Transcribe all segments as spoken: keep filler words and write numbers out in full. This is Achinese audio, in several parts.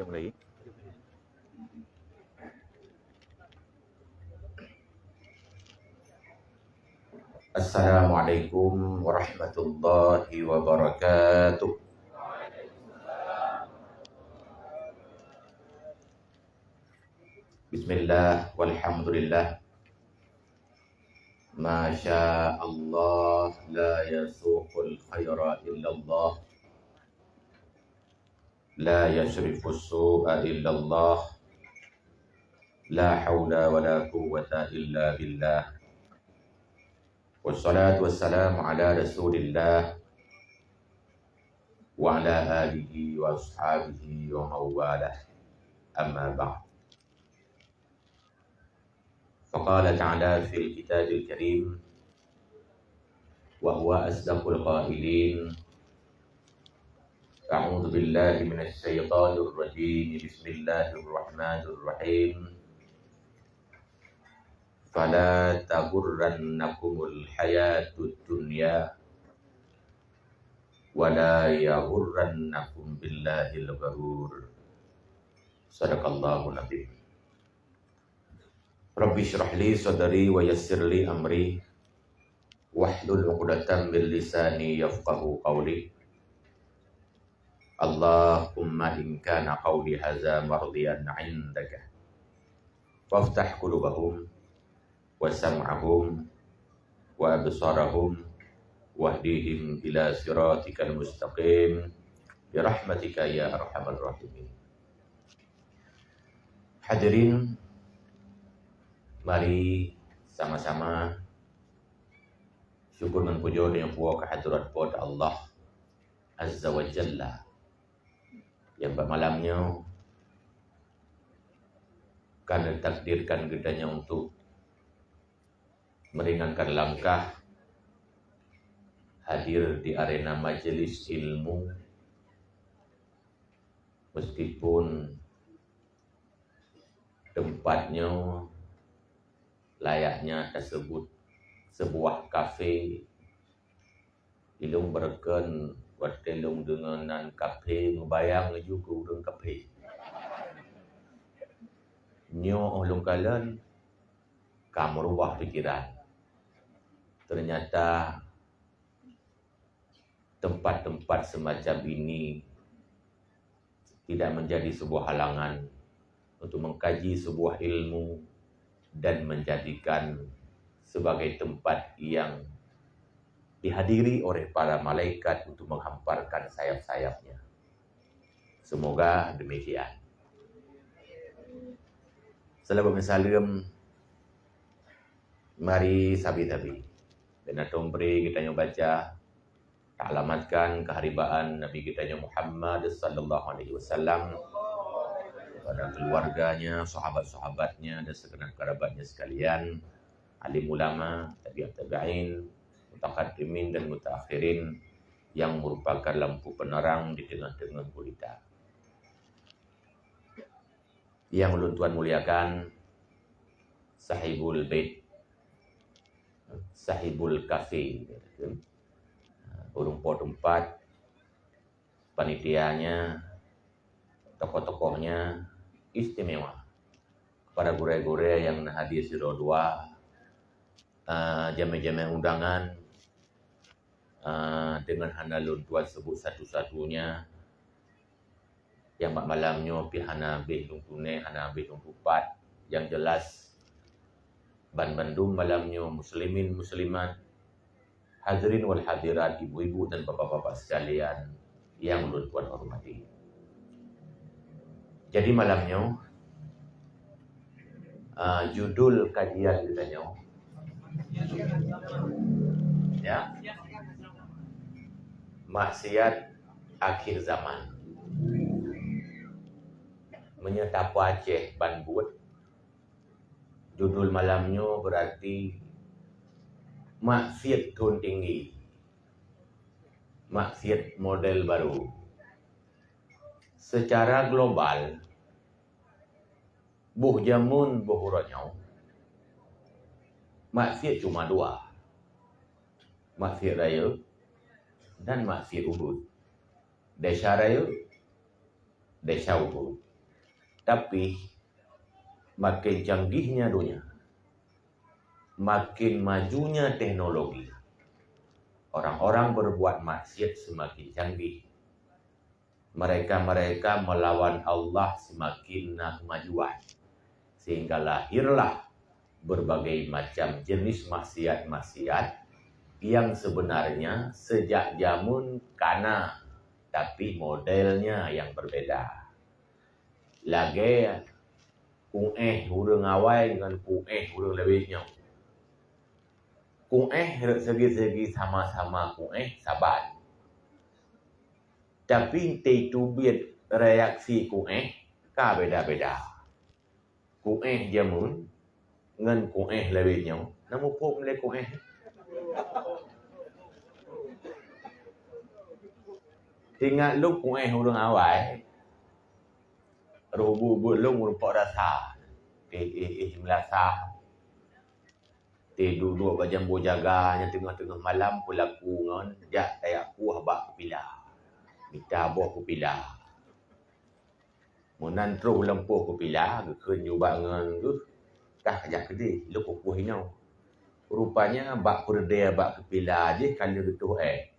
Mulai. Assalamualaikum warahmatullahi wabarakatuh. Bismillah, walhamdulillah. Masya Allah, la yasuqul khaira illallah. La yasrifus su'a illallah. La haula wa la quwwata illa billah. Wassalatu wassalamu ala Rasulillah wa ala alihi wa ashabihi wa mawalah. Amma ba'd. Faqala ta'ala fil kitabil karim, wa huwa asdaqul qailin. A'udzu billahi minasy syaithanir rajim. Bismillahirrahmanirrahim. Fala taghurrannakumul hayatud dunya, wa la yaghurrannakum billahil gharur. Sadaqallahul adzim. Rabbi shrah li sadri wa yassir li amri, wahlul 'uqdatam min lisani yafqahu qawli. Allahumma in kana qawli hadza mardiyan 'indaka, faftah qulubahum wa sam'ahum wa absarahum wahdihim ila siratikal mustaqim, bi rahmatika ya arhamar rahimin. Hadirin, mari sama-sama syukur ngon pujoe tanyoe puwoe keu hadrat Po teu Allah Azza wa Jalla, nyang bak malam nyoe ka neutakdirkan geutanyoe untuk meringankan langkah hadir di arena majelis ilmu, meskipun teumpat nyoe layaknya taseubut seubuah kafe. Ilong beureukeun watée lôn deungoe nan kafe, meubayang laju keu ureuëng kafe. Nyoe óh lôn kalon ka meurubah pikeran. Teunyata teumpat-teumpat seumacam ini tidak menjadi sebuah halangan untuk mengkaji sebuah ilmu dan menjadikan sebagai tempat yang dihadiri oleh para malaikat untuk menghamparkan sayap-sayapnya. Semoga demikian. Salawat meusaleuem mari sabe-sabe. Dan atong bri geutanyoe baca taalamatkan keuharibaan Nabi geutanyoe Muhammad sallallahu alaihi wasallam, kepada keluarganya, sahabat-sahabatnya, dan segenap kerabatnya sekalian, alim ulama, tabi'ut tabi'in, mutaqaddimin dan mutaakhirin yang merupakan lampu penerang di tengah-tengah gulita. Yang ulôn tuan muliakan, sahibul bait, sahibul kafe, ureuëng po teumpat, panitianya, tokoh-tokohnya istimewa. Kepada gurée-gurée nyang na hadir sidroe dua, ah, jamé-jamé undangan, ah, deungon hana lôn tuan sebut satu-satunya, nyang bak malam nyoe pih hana habéh lôn tuné, hana habéh lôn tupat. Nyang jeulaih, banmandum malam nyoe muslimin muslimat, hadirin wal hadirat, ibu-ibu dan bapak-bapak sekalian nyang lôn tuan hormati. Jadi malam nyoe, ah, judul kajian geutanyoe, ya, maksiat akhir zaman. Meunyoe tapeuaceh ban buet, judul malam nyoe berarti maksiat thon tinggi, maksiat model baru. Secara global, boh jameun boh uroe nyoe, maksiat cuma dua, maksiat rayeuk dan maksiat ubit. Desya rayeuk, desya ubit. Tapi, makin canggihnya dunia, makin majunya teknologi, orang-orang berbuat maksiat semakin canggih. Mereka-mereka melawan Allah semakin na kemajuan, sehingga lahirlah berbagai macam jenis maksiat-maksiat yang sebenarnya sejak jameun kana, tapi modelnya yang berbeda. Lagée kuéh ureuëng awai ngon kuéh ureuëng lawét nyoe. Kuéh rot segi-segi sama-sama kuéh saban. Tapi teubiet reaksi kuéh ka beda-beda. Kuéh jameun ngon kuéh lawét nyoe na muphom lé kuéh. Ingat lôn kuéh ureuëng awai, roh buet-buet lôn ureuëng pok rasa. Eh, eh, eh, meurasa. Teuduek-duek bak jambo jaga nyang teungoh-teungoh malam peulaku ngon jak tajak kuah bak keupila. Mita boh keupila. Meunan troh lam poh keupila, geukheun jubak ngon geuh, kah jak keudeh, lôn kukueh inoe. Rupanya bak peureudée bak keupila jih ka lheueh geutoh éh.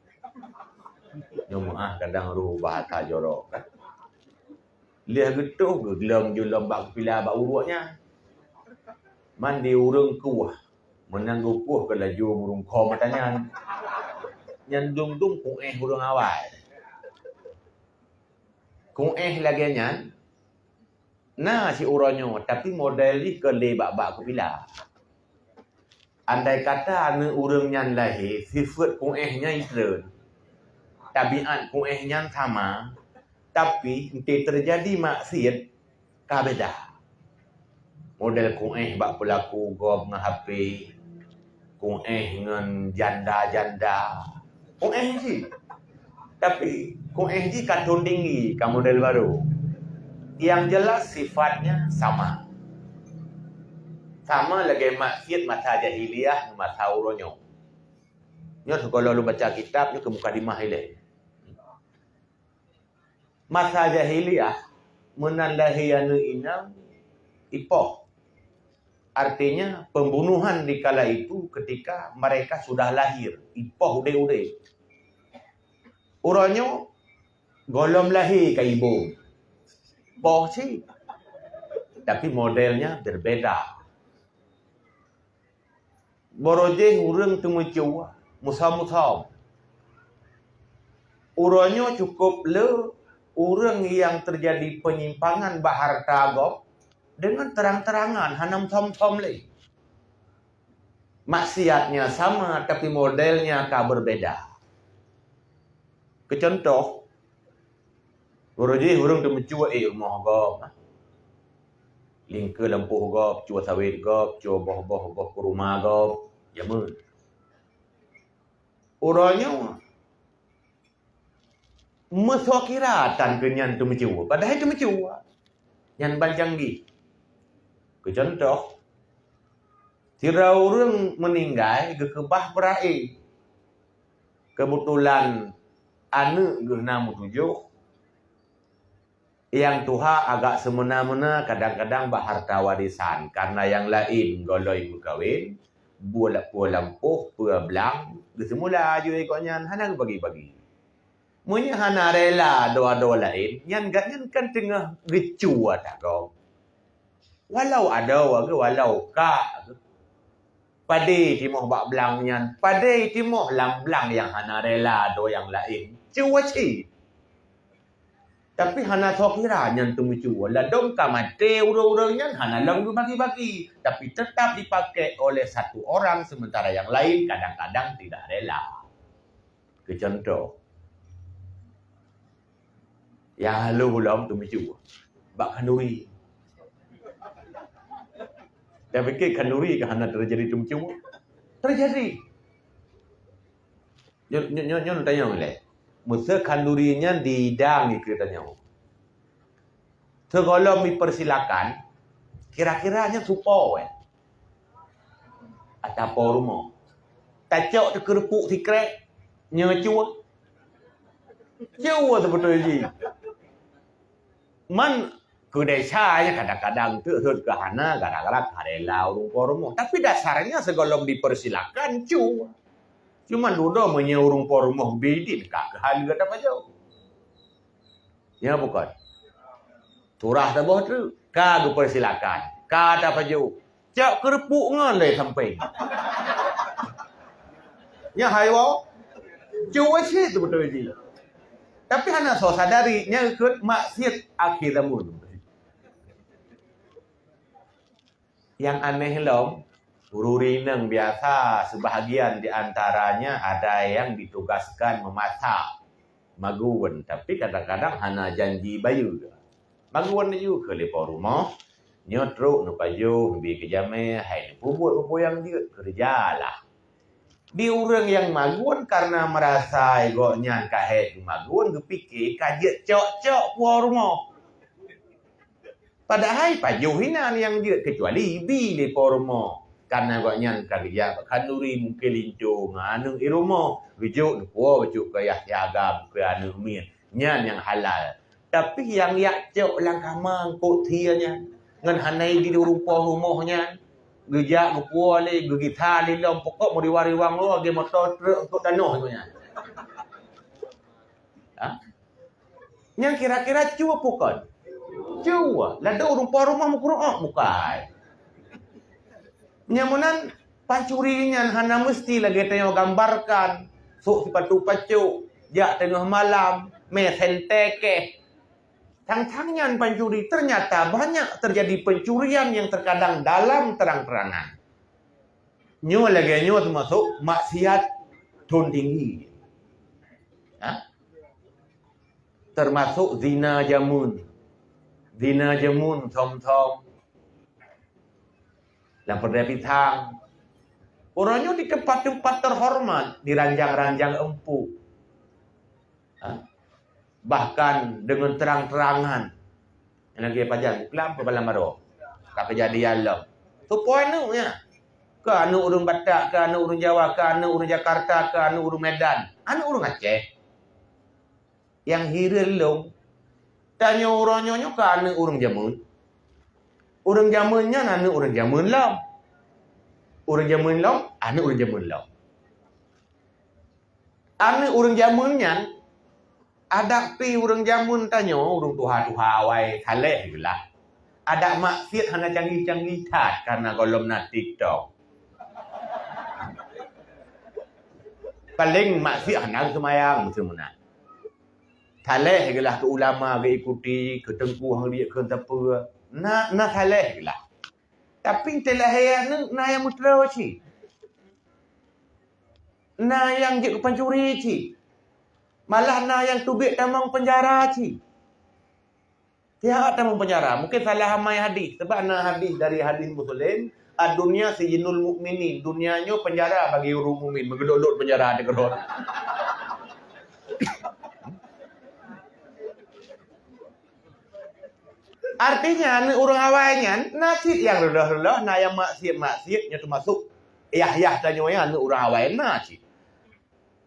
Nyoe meuáh kadang roh bahasa jorok kan. Lheueh geutoh geuglom julom bak keupila bak uruek nyan. Man di ureuëng kuah, meunan geukuah keu laju meurungkho mata nyan. Nyan dum-dum kuéh ureuëng awai. Kuéh lagée nyan na siuroe nyoe, tapi model jih kon lé bak-bak keupila. Andai kata aneuëk ureuëng nyan lahé sifeuet kuéh nyan itreun, tabiat kuéh nyan sama, tapi enteuk teujadi maksiat ka beda. Model kuéh bak peulaku gob ngon H P, kuéh ngon janda-janda, kuéh cit. Tapi kuéh jih ka thon tinggi, ka model baru. Yang jelas sifatnya sama. Sama lagée maksiat masa jahiliyah ngon masa uroe nyoe. Nyoe sigohlom lôn baca kitab nyoe keu mukadimah ilée. Masa jahiliyah meunan lahé aneuëk inong ipoh. Artinya pembunuhan di kala itu ketika mereka sudah lahir, ipoh udeb-udeb. Uroe nyoe gohlom lahé ka ibong. Poh cit. Tapi modelnya berbeda. Barô jih ureuëng teumeucue, musom-musom. Uroe nyoe cukup le ureuëng nyang teujadi penyimpangan bak hareuta gob deungon terang-terangan hana musom-musom lé. Maksiatnya sama, tapi modelnya ka berbeda. Keu cuntoh, barô jih ureuëng teumeucue ék rumoh gob, lingkeue lampôh gob, cue sawét gob, cue boh-boh boh kuruma gob, jameun. Uroe nyoe meusoe kira tan keu nyan teumeucue, padahai teumeucue. Nyan ban canggih. Keu cuntoh, sidroe ureuëng meuninggai geukeubah peuraé. Keubeutulan aneuëk geuh na meutujoh, nyang tuha agak seumeunan-meunan kadang-kadang bak hareuta warisan, kareuna nyang laén gohlom meukawen, buet peue lampôh, peue blang, geuseumula jih gobnyan hana geubagi-bagi. Meunyoe hana rela dua-dua laén, nyan gobnyan kan teungoh geucue ata gob. Walau adoe geuh, walau ka geuh. Padé timoh bak blang nyan, padé timoh lam blang nyang hana rela dua nyang laén. Cue cit. Tapi hana soe kira nyan teumeucue. Ladôm ka maté ureuëng-ureuëng nyan hana lom geubagi-bagi, tapi teutap dipakai oleh satu orang, sementara nyang laén kadang-kadang tidak rela. Keu cuntoh, nyang haloh lom teumeucue bak khanduri. Tapike khanduri ka hana teujadi teumeucue? Teujadi. Nyoe, nyoe, nyoe, nyoe tanyong ilée. Meuseu khanduri nyan dihidang ikeue tanyoe. Sigohlom dipersilakan, kira-kira nyan soe po, eh? Atawa po rumoh. Tacok teukeureupuek sikrek, nyoe cue. Cue seubeutôi jih. Man Peudesya nyan kadang-kadang teuk rhot keu hana gara-gara ka rela ureuëng po rumoh. Tapi dasarnya sigohlom dipersilakan cu. Cuma dudoe meunyoe ureuëng po rumoh bidin ka keuhai gata pajoh. Ya bukan? Turah saboh treuk ka geupersilakan, ka tapajoh. Cok keureupuk ngon lé sampéng. Nya hai woe. Cuba cit tu beutôi jih. Tapi hana soe sadari nya ikut maksiat akhir zaman. Yang aneh lom, ureuëng inong biasa sebahagian di antaranya ada yang ditugaskan memasak magun, tapi kadang-kadang hana janji bayeue. Magun laju keu lé po rumoh, nyoe trok neupajoh bi keu jamé, hai neupeubuet peue-peue nyang jeuet, keureuja lah. Di ureuëng nyang magun karena merasa gobnyan ka hék geumagun, geupike ka jeuet cok-cok po rumoh. Padahai pajoh inan nyang jeuet, kecuali bi lé po rumoh. Karena gobnyan ka geujak bak khanduri mungken linto ngon aneuëk di rumoh, geujok neupuwoe bacut keu yah siaga mungken aneuëk miet. Nyan nyang halal. Tapi nyang jak cok lam kama eungkôt sie nyan, ngon hana idin ureuëng po rumoh nyan, geujak geupuwoe lé, geugisa lé lom, pokok meuriwang-riwang lom lagée moto truk eungkôt tanoh nyan. Ha? Nyang kira-kira cu apa kon? Cu, lado ureuëng po rumoh meukureueng bukai. Nyang meunan pancuri nyan hana meusti lagée tanyoe gambarkan, sok sipatu pacok, jak teungoh malam, mé sente keh. Tang-tang nyan pancuri, ternyata banyak terjadi pencurian yang terkadang dalam terang-terangan. Nyoe lagée nyoe teumasok maksiat thon tinggi. Ha? Teumasok zina jameun. Zina jameun thom-thom. Lam peureulée pisang. Uroe nyoe di tempat-tempat terhormat, di ranjang-ranjang empuk. Ha? Bahkan dengan terang-terangan. Lagée pajan, peue lam peubalang baroe. Ka keujadian lom. Soe po aneuëk nyan? Ka aneuëk ureuëng Batak, ka aneuëk ureuëng Jawa, ka aneuëk ureuëng Jakarta, ka aneuëk ureuëng Medan. Aneuëk ureuëng Aceh. Nyang hireuen lom, tanyoe uroe nyoe nyoe ka aneuëk ureuëng jameun. Ureuëng jameun nyan aneuëk ureuëng jameun lom. Ureuëng jameun lom, aneuëk ureuëng jameun lom. Aneuëk ureuëng jameun nyan, adak pi ureuëng jameun tanyoe, ureuëng tuha-tuha awai saleh geulah. Adak maksiat hana canggih-canggih that karena gohlom na TikTok. Paleng maksiat hana seumayang meuseumeunan. Saleh geulah keu ulama geuikuti, keu teungku hang riek keu sapeue. Na, na saleh geulah. Tapi teuh lahé aneuëk na nyang meuteurô cit. Na nyang jeuet keu pancuri cit. Malah na nyang teubiet tamong peunjara cit. Siat tamong peunjara, mungken salah amai hadis. Sebab na hadis dari hadis Muslim, "Ad-dunya sijnul mu'minin." Dunia nyoe peunjara bagi ureuëng mukmin, meugeulot-lot peunjara di keurot. Artinya, aneuëk ureuëng awai nyan na cit nyang reuloh-reuloh, na nyang maksiat-maksiat, nyoe teumasok yah-yah tanyoe nyan aneuëk ureuëng awai na cit.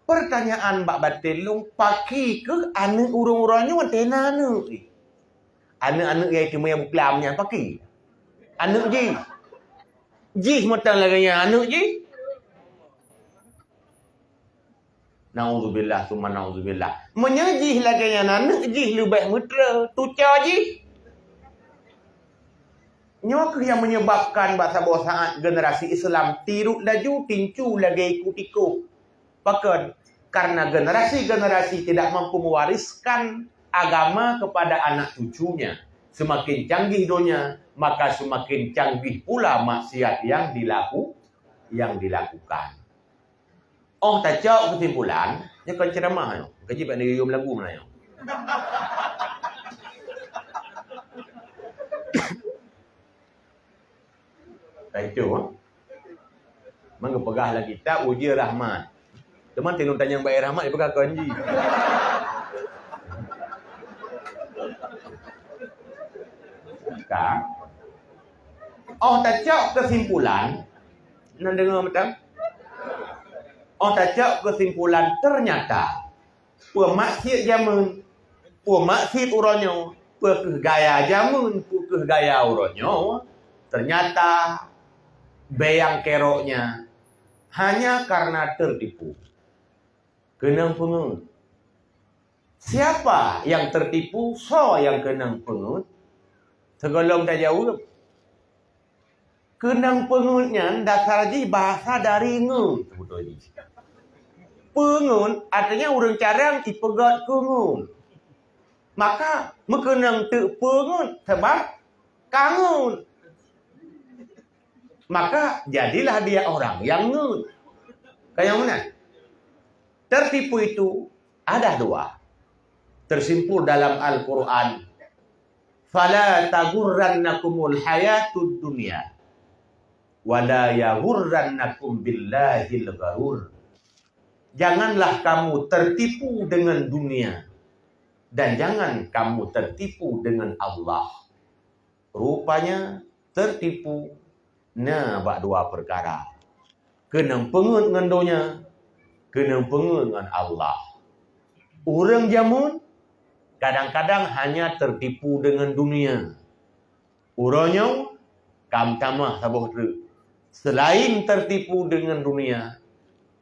Pertanyaan bak baten lôn, pakri keuh aneuëk ureuëng uroe nyoe teuh na aneuëk? Aneuëk-aneuëk nyang teumé buklam nyan pakri? Aneuëk jih. Jih mantong lagée nyan aneuëk jih. Naudzubillah summa naudzubillah. Meunyoe jih lagée nyan aneuëk jih leubeh meuteurô, tuco jih. Nyoe kheueh nyang menyebabkan bak saboh saát generasi Islam tirot laju tincu lagée iku-tiku. Pakon? Karena generasi-generasi tidak mampu mewariskan agama kepada anak cucunya. Semakin canggih donya, maka semakin canggih pula maksiat yang dilaku-, yang dilakukan. Oh tacok keusimpulan, nyoe kon ceramah nyoe. Kaji bak neuyue meulagu meunan nyoe. Ka itu, ha? Mangga peugah lagi tak uji rahmat. Teuma tinun tanyong bak rahmat dipeugah kon ji. Ka. Oh tacok keusimpulan, nan deungoe mantong. Oh tacok keusimpulan, ternyata peumaksiat jameun, peumaksiat uroe nyoe, Peu kheueh gaya jameun, peu kheueh gaya uroe nyoe, ternyata bèe nyang kérok nyan hanya karena tertipu. Keunong peungeut. Siapa yang tertipu? Soe nyang keunong peungeut? Sigohlom tajaweueb. Keunong peungeut nyan dasar jih bahasa dari ngeut, beutôi jih. Peungeut artinya ureueng carông jipeugöt keu ngeut. Maka meukeunong teuk peungeut sabab ka ngeut. Maka jadilah dia orang yang ngeut. Ka nyang meunan. Tertipu itu ada dua. Tersimpul dalam Al-Quran. "Fala taghurrannakumul hayatud dunya, wala yaghurrannakum billahil gharur." Janganlah kamu tertipu dengan dunia, dan jangan kamu tertipu dengan Allah. Rupanya tertipu na bak dua peukara. Keunong peungeut ngon donya, keunong peungeut ngon Allah. Ureueng jameun kadang-kadang hanya tertipu dengan dunia. Uroe nyoe ka meutamah saboh treuk. Selain tertipu dengan dunia,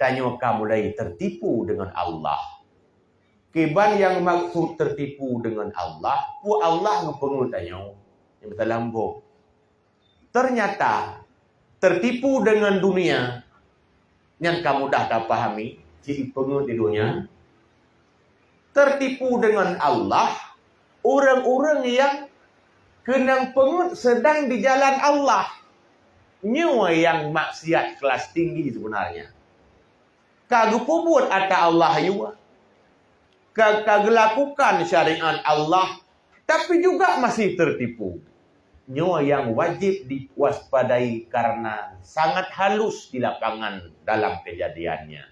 tanyoe ka mulai tertipu dengan Allah. Kiban nyang maksud tertipu dengan Allah, peue Allah geupeungeut tanyoe? Nyang meusalam boh. Ternyata tertipu dengan dunia nyan ka mudah tapahami, jipeungeut di donya. Tertipu dengan Allah, ureueng-ureueng nyang keunong peungeut sedang di jalan Allah. Nyoe nyang maksiat kelas tinggi sebenarnya. Ka geupeubuet ata Allah yue, ka, ka geulakukan syariat Allah, tapi juga masih tertipu. Nyoe nyang wajib diwaspadai karena sangat halus di lapangan dalam kejadiannya.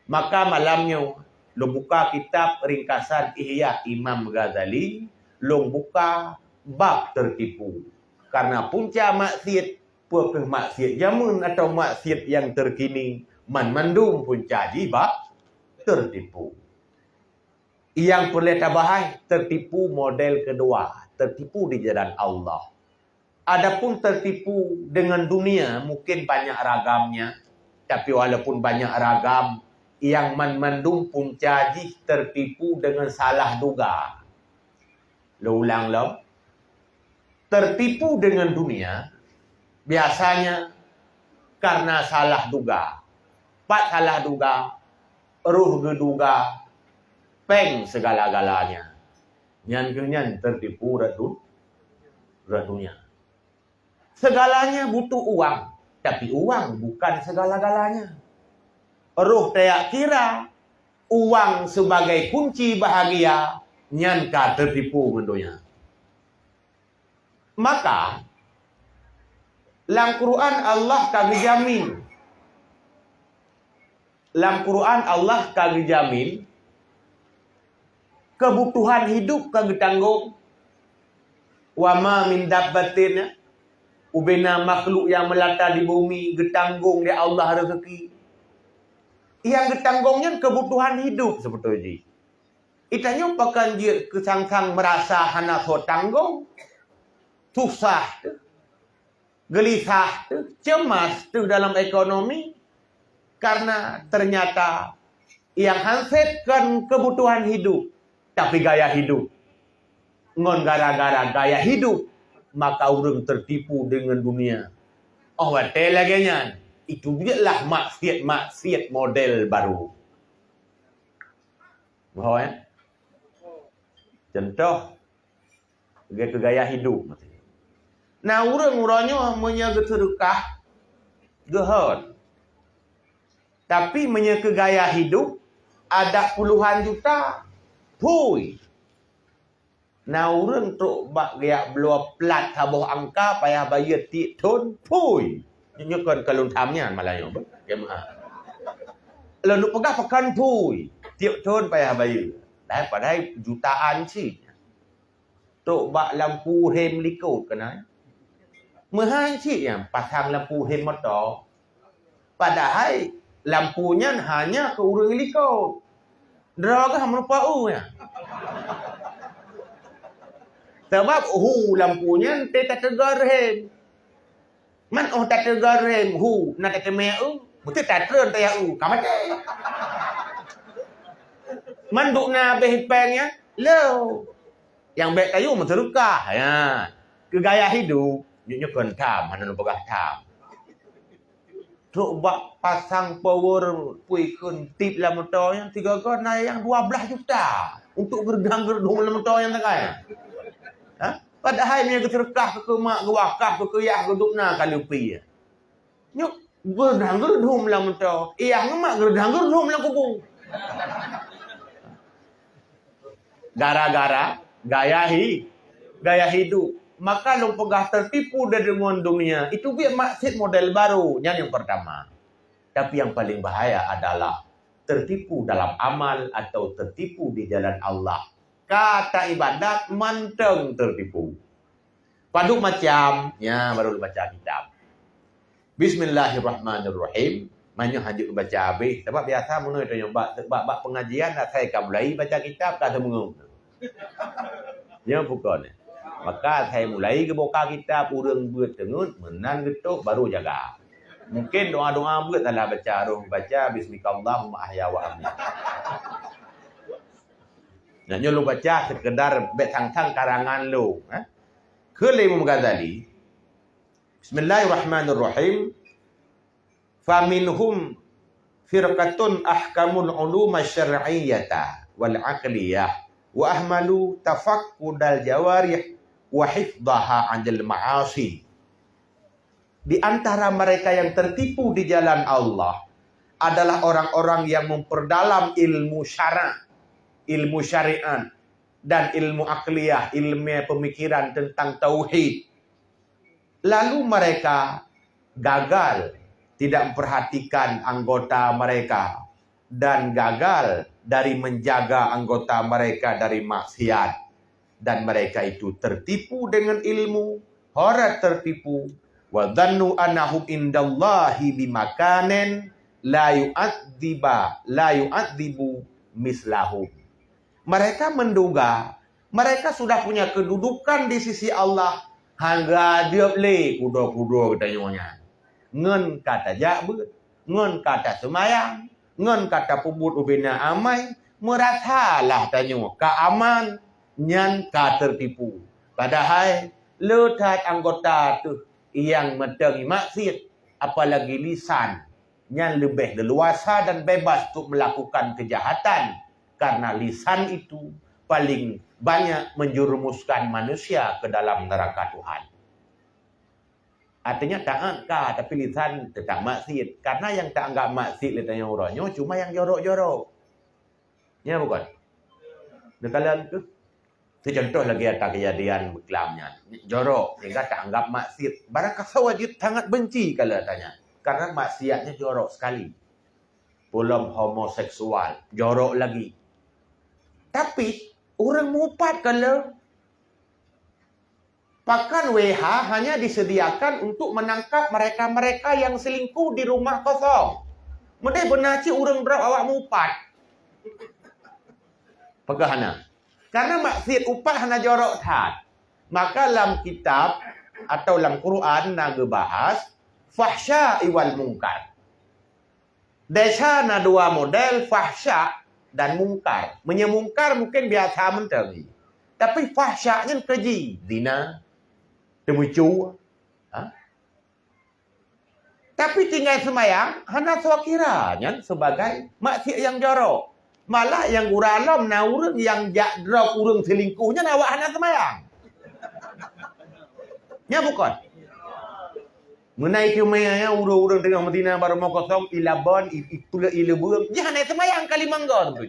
Maka malam nyoe, lôn buka kitab ringkasan Ihya Imam Ghazali, lôn buka bab tertipu. Karena punca maksiat, peu kheueh maksiat jameun atawa maksiat nyang terkini, man mandum punca jih bak tertipu. Nyang peureulèe tabahai, tertipu model keudua, tertipu di jalan Allah. Adapun tertipu dengan dunia mungkin banyak ragamnya, tapi walaupun banyak ragam, nyang man mandum punca jih tertipu dengan salah duga. Lôn ulang lom. Tertipu dengan dunia biasanya karena salah duga. Pat salah duga, roh geuduga, péng segala-galanya. Nyan keuh nyan tertipu rot du-, rot dunia. Segalanya butuh uang, tapi uang bukan segala-galanya. Roh tajak kira uang sebagai kunci bahagia, nyan ka tertipu ngon donya. Maka, lam Quran Allah ka geujamin. Lam Quran Allah ka geujamin, keubutuhan hidup ka geutanggong. "Wa ma min dabbatin," ubena makhluk nyang meulata di bumi geutanggong lé Allah reuzeuki. Nyang geutanggong nyan keubutuhan hidup seubeutôi jih. Geutanyoe pakon jeuet keu sang-sang meurasa hana soe tanggong, susah teuh, geulisah teuh, ceumas teuh dalam ekonomi, karena ternyata nyang han sép kon keubutuhan hidup, tapi gaya hidup. Ngon gara-gara gaya hidup, maka ureuëng teutipu deungon dunia. Óh watée lagée nyan, itu jeuetlah maksiat-maksiat model baru. Boh, eh? Contoh, lagée keu gaya hidup. Na ureuëng uroe nyoe meunyoe geuseudeukah, geuhon. Tapi meunyoe keu gaya hidup, adak puluhan juta, phui. Na ureuëng trok bak geujak bloe plat saboh angka payah bayeue tieb thon, phui. Nyoe kon ka lôn tham nyan malam nyoe, beuh, jeumaáh. Lôn peugah pakon phui, tieb thon payah bayeue. Padahai, padahai jutaan cit. Trok bak lampu rem likot keunan. Meuhai cit nyan pasang lampu rem moto. Padahai lampu nyan hanya keu ureuëng likot. Droe gah meurupa u nyan. Sabab hu lam peue nyan teuka teuga rhem. Man óh tateuga rhem hu na tateumé u, beutôi tatreun taya u, ka maté. Man duek na abéh péng nyan, lo. Nyang bèk tayue meuseudeukah, ya. Keu gaya hidup, nyoe, nyoe kon tham, hana lôn peugah tham. Trok bak pasang power pui kheun tip lam moto nyan, sigoe-goe na nyang dua blaih juta untuk geureudang-geureudong lam moto nyan sagai. Ha? Padahai meunyoe geuseudeukah keu mak, geuwakaf keu yah, geuduek na ka leupie. Nyoe geureudang-geureudong lam moto, yah ngon mak geureudang-geureudong lam kubu. Gara-gara gaya hi-, gaya hidup. Maka lôn peugah teutipu deungon dunia. Itu biet maksiat model baru. Nyan nyang pertama. Tapi yang paling bahaya adalah tertipu dalam amal atau tertipu di jalan Allah. Ka taibadat mantong tertipu. Padub macam, nya baru lôn baca kitab. Bismillahirrahmanirrahim. Meunyoe hanjeuet baca habéh, sabab biasa meunyoe tanyoe bak, bak, bak pengajian, asai ka mulai baca kitab, ka seumeungeut. Nyoe bukon. Maka asai mulai geubuka kitab, ureuëng beuet teungeut, meunan geutôb, baru jaga. Mungkin doa-doa beuet salah baca, roh baca, Bismikallahumma ahya wa amit. Nah, nyoe lôn baca sekedar bék sang-sang karangan lôn, eh. Kheun lé Imam Ghazali, Bismillahirrahmanirrahim. Faminhum firqatun ahkamul uluma syar'iyyata wal aqliyah wa ahmalu tafaqqudal jawarih wa hifdhaha 'anil ma'asi. Di antara mereka yang tertipu di jalan Allah adalah orang-orang yang memperdalam ilmu syara', ilmu syariat, dan ilmu akliyah, ilmu pemikiran tentang tauhid. Lalu mereka gagal tidak memperhatikan anggota mereka dan gagal dari menjaga anggota mereka dari maksiat, dan mereka itu tertipu dengan ilmu, horat tertipu, wa dhannu annahum indallahi bimakanin la yu'adziba, la yu'adzibu mislahum. Mereka menduga mereka sudah punya kedudukan di sisi Allah, hana jeuet lé kudo-kudo geutanyoe nyan. Ngon ka tajak beuet, ngon ka taseumayang, ngon ka tapeubuet ubena amai, meurasalah tanyoe ka aman, nyan ka teutipu. Padahai le that anggota teuh nyang meuteungi maksiet, apalagi lisan, nyan leubeh leuluasa dan bebas untuk melakukan kejahatan, karena lisan itu paling banyak menjerumuskan manusia ke dalam neraka Tuhan. Artinya taat ka, tapi lisan tetap maksiat. Karena yang taanggap maksiat lé tanyoe uroe nyoe cuma yang jorok-jorok. Ya bukan? Neukalon tu. Seucontoh lagi ata kejadian beuklam nyan. Jorok, sehingga taanggap maksiat. Barang kasoe jeuet sangat benci kalau ata nyan. Karena maksiatnya jorok sekali. Peulom homoseksual, jorok lagi. Tapi, ureuëng mupat kalau pakan W H hanya disediakan untuk menangkap mereka-mereka yang selingkuh di rumah kosong. Meudeh beuna cit ureuëng droe awak mupat. Peugah hana. Karena maksiat upat hana jorok that. Maka lam kitab atau lam Quran na geubahas fahsya wal mungkar. Desya na dua model, fahsya dan mungkar. Meunyoe mungkar mungkin biasa mantong. Tapi fahsya nyan keji, zina, teumucue. Ha? Tapi tinggai seumayang, hana soe kira nyan sebagai maksiat nyang jorok. Malah nyang gura lom na ureuëng nyang jak droe ureuëng selingkuh nyan awak hana seumayang. Nya bukon? Meunai teuma ya, ureuëng-ureuëng teungoh meuzina bak rumoh kosong, ilabon, i-, i-, tuleuek ileubeung, nyan hana seumayang ka limong goe tu.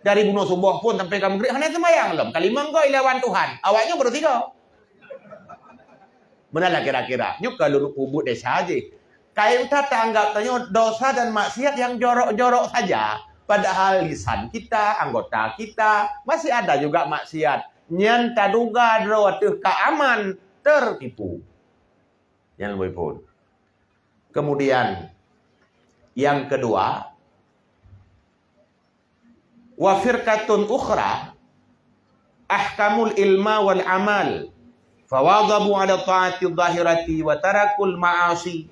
Dari bunoe suboh phon sampai ka maghrib hana seumayang lom, ka limong goe ilawan Tuhan. Awaknyoe baru tiga. Meunalah kira-kira, nyoe ka lôn peubuet desya jih. Kayém that taanggap tanyoe dosa dan maksiat nyang jorok-jorok saja, padahal lisan kita, anggota kita, masih ada juga maksiat. Nyan taduga droe teuh ka aman, teutipu. Nyan lôn peubuet. Kemudian, yang kedua, wa firqatun ukhra, ahkamul ilma wal amal, fawadabu ala ta'ati zahirati wa tarakul ma'asi,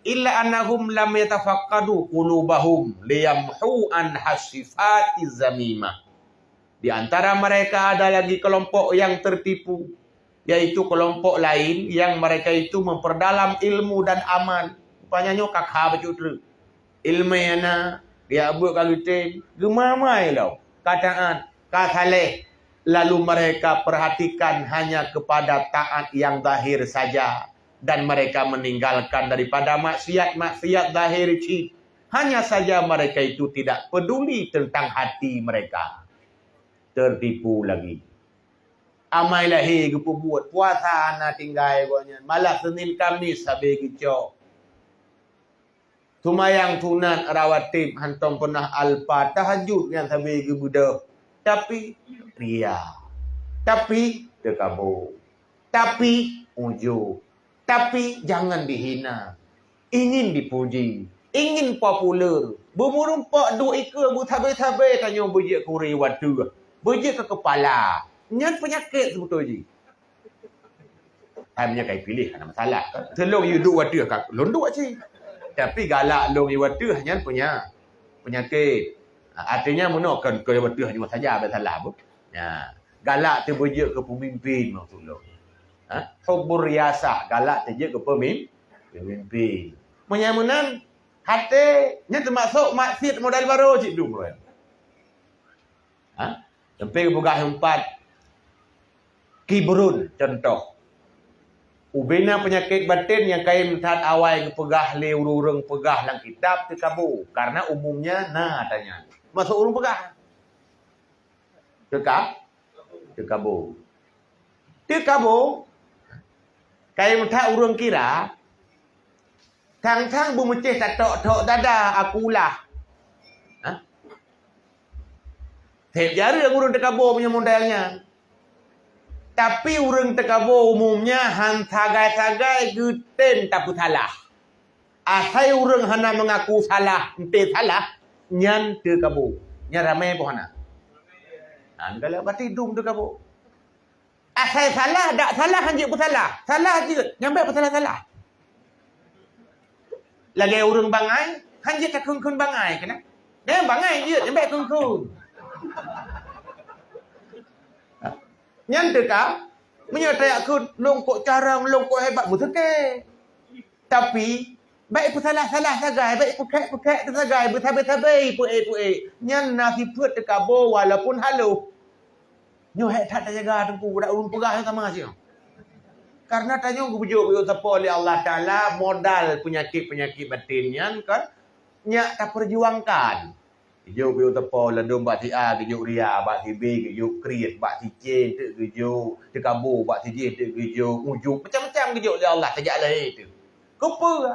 illa annahum lam yatafaqqadu qulubahum liyamhu an hasifati zamimah. Di antara mereka ada lagi kelompok yang tertipu, yaitu kelompok lain yang mereka itu memperdalam ilmu dan amal. Rupanya nyoe ka kha bacut treuk. Ilmu na, dia buet ka geutem, geumamai lom, ka taat, ka saleh. Lalu mereka perhatikan hanya kepada taat yang zahir saja, dan mereka meninggalkan daripada maksiat-maksiat zahir cit. Hanya saja mereka itu tidak peduli tentang hati mereka. Tertipu lagi. Amai lahé geupeubuet, puasa hana tinggai gobnyan. Malah Senin Kamis sabe geucok. Sumayang sunat rawatib hantom peunah alpa, tahajud nyan sabe geubeudôh. Tapi ria. Tapi teukabô. Tapi ujub. Tapi jangan dihina. Ingin dipuji, ingin populer. Beumeurumpok duek ikeue beusabe-sabe tanyoe beujeuet keu ureueng wateuh, beujeuet keu keupala. Nyan peunyakét seubeutôi jih. Hai meunyoe kai piléh hana masalah. Seulong yue duek wateuh ka lôn duek cit. Tapi galak lôn yue wateuh nyan peunya-, peunyakét. Artinya meunoe kon keu wateuh nyoe saja bèk salah bu. Nah, galak teuh beujeuet keu peumimpin maksud lôn. Ha? Hubbur riasah, galak teuh jeuet keu peumim-, peumimpin. Meunyoe meunan, até nyan teumasok maksiat modal barô cit dum ureueng. Ha? Sampai geupeugah nyang pat kibrun contoh. Ubena peunyakét baten nyang kayém that awai geupeugah lé ureueng-ureueng peugah lam kitab teukabô, karena umumnya na tanya. Masuk ureueng peugah. Teuka-, teukabô. Teukabô, kayém that ureueng kira, thang-thang beumeucéh tatok-tok dada akulah. Ha? Seb jareueng ureueng teukabô meunyoe model nyan. Tapi ureueng teukabô umumnya han sagai-sagai geutem tapeusalah. Asai ureueng hana meungaku salah, ente salah, nyan teukabô. Nyan ramé boh hana. Nah, kalau berarti dum teukabô. Asai salah, dak salah, han jeuet peusalah. Salah jeuet, nyang bèk peusalah-salah. Lagèe ureueng bangai, han jeuet takheun-kheun bangai, keunan. Nyang bangai jeuet, nyang bèk kheun-kheun. Nyan teuka, meunyoe tajak kheun, lôn kok carông, lôn kok hebat, meuseutée. Tapi, bèk peusalah-salah sagai, bèk peukhèk-peukhèk sagai, beusabe-sabe, peuék-peuék. Nyan na sifeuet teukabô walaupun halôh. Nyoe hék that tajaga teungku, dak ulôn peugah nyoe sama siang. Karena tanyoe geubeujok beu teupeu lé Allah Taala modal peunyakét-peunyakét baten nyan kan nyak tapeujuangkan. Geujok beu teupeu ladôm bak si A, geujok ria bak si B, geujok kriet bak si C, teuk geujok teukabô bak si J, teuk geujok ujub, macam-macam geujok lé Allah tajak lahé teuk. Keupeue?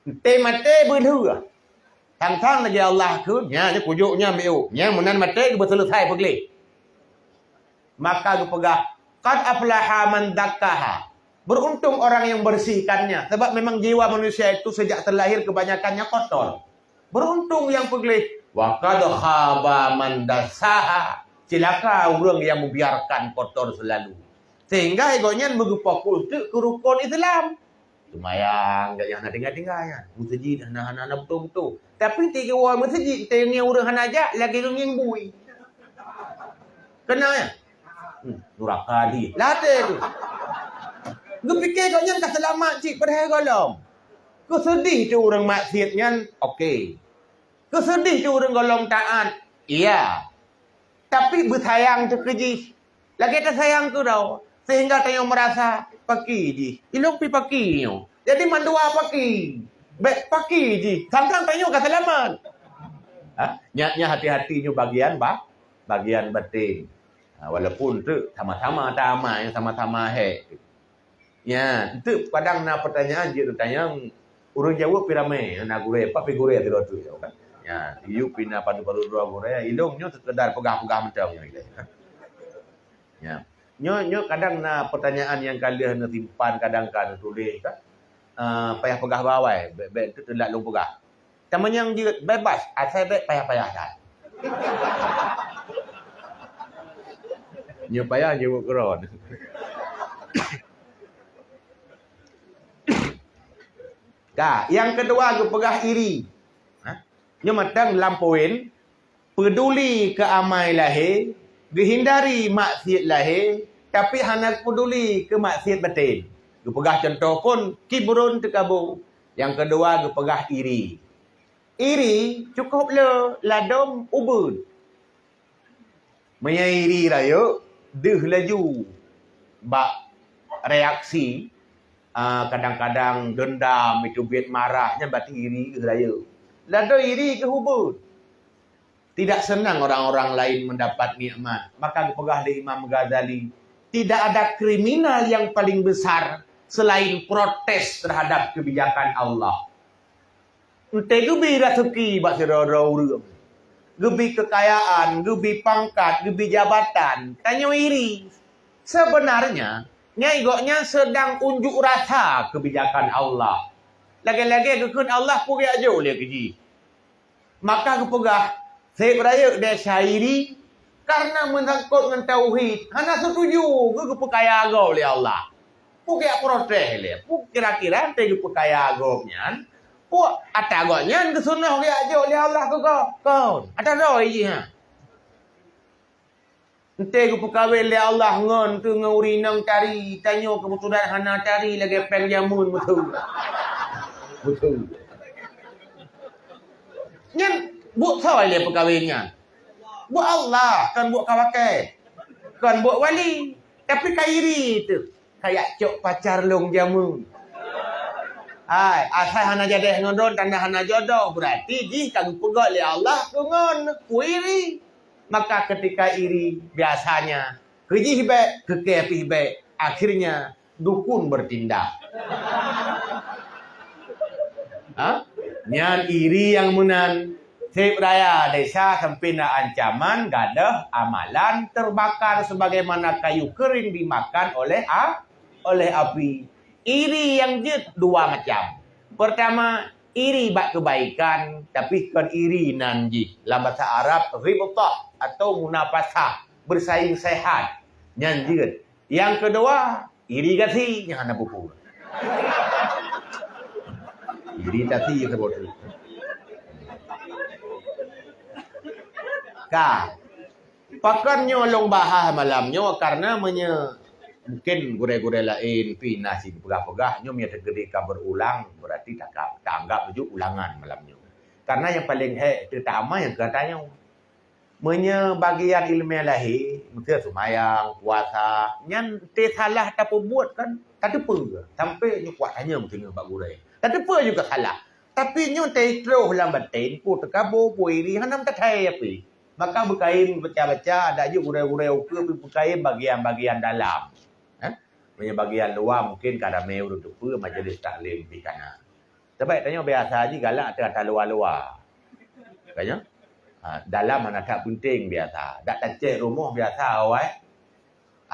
Ente maté beulheueh. Tang-tang lagèe Allah kheun, nya, nya kujok nya miôk. Nya meunan maté geubeuseuleusoe peugleh. Maka geupeugah, "Qad aflaha man zakkaha." Beruntung orang yang membersihkannya. Sebab memang jiwa manusia itu sejak terlahir kebanyakannya kotor. Beruntung yang peugleh. "Wa qad khaba man dassaha." Cilaka ureueng yang membiarkan kotor selalu. Sehingga gobnyan meugeufokus teuk keu rukon Islam. Seumayang, jak nyang hana tinggai-tinggai nyan. Meuseujid hana, hana, hana beutôi-beutôi. Tapi ti geuwoe meuseujid, teuingat ureueng hana jak, lagèe geungieng bui. Keunan nyan? Hmm, nuraka di. Latèe tu. Geupike gobnyan ka seulamat cit, padahai gohlom. Keuseudeh tu ureueng maksiet nyan, oke. Keuseudeh tu ureueng gohlom taat, iya. Tapi beusayang teuh keu jih. Lagèe tasayang keudroe, sehingga tanyoe meurasa paki jih. Ilôn pi paki nyoe. Jadi mandua paki. Bèk paki jih. Sang-sang tanyoe ka seulamat. Ha? Nyan, nyan hati-hati nyoe bagian ba-, bagian baten. Ha, walaupun tu sama-sama tamai, sama-sama hék. Nyan, enteuk kadang na peutanyaan jeuet neutanyong, ureueng jaweueb pi ramé, na gurèe, pat pi gurèe sidroe tu, kan. Nyan, yub pi na padub-padub droe gurèe, ilôn nyoe seukeudar peugah-peugah mantong nyoe ilèe, kan. Nyan. Nyoe, nyoe kadang na peutanyaan nyang ka lheueh neusimpan, kadang ka neutuléh, kan. Eh, payah peugah bak awai, bèk, bèk enteuk teulat lôn peugah. Tamanyong jeuet bebas, asai bèk payah-payah that. Nyoe payah jaweueb keudroe. Ka, nyang keudua geupeugah iri. Ha? Nyoe mantong lam poin, peuduli keu amai lahé, geuhindari maksiet lahé, tapi hana peuduli keu maksiet batén. Geupeugah cuntoh phon kibrun teukabu. Nyang keudua geupeugah iri. Iri cukôp le ladôm ubeut. Meunyoe iri rayeuk, deuh laju bak reaksi, a, kadang-kadang dendam, itu biet marah, nyan berarti iri deuh rayeuk. Ladôm iri keu ubeut. Tidak senang orang-orang lain mendapat nikmat. Maka geupeugah lé Imam Ghazali, tidak ada kriminal yang paling besar selain protes terhadap kebijakan Allah. Enté geubi raseuki bak sidroe-droe ureuëng, geubi keukayaan, geubi pangkat, geubi jabatan, tanyoe iri. Sebenarnya, nyan gobnyan sedang unjuk rasa kebijakan Allah. Lagée-lagée geukheun Allah peugét jok lé keu jih. Maka geupeugah, seb rayeuk desya iri, karena meusangkot ngon tauhid, hana setuju geu-, geupeukaya gob lé Allah. Peue geujak protes lé? Peue kira-kira enté geupeukaya gob nyan? Peue ata gob nyan geuseunoh geujak jok lé Allah keu gob? Kon, ata droe jih nyan. Enté geupeukawen lé Allah ngon keu ngon ureuëng inong tari, tanyoe keubetulan hana tari lagée péng jameun, beutôi. Beutôi. Nyan buet soe lé peukawen nyan? Buet Allah, kon buet kawakée. Kon buet wali. Tapi ka iri teuh. Kayak cok pacar lôn jameun. Hai, asai hana jadeh ngon droe, tanda hana jodoh, berarti jih ka geupeugét lé Allah keu ngon kuiri. Maka ketika iri, biasanya keu jih bék, keu kée pih bék, akhirnya dukun bertindak. Ha? Nyan iri nyang meunan. Seb raya desya sampai na ancaman gadoh amalan terbakar sebagaimana kayu kering dimakan oleh a-, oleh api. Iri nyang jeuet dua macam. Pertama, iri bak kebaikan, tapi kon iri nan jih. Lam bahasa Arab, ghibtah atau munafasah, bersaing sehat. Nyan jeuet. Nyang keudua, iri gasi nyang hana peue-peue. Iri gasi nyang saboh teuk. Ka. Pakon nyoe lôn bahas malam nyoe, karena meunyoe mungkin gurée-gurée laén pih na sih peugah-peugah, nyoe meunyoe teukeudi ka berulang, berarti taka-, taanggap laju ulangan malam nyoe. Karena nyang paleng hék teutamah nyang keu tanyoe. Meunyoe bagian ileumé lahé, miseu seumayang, puasa, nyan teusalah tapeubuet kan, tateupeue. Sampai nyoe kuat tanyoe meuteungoh bak gurée. Tateupeue juga salah. Tapi nyoe teutroh lam batén, peue teukaboe, peue iri, hana meutateupeue. Maka beukayém baca-baca, adak jih gurée-gurée ukeue pih beukayém bagian-bagian dalam. Eh? Meunyoe bagian luwa mungkin ka ramé ureuëng teupeue, majelis taklim pih ka na. Sabab tanyoe biasa jih galak ateueh ata luwa-luwa. Tanyoe? Ha, dalam hana that peunteng biasa. Dak tacét rumoh biasa awai.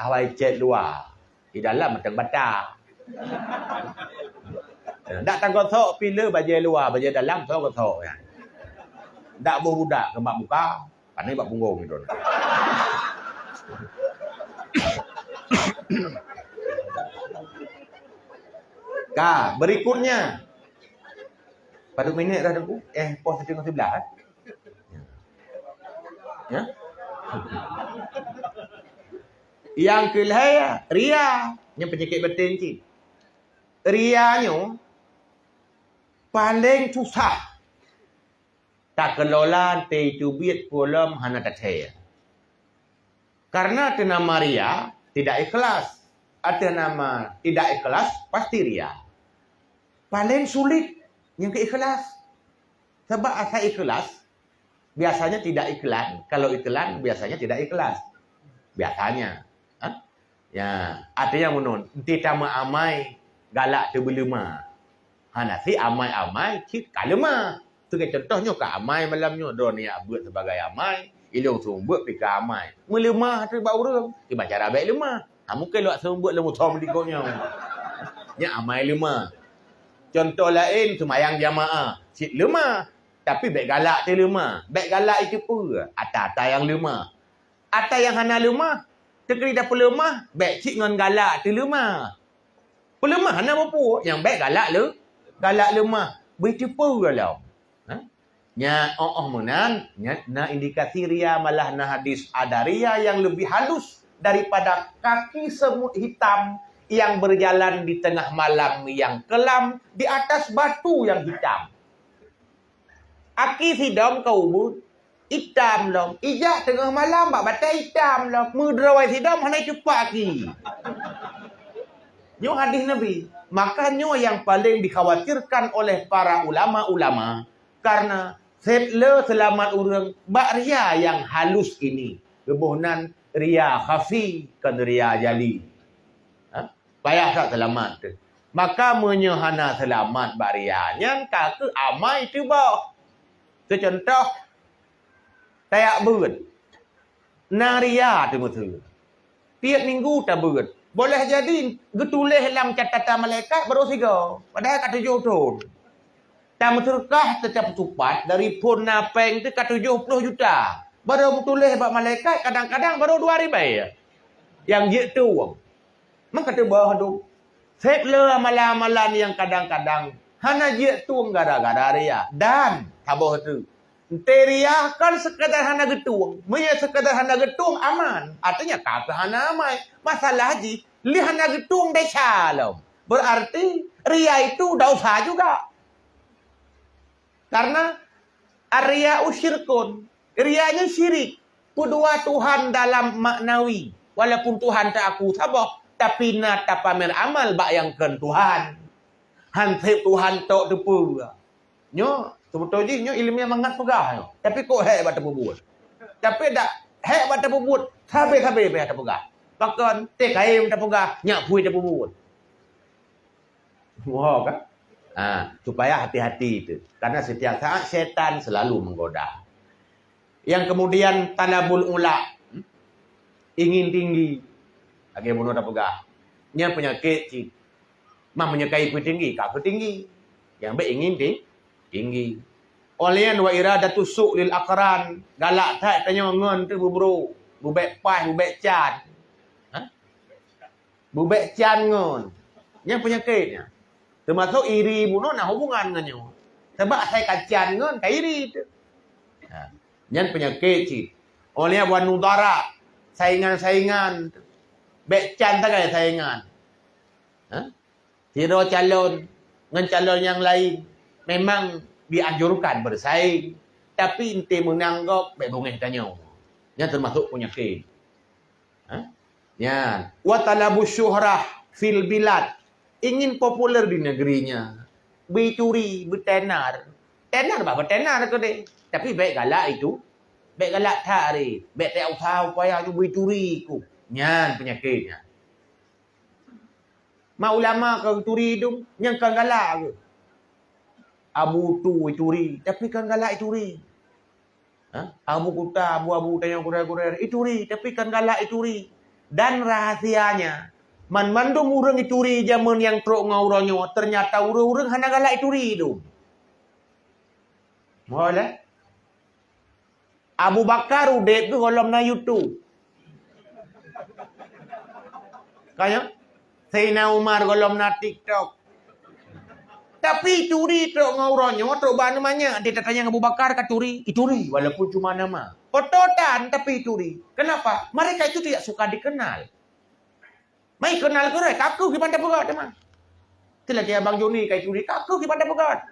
Awai cét luwa. Di dalam mantong bata. Dak tagosok pih le bajée luwa, bajée dalam soe gosok nyan. Dak boh budak keu bak muka. Pané bak punggong droe. Ka, berikutnya. Padum minit dah, Teungku? Eh, poh siteungoh siblaih, eh? Ya. Nyang keulhée, ria. Nyan peunyakét batén cit. Ria nyoe paleng susah takeulola, teubiet peue lom hana tathée. Karena teunama ria, tidak ikhlas. Ateueh nama tidak ikhlas, pasti ria. Paleng sulet nyang keu ikhlas. Sabab asai ikhlas, biasanya tidak iklan. Kalau iklan, biasanya tidak ikhlas. Biasanya. Ha? Ya, artinya meunan, enteuk tameuamai galak teubeuleumah. Hana si amai-amai cit ka leumah. Sebagai contoh nyoe ka amai malam nyoe, droeneuh jak beuet sebagai amai, ilôn seumeubeuet pih ka amai. Meuleumah teuh bak ureuëng, kiban cara bék leumah. Ha, mungken lôn seumeubeuet lôn muthom dikot nyoe. Nyan amai leumah. Contoh laén, seumayang jamaah, cit leumah. Tapi bék galak teuh leumah. Bék galak itu peue? Ata-ata nyang leumah. Ata nyang hana leumah, Teukeudi tapeuleumah, bèk cit ngon galak teuleumah. Peuleumah hana muphom, nyang bèk galak le, galak leumah. Bri teupeue lom. Ha? Nyan, oh, oh, meunan, nyan na indikasi ria, malah na hadis, ada ria yang lebih halus daripada kaki semut hitam yang berjalan di tengah malam yang kelam di atas batu yang hitam. Aki sidom ka ubeut, itam lom. Ijak teungoh malam bak batèe itam lom. Meudroe sidom hana cupak aki. Nyoe hadis Nabi. Maka nyoe yang paling dikhawatirkan oleh para ulama-ulama. Karena seb le seulamat ureueng bak ria nyang halus ini. Geuboh nan ria khafi, kon ria jali. Ha? Payah that seulamat teuh. Maka meunyoe hana seulamat bak ria nyan, ka kheueh amai teuboh. Keu cuntoh, tajak beuet. Na ria teuh meuteue. Tiep minggu tabeuet. Boleh jadi geutuléh lam catatan malaikat barô sigoe, padahai ka tujoh thon. Tameuseudeukah teutab tupat dari phon na péng teuh ka tujoh ploh juta. Barô meutuléh bak malaikat kadang-kadang barô dua ribèe. Nyang jeuet tueng. Meuka teuboh dum. Seb le amalan-amalan nyang kadang-kadang hana jeuet tueng gara-gara ria. Dan saboh teuk. Ente ria kan sekadar hana geutueng. Meunyoe sekadar hana geutueng, aman. Artinya ka keuh hana amai. Masalah jih, lé hana geutueng desya lom. Berarti ria itu dosa juga. Karena ar-riya'u syirkun. Ria nyan syirik. Peudua Tuhan dalam maknawi. Walaupun Tuhan teuaku saboh, tapi na tapamer amal bak nyang kon Tuhan. Han seb Tuhan tok teupeue. Nyoe, seubeutôi jih nyoe ileumèe mangat peugah nyoe. Tapi kok hék bak tapeubuet. Tapi dak hék bak tapeubuet, sabe-sabe payah tapeugah. Pakon, teuh kayém tapeugah, nyak phui tapeubuet. Woe kan? Ha, supaya hati-hati tu. Karena setiap saat setan selalu menggoda. Yang kemudian talabul ula, hmm? Ingin tinggi. Lagèe bunoe tapeugah. Nyan peunyakét cit. Mah meunyoe ka ipeutinggi, ka peutinggi. Nyang bèk ingin ti-, tinggi. Óh lheueh nyan wa iradatu su' lil aqran, galak that tanyoe ngon teuh bubru, bubèk paih, bubèk can. Ha? Bubèk can ngon. Nyan peunyakét nyan. Teumasok iri bunoe na hubungan ngon nyoe. Sabab asai ka can ngon, ka iri teuh. Ha. Nyan peunyakét cit. Óh lheueh nyan wa nudhara, saingan-saingan. Bèk can sagai saingan. Ha? Sidroe calon ngon calon nyang laén memang dianjurkan bersaing, tapi ente meunang gob bèk beungèh tanyoe. Nyan teumasok peunyakét. Ha? Nyan, wa talabu syuhrah fil bilad, ingin populer di negerinya. Beuturi, beutenar. Tenar bah beutenar keudeh, tapi bèk galak itu. Bèk galak that, bèk teuusaha upaya ju beuturi ku. Nyan peunyakét nyan. Mak ulama ka turi dum, nyang kon galak geuh. Abu tu ituri, tapi kon galak ituri. Ha? Abu kuta, abu-abu tanyong kurér-kurér, ituri, tapi kon galak ituri. Dan rahasianya, man mandum ureueng ituri jameun nyang trok ngon uroe nyoe, ternyata ureueng-ureueng hana galak ituri dum. Moh lé? Abu Bakar udép geuh gohlom na YouTube. Ka nyo? Saidina Umar gohlom na TikTok. Tapi ituri trok ngon uroe nyoe, trok bak aneuk manyak, dia tatanyong Abu Bakar ka turi, ituri walaupun cuma nama. Foto tan, tapi ituri. Kenapa? Mereka itu tidak suka dikenal. Mai kenal keu raya, ka keuh kiban tapeugah teuma. Teulaki Abang Joni ka ituri, ka keuh kiban tapeugah.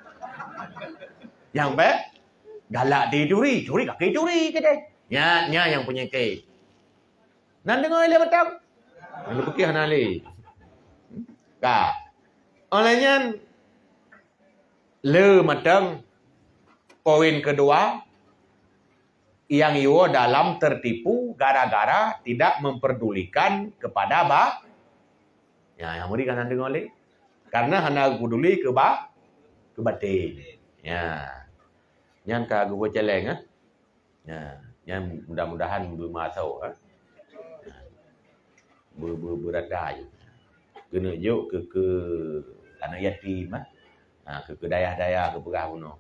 Nyang bèk, galak di turi, turi ka keuh ituri keudeh. Nyan, nyan nyang peunyakét. Nan deungoe lé mantong? Nyang peukiah hana lé. Ka. Óh lheueh nyan, le mantong poin keudua, nyang yue dalam tertipu gara-gara tidak memperdulikan kepada ba-, ya, nyang meuri ka nan deungoe lé. Karena hana peduli keu ba-, keu baten. Ya. Nyan ka geuboh celeng, eh. Ya, nyan mudah-mudahan beumeuasoe, eh. Be-, be-, beurata jih. Keuneuk jok keu, keu aneuk yatim, eh. Ha, keu, keu dayah-dayah keu peugah bunoe.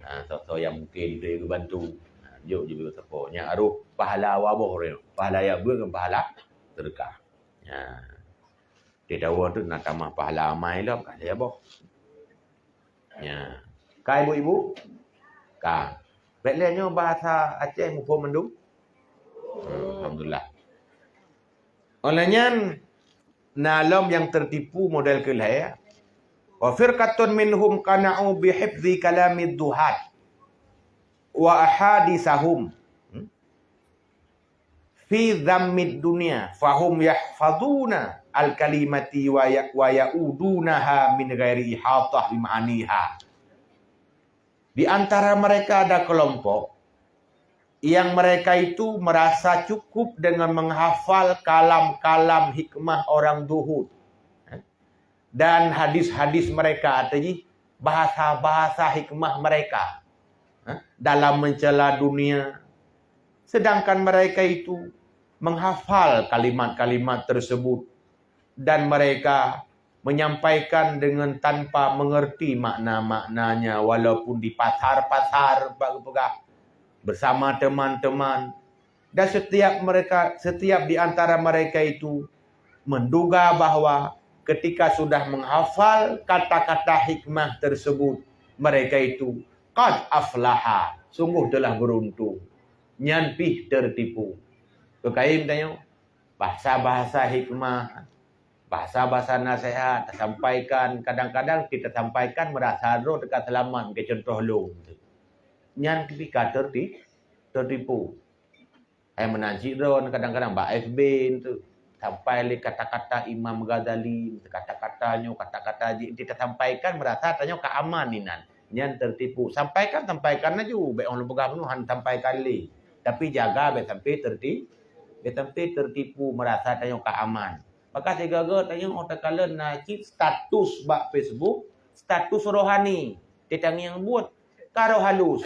Ha, soe-soe nyang mungken deuh geubantu. Ha, jok jibeue sapo. Nyang harôh pahala waboh ureueng. Pahala nyang beuet ngon pahala sedekah. Ya. Di dawa tu na tamah pahala amai lom, ka lhèe boh. Ya. Ka ibu-ibu? Ka. Bèk lé nyoe bahasa Aceh muphom mandum? Hmm, alhamdulillah. Oleh nyan, na lom nyang teutipu model keu lhèe. Wa firqatun minhum qana'u bi hifzi kalamid duhat wa ahadisahum. Hmm? Fi dhammid dunya, fahum yahfazuna al-kalimati wa ya-, wa ya'udunaha min ghairi ihatah bi ma'aniha. Di antara mereka ada kelompok yang mereka itu merasa cukup dengan menghafal kalam-kalam hikmah orang zuhud. Dan hadis-hadis mereka, artinya bahasa-bahasa hikmah mereka, eh, dalam mencela dunia. Sedangkan mereka itu menghafal kalimat-kalimat tersebut dan mereka menyampaikan dengan tanpa mengerti makna-maknanya, walaupun di pasar-pasar bak geupeugah bersama teman-teman. Dan setiap mereka, setiap di antara mereka itu menduga bahwa ketika sudah menghafal kata-kata hikmah tersebut, mereka itu qad aflaha, sungguh telah beruntung. Nyan pih tertipu. Keukaém tanyoe, bahasa-bahasa hikmah, bahasa-bahasa nasihat tasampaikan, kadang-kadang kita sampaikan merasa droe teuka seulamat, keu contoh lôn. Nyan tipikal terti-, tertipu. Hai meunan cit droe kadang-kadang bak F B tu. Sampai lé kata-kata Imam Ghazali, kata-kata nyoe, kata-kata jih, kita sampaikan merasa tanyoe ka aman inan. Nyan tertipu. Sampaikan, sampaikan laju. Bèk ureueng peugah bunoe han sampaikan lé. Tapi jaga bèk sampai terti-, bèk sampai tertipu merasa tanyoe ka aman. Maka sigoe-goe tanyoe oh takalon na cit status bak Facebook, status rohani. Teutangieng buet ka roh halus.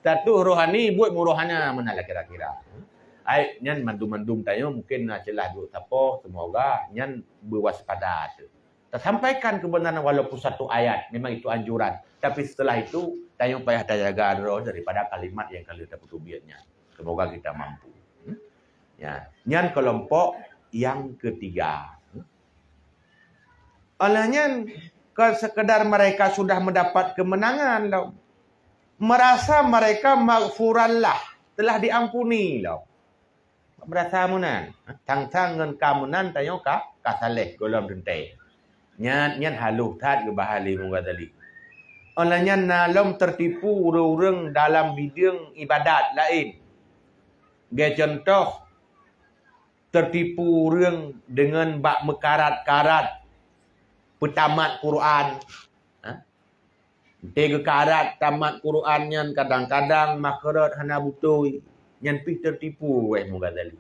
Status rohani buet meuroh hana meunan lah kira-kira. Ai, nyan mandum-mandum tanyoe mungkin na ceulah duek sapoh, semoga nyan beuwaspada teuh. Tasampaikan kebenaran walaupun satu ayat, memang itu anjuran. Tapi setelah itu, tanyoe payah tajaga droe daripada kalimat nyang ka lheueh tapeuteubiet nyan. Semoga kita mampu. Hmm? Ya, nyan kelompok yang ketiga. Oleh nyan, kon sekedar mereka sudah mendapat kemenangan lom. Merasa mereka maghfuran lah, telah diampuni lom. Merasa meunan, tang-tang ngon ka meunan tanyoe ka, ka saléh gohlom teuntèe. Nyan, nyan halôh that geubahas lé Imam Ghazali. Óh lheueh nyan na lom teutipu ureuëng-ureuëng dalam bideueng iébadat laén. Lagèe contoh, teutipu ureuëng deungon bak meukarat-karat peutamat Quran. Ha? Enté geukarat tamat Quran nyan kadang-kadang makhraj hana beutôi, nyan pih teutipu wéh Imam Ghazali.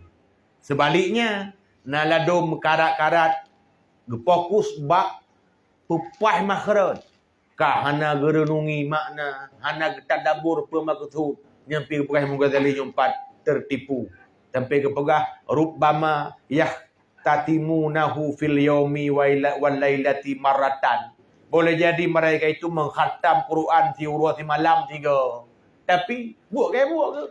Seubaliknya, na ladôm meukarat-karat geufokus bak peupaih makhraj, ka hana geureunungi makna, hana geutadabur peue meukeusud, nyan pih geupeugah Imam Ghazali nyoe pat teutipu. Sampai geupeugah, "Rubbama yahtatimunahu fil yaumi wa ila-, wal lailati marratan." Boleh jadi mereka itu mengkhatam Quran siuroe simalam sigoe. Tapi, buet keu buet keu.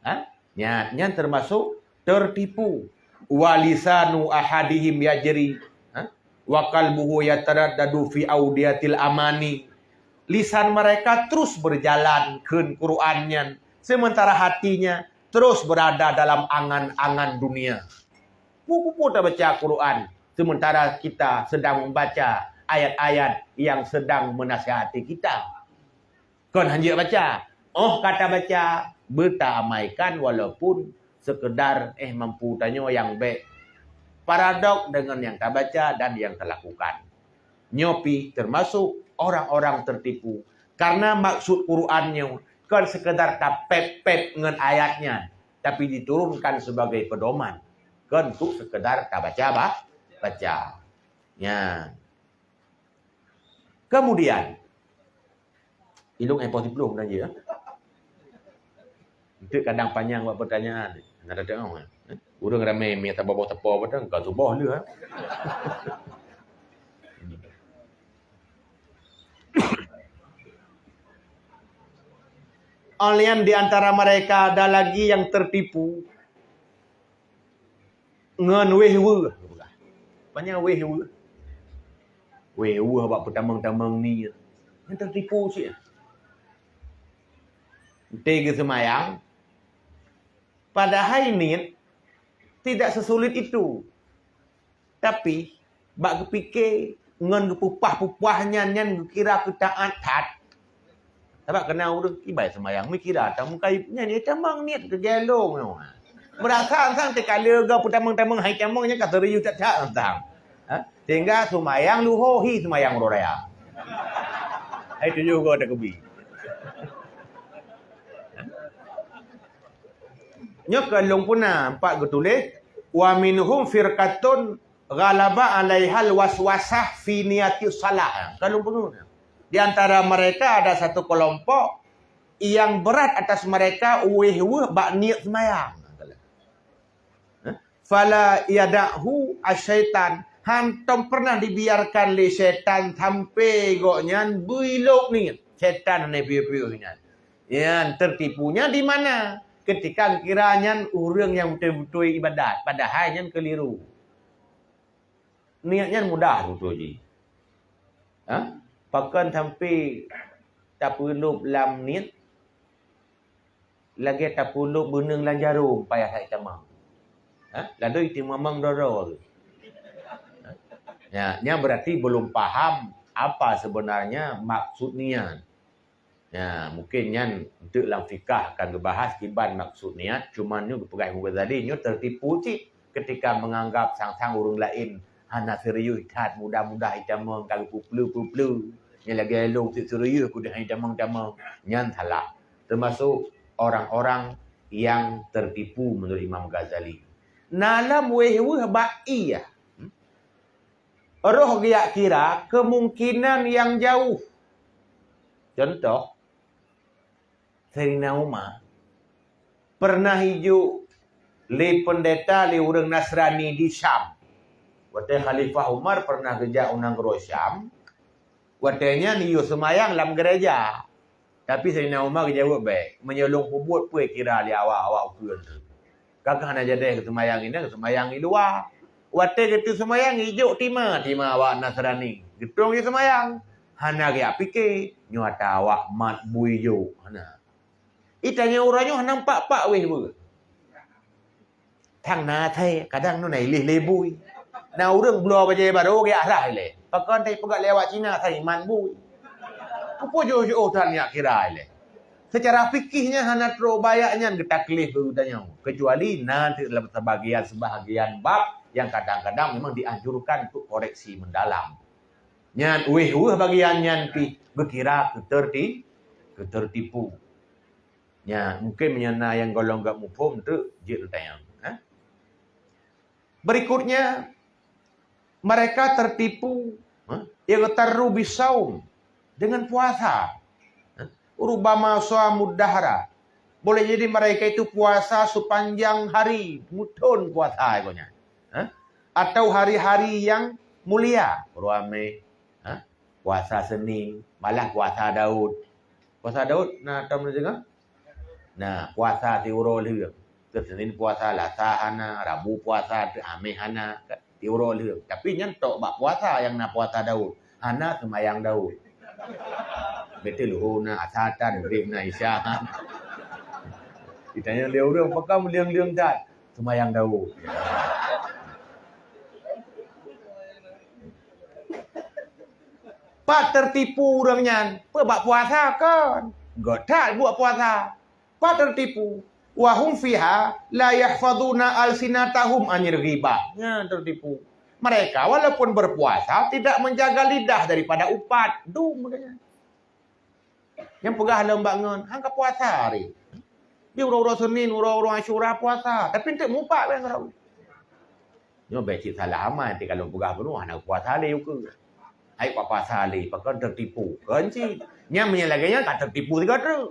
Ha? Nyan, nyan termasuk tertipu. "Wa lisanu ahadihim yajri, ha? Wa qalbuhu yataraddadu fi audiyatil amani." Lisan mereka terus berjalan kheun Quran nyan, sementara hatinya terus berada dalam angan-angan dunia. Peue-peue tabaca Quran, sementara kita sedang membaca ayat-ayat yang sedang menasihati kita. Kon hanjeuet baca. Óh ka tabaca, beutaamaikan walaupun sekedar, eh, mampu tanyoe nyang bék paradok deungon nyang tabaca dan nyang talakukan. Nyoe pih termasuk orang-orang tertipu. Karena maksud Quran nyoe kon sekedar tapép-pép ngon ayat nyan, tapi diturunkan sebagai pedoman. Kon untuk sekedar tabaca bah, baca. Nyan. Kemudian, ilong eh poh siplôh meunan jih, ya. Enteuk kadang panyang buat pertanyaan. Hana teudeungoe, eh. Ureuëng ramé mie saboh-boh teupeu beutôi, ka tuboh lé, eh. Oleh nyan di antara mereka ada lagi yang tertipu. Ngon wéh weueh. Banyak wéh weueh. Wéh weueh bak peutamong-tamong ni. Nyan teutipu cit. Ente geuseumayang, padahai niet tidak sesulit itu. Tapi, bak geupike ngon geupupah-pupah nyan, nyan geukira keu taát that. Sabab keunan ureuëng kiban seumayang, meukira tamong kayém nyan, ya tamong niet keu geulong nyoe. Meurasa sang teuka leuga peutamong-tamong hai tamong nyan ka serius that-that sang. Ha? Sehingga seumayang luho hi seumayang uroe raya. Hai tujoh go takeubi. Nyoe ka lôn puna empat geutuléh, "Wa minhum firqatun ghalaba 'alaihal waswasah fi niyati shalah." Ka lôn puna. Di antara mereka ada satu kelompok yang berat atas mereka wéh-weueh bak niet seumayang. "Fala yada'hu asyaitan." Hántom pernah dibiarkan lé syaitan sampai gobnyan beulôk niet. Syaitan hana piôh-piôh nyan. Nyan teutipunya di mana? Ketika kira nyan ureuëng nyang beutôi-beutôi ibadat, padahai nyan keliru. Niet nyan mudah beutôi jih. Ha? Pakon sampai tapeulôb lam niet, lagée tapeulôb beuneueng lam jarôm payah that tamong. Ha? Lalu itimamong droe-droe. Ha? Ya, nyan berarti belum paham apa sebenarnya maksud niet. Ya, mungkin nyan untuk lam fikah akan geubahas kiban maksud niet, cuma nyoe geupeugah Imam Ghazali nyoe teutipu cit ketika menganggap sang-sang ureuëng laén hana serius that, mudah-mudah itamong ka geupeupleu-peupleu. Nyan lagée lôn cit serius kudeh itamong-tamong. Nyan salah. Termasuk orang-orang yang tertipu menurut Imam Ghazali. Na lam wéh-weueh bak ie. Hmm? Roh geujak kira kemungkinan yang jauh. Contoh, Saidina Umar pernah ijok lé pendeta lé ureuëng Nasrani di Syam. Watée Khalifah Umar pernah geujak u nanggroe Syam, watée nyan yue seumayang lam gereja. Tapi Saidina Umar geujaweueb bèk, "Meunyoe lôn peubuet peue kira lé awak-awak ukeue teuh? Kakeuh hana jadeh geuseumayang inan, geuseumayang i luwa." Watée geuteuseumayang, ijok tima, tima awak Nasrani. Geutrông jiseumayang. Hana geujak pike, nyoe ata awak mat bui jok. Hana. Itanyong uroe nyoe hana pak-pak wéh beuh. Thang na asai, kadang nyoe na ileh lé bui. Na ureuëng bloe bajée barô geujak rhah ilée. Pakon teupeugah lé awak Cina asai mat bui. Peue jôh-jôh tan jak kira ilée. Secara fikih nyan hana trok bak ayat nyan geutaklif keu geutanyoe, kecuali na sebahagian bab yang kadang-kadang memang dianjurkan untuk koreksi mendalam. Nyan wéh-weueh bagian nyan pih geukira keuteurti-, keuteurtipu. Nya, mungkin meunyoe na nyang gohlom gak muphom teuk jeuet tanyong, ha? Berikutnya, mereka tertipu, ha? Ightarru bisaum, dengan puasa. Ha? Rubama shamud dahra. Boleh jadi mereka itu puasa sepanjang hari, muthon puasa igonya. Ha? Atau hari-hari yang mulia, ramai. Ha? Puasa Senin, malah puasa Daud. Puasa Daud na tom deungoe? Nah, puasa siuroe lheueh. Senin puasa, Lasa hana, Rabu puasa, Hameh hana, siuroe lheueh. Tapi nyan tok bak puasa nyang na puasa Daud. Hana seumayang Daud. Beutôi luhô na, asa tan, Magrib na, Isya. Ditanya lé ureuëng, "Pakon meuleueng-leueng that?" "Seumayang Daud." Pat teurtipu ureuëng nyan, peue bak puasa kon? Göt that buet puasa. Pat teurtipu. Wa hum fiha la yahfazuna alsinatahum anil ghibah. Nyan teurtipu. Mereka walaupun berpuasa tidak menjaga lidah daripada upat. Dum katanya. Nyang peugah lom bak ngon, hana puasa hari. Di uroe-uroe Senin, uroe-uroe Asyura puasa, tapi enteuk mupat bak ngon. Nyoe bèk cit salah amai, ti kalau peugah bunoe hana puasa lé ukeue. Hai puasa lé, pakon teurtipu. Kon cit. Nyang meunyoe lagèe nyan ka teurtipu sigoe treuk.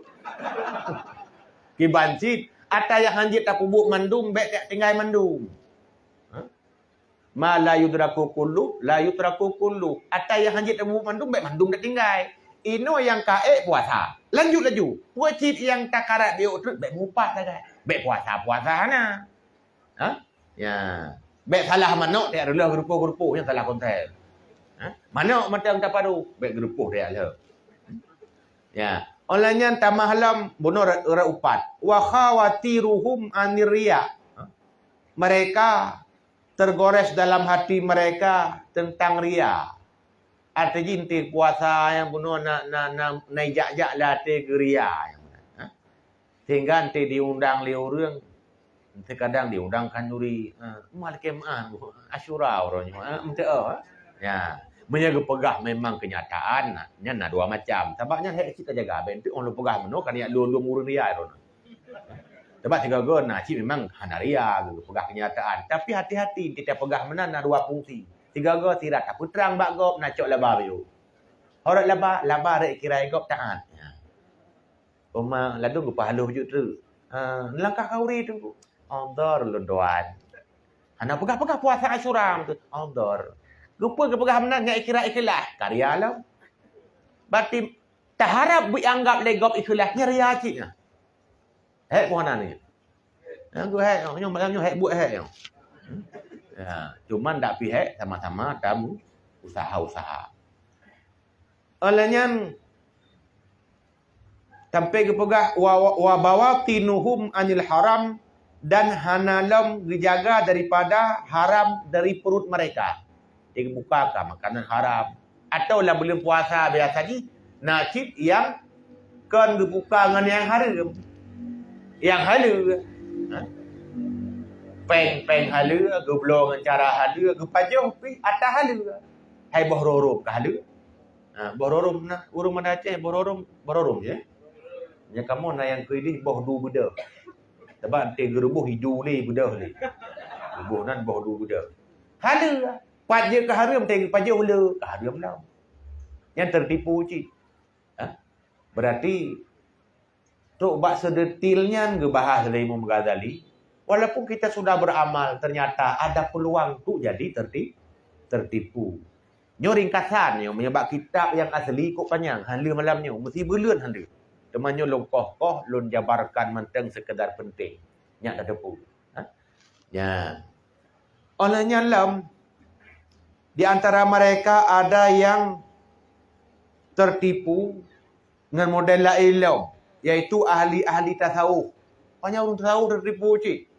Kiban cit, ata nyang hanjeuet tapeubuet mandum bèk tatinggai mandum. Ha? Ma la yudraku kullu, la yutraku kullu. Ata nyang hanjeuet tapeubuet mandum bèk mandum tatinggai. Inoe nyang ka ék puasa. Lanjut laju. Peue cit nyang takarat biôk treuk bèk mupat sagai. Bèk puasa-puasa hana. Ha? Ya. Bèk salah manok, teuka reuloh geurupoh-geurupoh, nyan salah konteks. Ha? Manok mantong tapadu, bèk geurupoh teuka lheueh. Ya. Óh lheueh nyan tamah lom bunoe rot, rot upat. Wa khawatiruhum anir riya. Ha? Mereka tergores dalam hati mereka tentang riya. Até jih enteuk puasa nyang bunoe na, na, na, na jak-jak lam até geuria nyang meunan, ha? Sehingga enteuk diundang lé ureueng, enteuk kadang diundang khanuri, ha, mal keumaah Asyura uroe nyoe, ha, enteuk, ha? Ya, meunyoe geupeugah memang keunyataan, na, nyan na dua macam. Sabab nyan hék cit tajaga, bèk enteuk 'oh lôn peugah meunoe kan jak lôn-lôn ureueng ria droeneuh. Sabab sigoe-goe na cit memang hana ria geupeugah keunyataan. Tapi hati-hati, enteuk tapeugah meunan na dua fungsi. Sigoe-goe sira tapeutrang bak gob na cok laba bayeue. Horot laba, laba rot kira gob taát. Ya. Uma ladôm geupeuhaloh bacut treuk. Ha, langkah khanuri tu. Hadar lôn tuan. Hana peugah-peugah puasa Asyura tu. Hadar. Geupeu geupeugah meunan nyan kira ikhlas. Ka ria lom. Berarti taharab beuanggap lé gob ikhlas nyan ria cit nyan. Hék pun hana ni. Nyang tu hék, nyoe malam nyoe hék buet hék nyoe. Hmm? Ya, cuman dak pi hék sama-sama tamu usaha-usaha. Óh lheueh nyan sampai geupeugah wa, wa, wa bawatinuhum anil haram, dan hana lom geujaga daripada haram dari perut mereka. Jadi geubuka ka makanan haram. Atau lam buleuen puasa biasa jih, na cit nyang kon geubuka ngon nyang hareuem. Nyang haleue. Ha? Péng-péng haleue, geubloe ngon cara haleue, geupajoh pih atra haleue. Hai boh rorôm ka haleue. Ha, boh rorôm na, ureueng Banda Aceh boh rorôm, boh rorôm je. Nya kamoe na nyang keu idéh boh du beudôh. Sabab enteuk geuruboh idu lé beudôh lé. Ruboh nan boh du beudôh. Haleue. Pat jeuet keu hareuem, teuka geupajoh le, keu hareuem lom. Nyan teutipu cit. Ha? Berarti trok bak seudetil nyan geubahas lé Imam Ghazali, walaupun kita sudah beramal, ternyata ada peluang untuk jadi terti-, tertipu. Nyoe ringkasan nyoe, meunyoe bak kitab nyang asli kok panyang, hana lé malam nyoe, meusti buleuen hana lé. Teuma nyoe lôn koh-koh, lôn jabarkan mantong sekedar penting. Nyak tateupeue. Ha? Nyan. Óh lheueh nyan lom, di antara mereka ada yang tertipu ngon model laén lom, yaitu ahli-ahli tasawuf. Banyak ureueng tasawuf tertipu cit.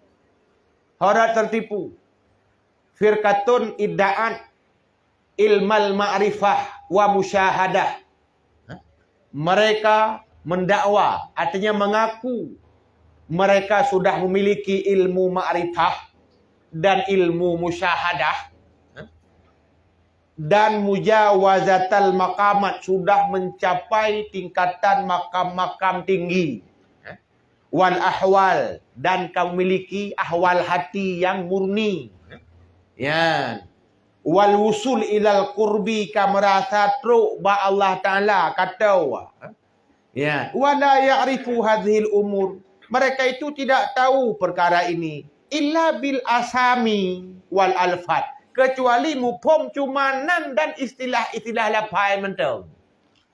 Horat tertipu. Firqatun idda'at ilmal ma'rifah wa musyahadah. Ha? Mereka mendakwa, artinya mengaku mereka sudah memiliki ilmu ma'rifah dan ilmu musyahadah. Ha? Dan mujawazatal maqamat, sudah mencapai tingkatan makam-makam tinggi. Ha? Wal ahwal, dan ka memiliki ahwal hati yang murni. Yan. Wal wusul ilal qurbi, ka merasa trok bak Allah Taala, ka tau. Ya, wa la ya'rifu hadhil umur. Mereka itu tidak tahu perkara ini illa bil asami wal alfat, kecuali muphom cuma nan dan istilah-istilah lafai mantong.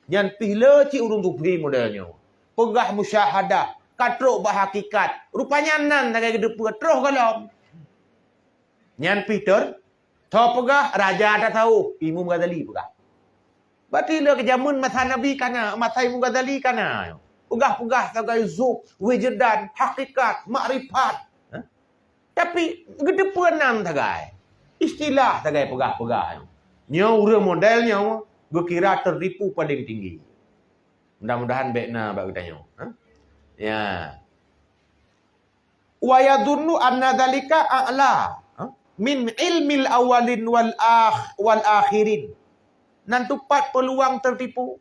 Nyan pih le cit ureueng sufi model nyoe. Peugah musyahadah, ka trok bak hakikat. Rupanya nan sagai geuteupeu troh gohlom. Nyan pih teuh, tho peugah raja tasawuf, Imam Ghazali peugah. Berarti le keu jameun masa Nabi kana, masa Imam Ghazali kana. Peugah-peugah sagai zuk, wijedan, hakikat, makrifat. Ha? Tapi geuteupeu nan sagai. Istilah sagai peugah-peugah. Nyoe ureueng model nyoe geukira tertipu paling tinggi. Mudah-mudahan bèk na bak geutanyoe. Ha? Ya. Wa yadhunnu anna dzalika a'la, ha? Min ilmil awwalin wal akh-, wal akhirin. Nan teupat peluang tertipu.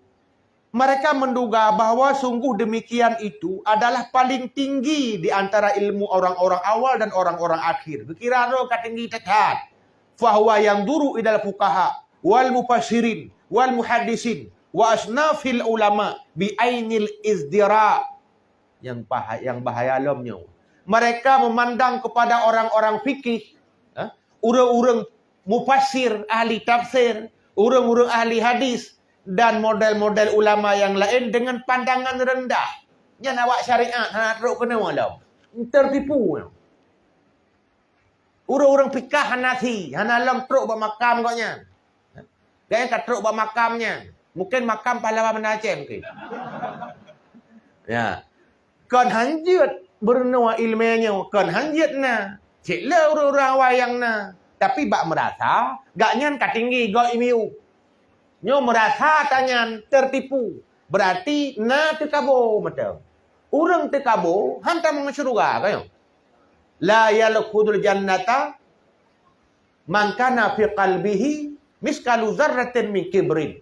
Mereka menduga bahwa sungguh demikian itu adalah paling tinggi di antara ilmu orang-orang awal dan orang-orang akhir. Geukira droe ka tinggi that-that. Fahuwa yanzuru ilal fuqaha wal mufassirin wal muhaddisin wa asnafil ulama bi ainil izdira. Nyang paha-, nyang bahaya lom nyoe. Mereka memandang kepada orang-orang fikih, ha? Ureueng-ureueng mufassir, ahli tafsir, ureueng-ureueng ahli hadis, dan model-model ulama yang lain dengan pandangan rendah. Nyan awak syariat hana trok keunoe lom. Tertipu. Ureuëng-ureuëng pikah hana si, hana lom trok bak makam gobnyan. Gobnyan ka trok bak makam nyan. Mungkin makam pahlawan Banda Aceh mungkin. Ya. Kon hanjeuet beureunoe iéleumé nyoe, kon hanjeuet na. Cit le ureuëng-ureuëng awai nyang na. Tapi bak meurasa, gobnyan ka tinggi gob iéleumé. Nyoe meurasa tanyan teurtipu. Beurati na teukabo mantong. Ureuëng teukabo han tamong syeuruga, ka nyoe. La yadkhulul jannata man kana fi qalbihi miskalu dzarratin min kibrin.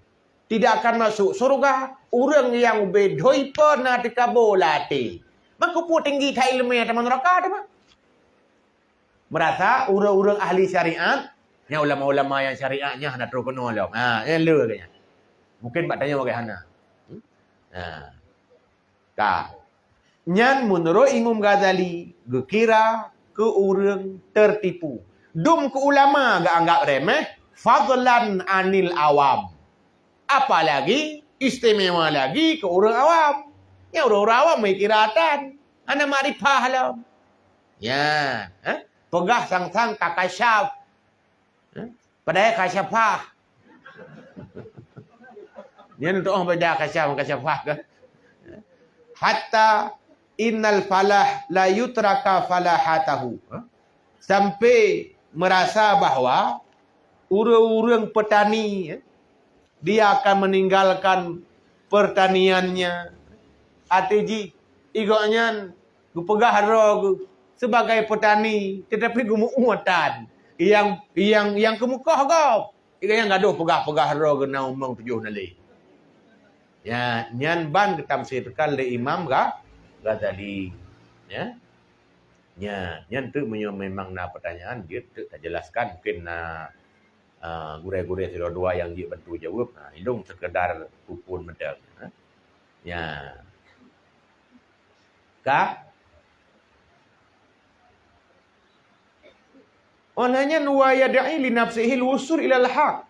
Tidak akan masuk syeuruga ureuëng nyang ubé dhui po na teukabo lam até. Meukeupue tinggi that iéleumé teuma neuraka teuma. Meurasa ureuëng-ureuëng ahli syariat, nyang ulama-ulama nyang syariat nyan hana troh keunoe lom. Ha, nyan le lagée nyan. Mungkin bak tanyoe bagaih hana. Hmm? Ha. Ka. Nyan meunurot Imam Ghazali geukira keu ureuëng teurtipu. Dum keu ulama geuanggab remeh, fadlan anil awam. Apalagi istimewa lagi keu ureuëng awam. Nyan ureuëng-ureuëng awam meukira tan. Hana makrifah lom. Nyan, eh? Peugah sang-sang ka kasyaf. Eh? Padahai kasyafah. Nyan untuk orang beda kasyaf, kasyafah kan? Hatta innal falah la yutraka falahatahu. Eh? Sampai merasa bahwa ureuëng-ureuëng peutani, eh, dia akan meninggalkan pertaniannya. Até jih, gobnyan geupeugah droe geuh sebagai peutani, tetapi geumeu'ue tan. Nyang, nyang, nyang keumeukoh gob. Nyang gadôh peugah-peugah droe geuh na umong tujoh naleh. Ya, nyan ban geutamsirkan lé Imam Gha-, Ghazali. Ya. Nya, nyan teuk meunyoe memang na pertanyaan, jeuet teuk tajelaskan. Mungkin na, ah, gurée-gurée sidroe dua nyang jeuet bantu jaweueb. Ha, ilong sekedar pupun mantong. Ha. Nya. Ka? Óh lheueh nyan, wa yad'i li nafsihil wusul ilal haq.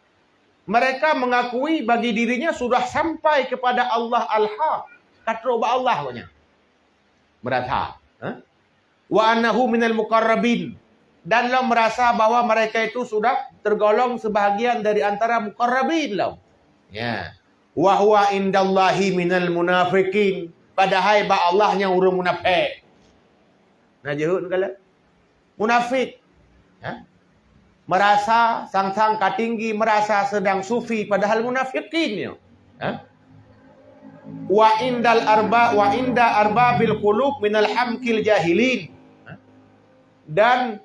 Mereka mengakui bagi dirinya sudah sampai kepada Allah al-haq. Ka trok bak Allah gobnyan. Merasa, ha? Wa annahu minal muqarrabin. Dan lom merasa bahwa mereka itu sudah tergolong sebahagian dari antara muqarrabin lom. Ya. Wa huwa indallahi minal munafiqin. Padahai bak Allah nyan ureuëng munafék. Na jeuhet neukalon? Munafék. Ha? Merasa sang-sang ka tinggi, merasa sedang sufi, padahal munafikin nyoe. Ha? Wa indal arba, wa inda arbabil qulub minal hamkil jahilin. Ha? Dan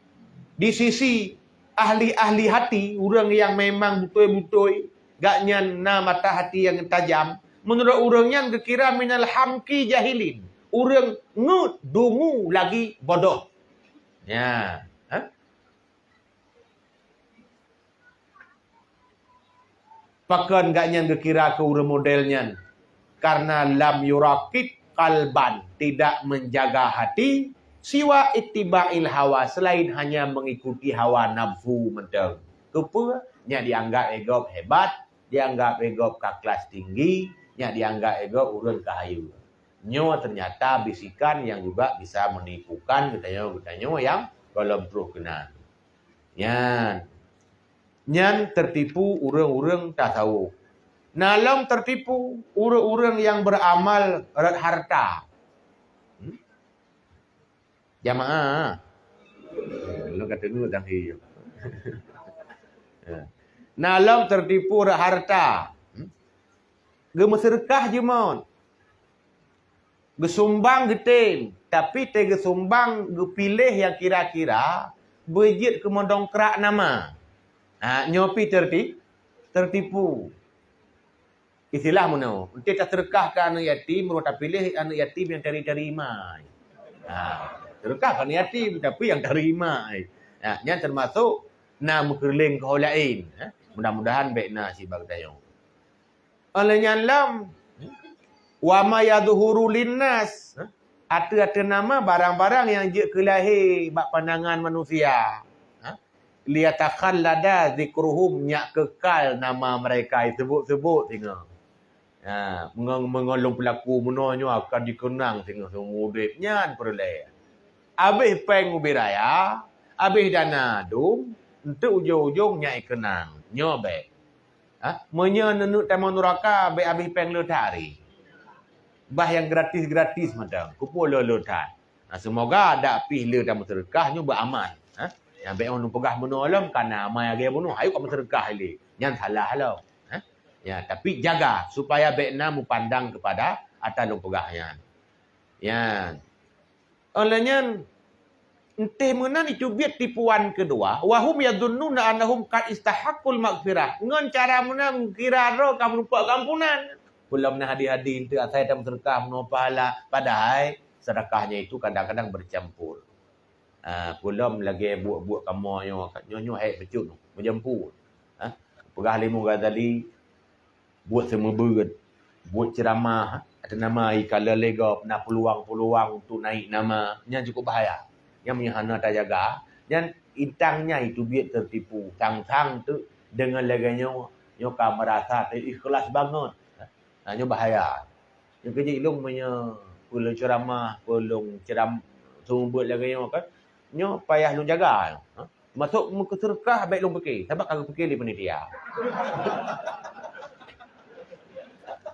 di sisi ahli-ahli hati, ureuëng nyang memang beutôi-beutôi, gobnyan na mata hati nyang tajam, meunurot ureuëng nyan geukira minal hamki jahilin, ureuëng ngeut dungu lagi bodoh. Ya, ha? Pakon gobnyan geukira keu ureuëng model nyan? Karena lam yuraqib qalban, tidak menjaga hati, siwa ittiba'il hawa, selain hanya mengikuti hawa nafsu mantong. Keupeue? Nyak dianggap lé gob hebat, dianggap lé gob ka kelas tinggi, nyak dianggap lé gob ureuëng ka hayeue. Nyoe ternyata bisikan nyang juga bisa menipukan geutanyoe-geutanyoe nyang gohlom troh keunan. Nyan. Nyan tertipu ureuëng-ureuëng tasawuf. Na lom tertipu ureuëng-ureuëng nyang beramal rot harta. Hmm? Jamaah. Lôn ka teungeut tangki. Ya. Na lom tertipu rot harta. Hmm? Geumeuseudeukah jimeuet. Geusumbang geutem, tapi teuh geusumbang geupiléh nyang kira-kira beujeuet keu meudongkrak nama. Ha, nyoe pi terti-, tertipu. Istilah meunoe, enteuk taseudeukah keu aneuk yatim, meunyoe tapiléh aneuk yatim nyang tari-tari iman. Ha, seudeukah keu aneuk yatim, tapi nyang tari iman. Ha, nyan teumasok na meukeureuléng keu ho laén. Ha, mudah-mudahan bék na sibak tanyoe. Óh lheueh nyan lom, wa ma yadhhuru linnas, ateueh-ateueh nama barang-barang nyang jeuet keu lahé bak pandangan manusia. Ha? Liyatakhallada dzikruhum, nyak keukal nama mereka disebut-sebut singoh. Ha, meungon, meungon lôn peulaku meunoe nyoe akan dikeunang singoh seumeu udeb nyan peureulée. Abéh péng ubé raya, Abéh dana dum, enteuk ujong-ujong nyang keunang. Nyoe bék. Ha? Meunyoe neuneuk tamong nuraka, bék abéh péng le that ari. Bah nyang gratis-gratis mantong, keupeue le-le that. Nah, seumoga dak pih le tameuseudeukah nyoe beuamal. Ha? Nyang bék ureueng peugah bunoe lom, kana amai lagée bunoe, ayo kameuseudeukah ilée. Nyan salah lom. Ha? Ya, tapi jaga supaya bék na meupandang keupada ata lôn peugah nyan. Nyan. Óh lheueh nyan, enteh meunan itu biet tipuan keudua, "Wa hum yadhunnuna annahum qad istahaqqul maghfirah." Ngon cara meunan kira droe ka meurumpok keuampunan. Peulom na hadi-hadi enteuk asai tameuseudeukah meunoe pahala, padahai seudeukah nyan itu kadang-kadang bercampur. Ah, peulom lagée buet-buet kamoe nyoe, nyoe, nyoe hék bacut, meujampur. Ha? Peugah lé Imam Ghazali, buet seumeubeuet, buet ceuramah, atau nama ikalon lé gob, na peuluang-peuluang untuk naik nama, nyan cukup bahaya. Nyan meunyoe hana tajaga, nyan intang nyan itu biet teutipu, sang-sang teuk deungon lagée nyoe, nyoe ka meurasa teu ikhlas banget. Ha, nyoe bahaya. Nyoe keuh jih ilong meunyoe peulong ceuramah, peulong ceram-, seumeubeuet lagée nyoe kan, nyoe payah lôn jaga. Ha? Masok meukeuseudeukah bék lôn pike, sabab ka geupike lé panitia.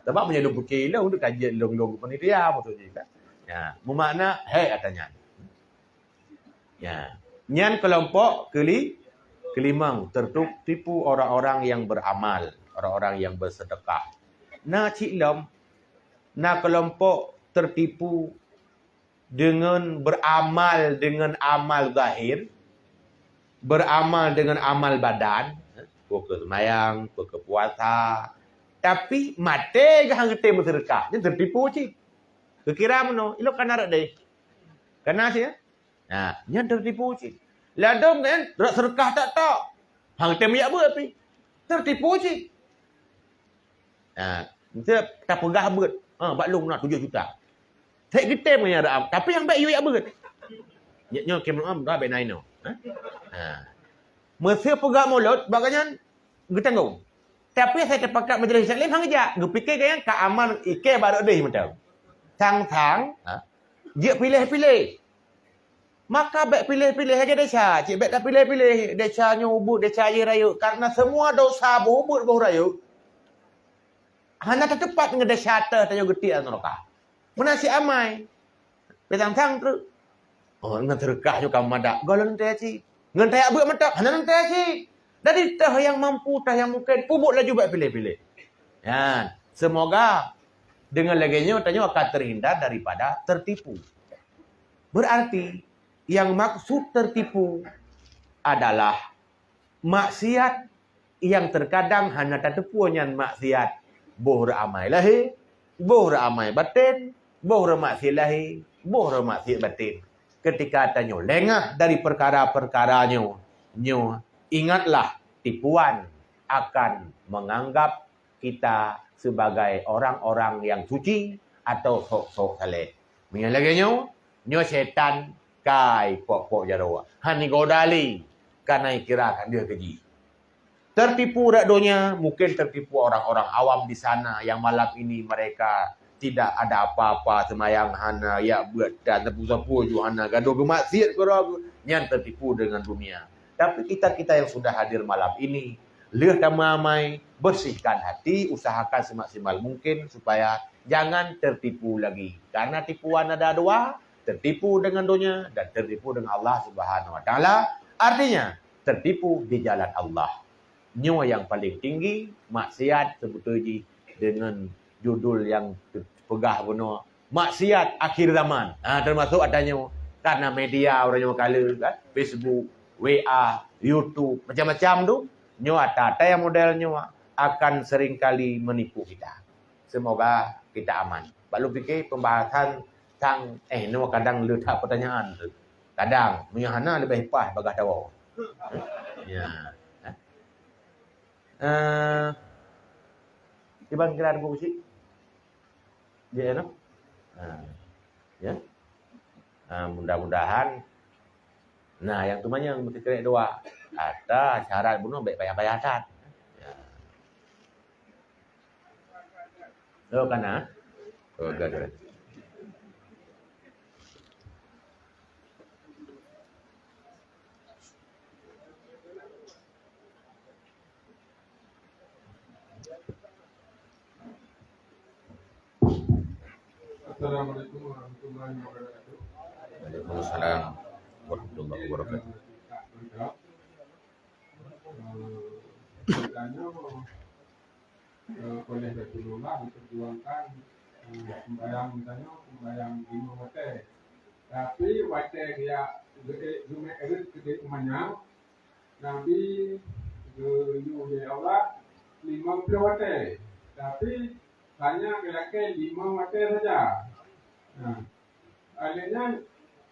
Sabab meunyoe lôn pike lôn, untuk kajian lôn-lôn panitia maksud jih kan. Ya, meumakna, hei, ata nyan. Ya. Nyan keulompok keuli-, keulimong, tertipu orang-orang yang beramal, orang-orang yang bersedekah. Na cit lom, na keulompok tertipu deungon beramal deungon amal zahir, beramal deungon amal badan, peu kheueh seumayang, peu kheueh puasa, tapi maté geuh han geutem meuseudeukah, nyan teutipu cit. Geukira meunoe, ilok kana rot deh. Kana cit, ya? Nah, nyan teutipu cit. Ladom kan, rot seudeukah tok-tok. Han geutem jak beuet pih. Teutipu cit. Ha, meusti tapeugah beuet. Ha, bak lôn na tujoh juta. Thek geutem nyan, tapi nyang bék yue jak beuet. Nyoe, nyoe keunoe, dah bék na inoe. Ha? Ha. Meusti peugah mulod, bak nyan geutanggong. Tapi asai teupakat majlis taklim han geujak, geupike gobnyan ka aman ikée barô deh mantong. Sang-sang, ha? Jeuet piléh-piléh. Maka bék piléh-piléh lagée desya, cit bék tapiléh-piléh desya nyoe ubit, desya jih rayeuk, karena semua dosa boh ubit boh rayeuk hana tateupat ngon desya teuh tanyoe geutiek lam neuraka. Meunan cit amai, bék sang-sang treuk. Oh, ngon seudeukah nyoe ka meumadak, gohlom teuh cit. Ngon tajak beuet mantong, hana teuh cit. Dari teuh nyang mampu, teuh nyang mungken, peubuet laju bék piléh-piléh. Nyan, semoga deungon lagée nyoe tanyoe akan terhindar daripada tertipu. Berarti, yang maksud tertipu adalah maksiat yang terkadang hana tateupeue nyan maksiat, boh reuamai lahé, boh reuamai baten, boh reumaksiat lahé, boh reumaksiat baten. Ketika tanyoe lengah dari perkara-perkara nyoe, nyoe ingatlah tipuan akan menganggap kita sebagai orang-orang yang suci atau sok-sok saleh. Meunyoe lagée nyoe, nyoe syaitan kai pok-pok jaroe. Han igoda lé, ka na ikira ka deuh keu jih. Tertipu dak donya, mungkin tertipu orang-orang awam di sana yang malam ini mereka tidak ada apa-apa, seumayang hana, jak beuet dan sapeue-sapeue ju hana, gadoh geumaksiat keudroe, nyan tertipu dengan dunia. Tapi kita-kita yang sudah hadir malam ini, lheueh tameuamai, bersihkan hati, usahakan semaksimal mungkin supaya jangan tertipu lagi. Karena tipuan ada dua, tertipu dengan dunia dan tertipu dengan Allah Subhanahu Wa Taala. Artinya, tertipu di jalan Allah. Nyoe nyang paling tinggi, maksiat sebetul jih dengan judul nyang peugah bunoe, maksiat akhir zaman. Ha, termasuk ata nyoe, karena media ureuëng nyoe kala, kan? Facebook, W A, YouTube, macam-macam tu. Nyoe ata-ata nyang model nyoe akan sering kali menipu kita. Semoga kita aman. Bak lôn pike pembahasan tang, eh, nyoe kadang le that pertanyaan tu. Kadang, meunyoe hana leubeh paih bagaih tawoe. Ya. Eh, kiban kira ada buku cik? Ya, no? Ha. Ya. Ha, mudah-mudahan. Nah, nyang teumanyong meukeurek dua. Ata syarat bunoe bék payah-payah that. Ya. Oh, kana? Oh, good, good. Assalamualaikum warahmatullahi wabarakatuh. Waalaikumsalam warahmatullahi wabarakatuh. Eh, tanyoe, eh, oleh Rasulullah diperjuangkan, eh, sembahyang, misalnya sembahyang lima watèe. Tapi watèe dia geuék, geuék, geuék keudéh keumanyang, Nabi geuyue lé Allah limong ploh watèe, tapi hanya geulakèe limong watèe saja. Nah, oleh nyan,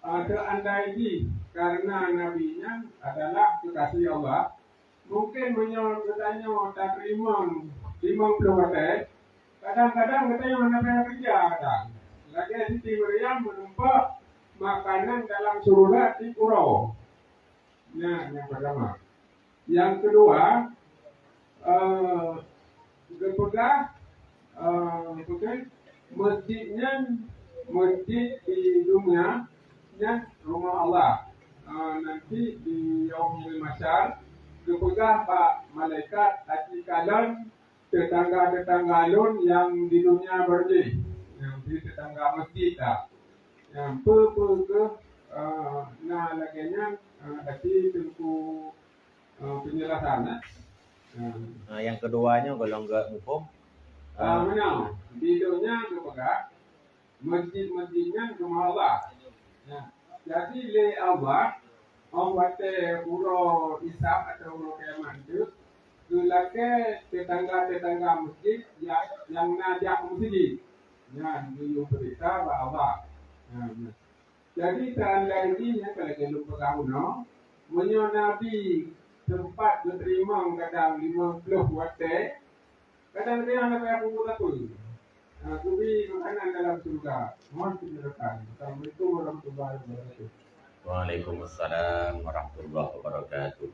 eh, seandai jih karena Nabi nyan adalah kekasih Allah, mungkin meunyoe geutanyoe tateurimong limong ploh watèe, kadang-kadang geutanyoe hana payah keureuja kadang. Lagèe Siti Maryam meureumpok makanan dalam syeuruga di uroe. Nyan nyang pertama. Nyang keudua, eh, geupeugah, eh, bukan, masjid nyan, masjid di dunia nyan rumah Allah. Eh, nanti di Yaumil Mahsyar, geupeugah bak malaikat aci kalon, tetangga-tetangga lôn nyang di dunia beureujih, nyang di tetangga masjid dah. Nyang peue-peue keuh, eh, na lagèe nyan, eh, tadi Teungku, eh, penjelasan, eh. Eh. Ah, nyang keudua nyoe golom geuet muphom. Ah, ah, meunan. Di donya geupeugah, masjid-masjid nyan rumah Allah. Nah, jadi lé Allah, 'oh watèe uroe hisab atau uroe kiamat nyan, geulakèe tetangga-tetangga masjid nyang, nyang na jak meuseujid. Nyan geuyue peurintah bak Allah. Nah, nah. Jadi, seandai jih nyan ka lagèe lôn peugah bunoe, meunyoe Nabi sempat geuteurimong kadang limong ploh watèe, kadang dia hana payah peubuet sapeue. Ha, geubri makanan dalam syeuruga. Mohon penjelasan. Assalamualaikum warahmatullahi wabarakatuh. Waalaikumsalam warahmatullahi wabarakatuh.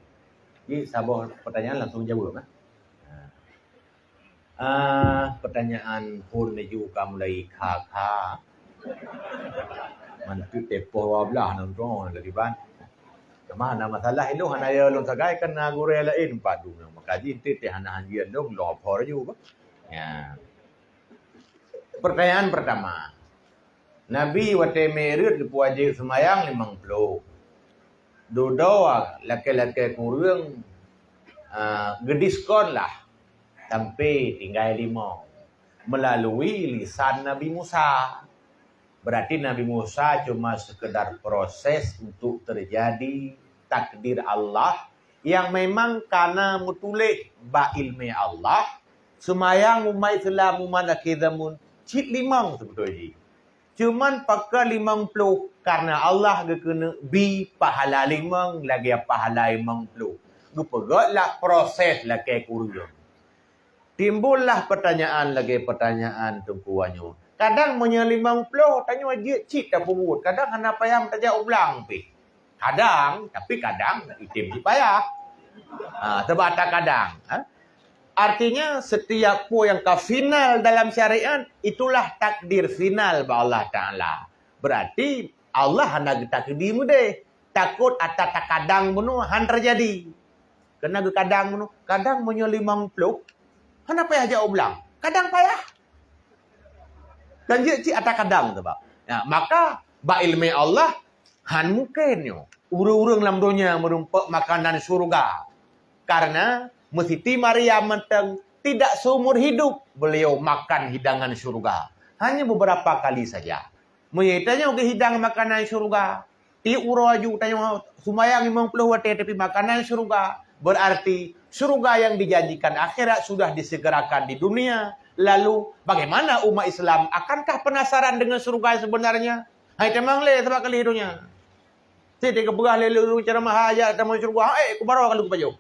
Jadi, saboh pertanyaan langsung jaweueb, eh? Ha. Ah, pertanyaan phôn laju ka mulai kha-kha. Manteuet teupôh dua blah nonton lagi ban. Cuma na masalah ilôn hana ya lôn sagai kan na gurèe laén padum nyang meukaji, enti teuh hana hanjeuet lôn, lôn apor ju. Ya. Pertanyaan pertama, Nabi watèe Mi'raj geupeuwajéb seumayang limong ploh. Dudoe lakèe-lakèe kureueng, ah, geudiskon lah sampai tinggai limong melalui lisan Nabi Musa. Berarti Nabi Musa cuma sekedar proses untuk terjadi takdir Allah yang memang kana meutuléh bak ileumèe Allah, seumayang umat Islam umat akhé zaman cit limong seubeutôi jih. Cuman pakon limong ploh, karena Allah geukeuneuk bi pahala limong lagèe pahala limong ploh. Geupeugöt lah proses lakèe kureueng. Timbullah pertanyaan lagèe pertanyaan Teungku nyoe. Kadang meunyoe limong ploh, tanyoe jeuet cit tapeubuet. Kadang hana payah tajak u blang pih. Kadang, tapi kadang item jipayah. Ha, sebab ata kadang, ha? Artinya, setiap peue nyang ka final dalam syariat, itulah takdir final bak Allah Taala. Berarti, Allah hana geutakdir meudeh. Takot ata takadang bunoe han teujadi. Keureuna geukadang bunoe, kadang meunyoe limong ploh, hana payah jak u blang. Kadang payah. Dan jeuet cit ata kadang teuh, Bang. Ya, maka bak ileumèe Allah, han mungken nyoe. Ureueng-ureueng lam donya meurumpok makanan syeuruga. Karena meusiti Maryam mantong tidak seumur hidup beliau makan hidangan syeuruga. Hanya beberapa kali saja. Meunyoe tanyoe geuhidang makanan syeuruga, tiep uroe aju tanyoe seumayang limong ploh watèe tapi makanan syeuruga, berarti syeuruga yang dijanjikan akhirat sudah disegerakan di dunia. Lalu, bagaimana umat Islam akankah penasaran dengan syeuruga yang sebenarnya? Hai tamong lé sabab ka lheueh donya. Cit geupeugah lé lôn ceramah, "Hai, jak tamong syeuruga." "Eh, kubaroe ka lôn kupajoh."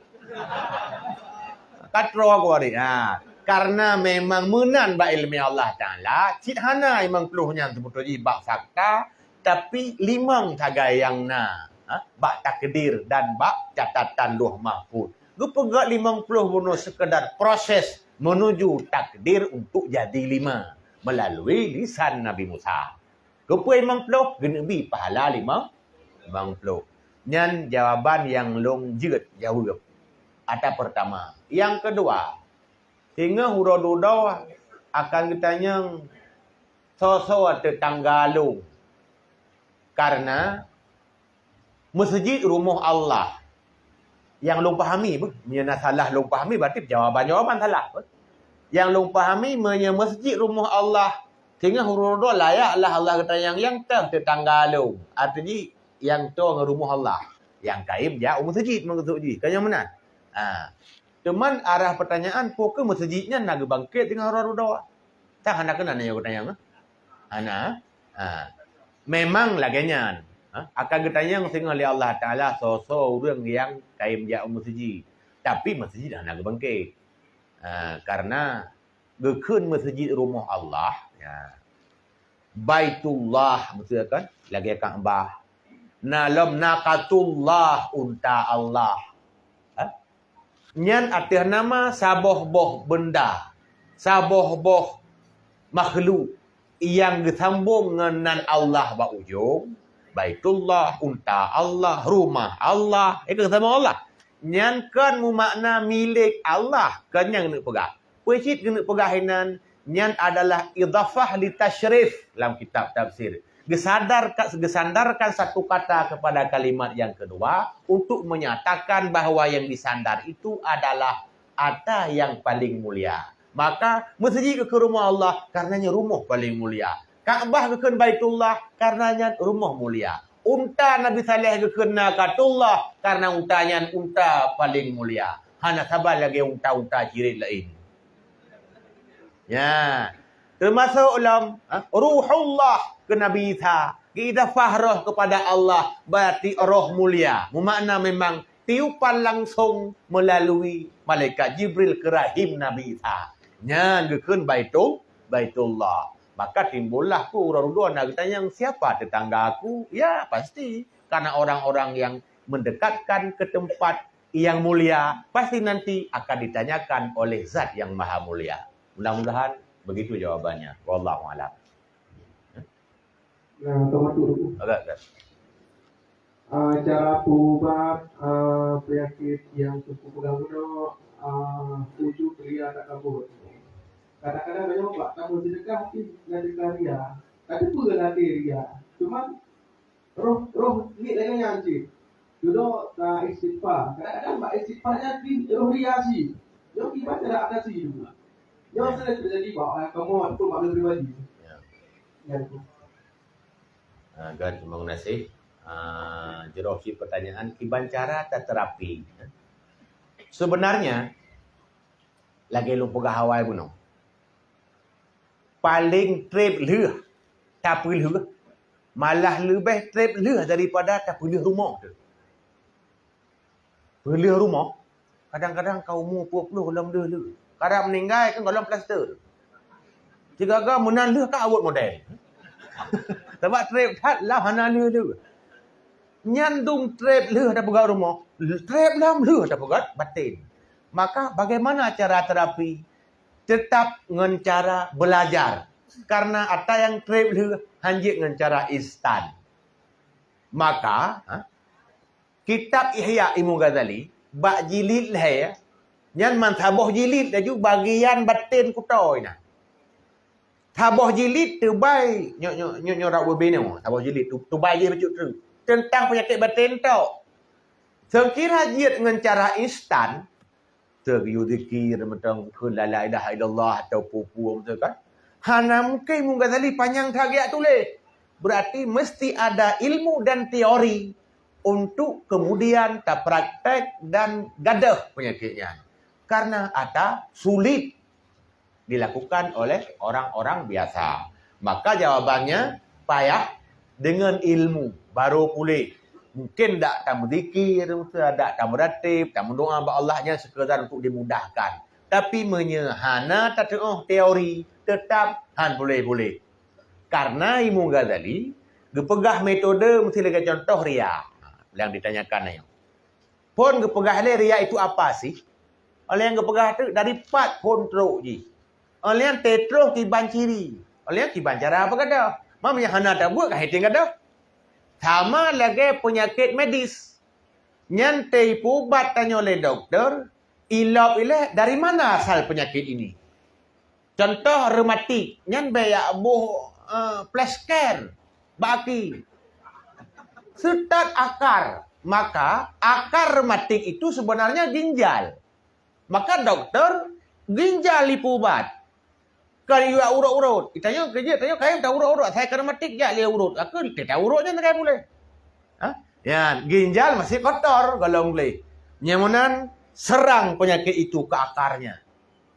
Ka troe ku hari. Ha. Karena memang meunan bak ileumèe Allah Taala, cit hana limong ploh nyan teubeutôi jih bak fakta, tapi limong sagai nyang na, ha, bak takdir dan bak catatan Lauh Mahfuz. Geupeugöt limong ploh bunoe sekedar proses menuju takdir untuk jadi lima melalui lisan Nabi Musa. Keupeue limong ploh? Geuneuk bi pahala limong, limong ploh. Nyan jawaban nyang lôn jeuet jaweueb. Ata pertama. Nyang keudua, singoh uroe dudoe akan geutanyong, soe-soe teutangga lôn. Karena meuseujid rumoh Allah. Nyang lôn pahami beuh, meunyoe na salah lôn pahami, berarti jawaban-jawaban salah beuh. Nyang lôn pahami, meunyoe meuseujid rumoh Allah, singoh uroe-uroe layak lah Allah geutanyong nyang toh teutangga lôn. Arti jih, nyang toh ngon rumoh Allah. Nyang kayém jak u meuseujid meukeusud jih. Kan nyang meunan? Ha. Cuman arah pertanyaan, peu kheueh meuseujid nyan na geubangket singoh uroe-uroe? Tan hana keunan nyoe geutanyong, eh? Hana. Ha. Memang lagèe nyan. Ha? Akan geutanyong singoh lé Allah Taala soe-soe ureueng nyang kayém jak u meuseujid. Tapi meuseujid hana geubangket. Ha, karena geukheun meuseujid rumoh Allah, ya. Baitullah, maksudnya kan, lagèe Ka'bah. Na lom naqatullah, unta Allah. Ha? Nyan ateueh nama saboh boh beunda, saboh boh makhluk nyang geusambong ngon nan Allah bak ujong, Baitullah, unta Allah, rumah Allah, eh, geusambong Allah. Nyan kon meumakna milék Allah, kon nyang neupeugah. Peue cit keuneuk peugah inan, nyan adalah idhafah li tasyrif lam kitab tafsir. Geusadarka-, geusandarkan satu kata kepada kalimat yang kedua untuk menyatakan bahwa yang disandar itu adalah ata yang paling mulia. Maka, meuseujid keu rumoh Allah, karena nyan rumoh paling mulia. Ka'bah geukheun Baitullah, karena nyan rumoh mulia. Unta Nabi Saleh geukheun naqatullah, karena unta nyan unta paling mulia. Hana saban lagèe unta-unta cirét laén. Ya. Teumasok lom, ha, Ruhullah keu Nabi Isa. Geuidhafah roh kepada Allah, berarti roh mulia. Meumakna memang tiupan langsong melalui malaikat Jibril keu rahim Nabi Isa. Nyan geukheun Baitul-, Baitullah. Maka timbullah keu uroe-uroe na geutanyong, "Siapa tetangga aku?" Ya, pasti. Karena orang-orang yang mendekatkan ke tempat yang mulia, pasti nanti akan ditanyakan oleh Zat yang Maha Mulia. Mudah-mudahan begitu jawabannya. Wallahu a'lam. Nah, tomato dulu. Agak, agak. Ah, cara peuubat, ah, penyakit yang suku pegang unoe, ah, uju ria takabur. Kadang-kadang banyak ubat, tak boleh sedekah, tapi nak sedekah ria. Tapi pun nanti ria. Cuman, roh, roh ni lain yang cik. Duduk, ah, istighfar. Kadang-kadang bak istighfar nyan di roh ria cik. Yang kiban cara atasi tu. Yang sering terjadi bak, ah, kamu ataupun bak pribadi. Ya. Ya. Ah, kan, terima kasih. Ah, jroh cit pertanyaan, kiban cara taterapi. Sebenarnya, lagèe lôn peugah awai bunoe, paleng trép lheueh tapeulheueh, malah leubeh trép lheueh daripada tapeulheueh rumoh teuh. Peulheueh rumoh, kadang-kadang ka umu peuet ploh gohlom lheueh-lheueh. Karab meuninggai kan gohlom plaster. Sigaga meunan lheueh ka awot model. Sabab trép that lam hana lheueh-lheueh. Nyan dum trép lheueh tapeugöt rumoh, trép lom lheueh tapeugöt baten. Maka bagaimana cara terapi? Tetap ngon cara belajar. Karena ata nyang trép lheueh hanjeuet ngon cara instan. Maka, ha, kitab Ihya Imam Ghazali, bak jilid lhèe, nyan man saboh jilid laju bagian baten kuto inan. Saboh jilid teubai, nyoe, nyoe, nyoe, nyoe rab ubé nyoe, saboh jilid tu, teubai jih bacut treuk. Teuntang peunyakét baten tok. Seukira jeuet ngon cara instan, teuh geuyue zikir, mantong kheun la ilaha illallah atau peue-peue, beutôi kan? Hana mungken Imam Ghazali panyang that geujak tuléh. Berarti mesti ada ilmu dan teori untuk kemudian tapraktek dan gadöh peunyakét nyan. Karena ata sulit dilakukan oleh orang-orang biasa. Maka jawabannya payah dengan ilmu, baru pulih. Mungkin dak tameuzikir, dak tameuratéb, tameudoa bak Allah nyan sekadar untuk dimudahkan. Tapi meunyoe hana tateuoh teori, tetap han puléh-puléh. Karena Imam Ghazali geupeugah metode meusti lagèe contoh ria. Yang ditanyakan nyoe. Phon geupeugah lé ria itu apa sih? Óh lheueh nyan geupeugah teuk dari pat phon trok jih. Óh lheueh nyan teutroh kiban ciri. Óh lheueh nyan kiban cara peugadôh. Meunyoe hana tabeuet ka hiteng gadôh. Sama lagèe peunyakét medis. Nyan teuipubat tanyoe lé dokto, ilop ilèe dari mana asal penyakit ini. Contoh rematik, nyan bèk jak boh eh, plester bak aki. Seutôt akar. Maka akar rematik itu sebenarnya ginjal. Maka doktor ginjal ipeuubat. Kon yue urot-urot. Tanyoe keujeuet, tanyoe kayém ta urot-urot. Asai ka rematik jak lé urot. Aku teuta urot nyan ka puléh. Ha? Ya, ginjal masih kotor golom gleh. Nyang meunan serang penyakit itu ke akarnya.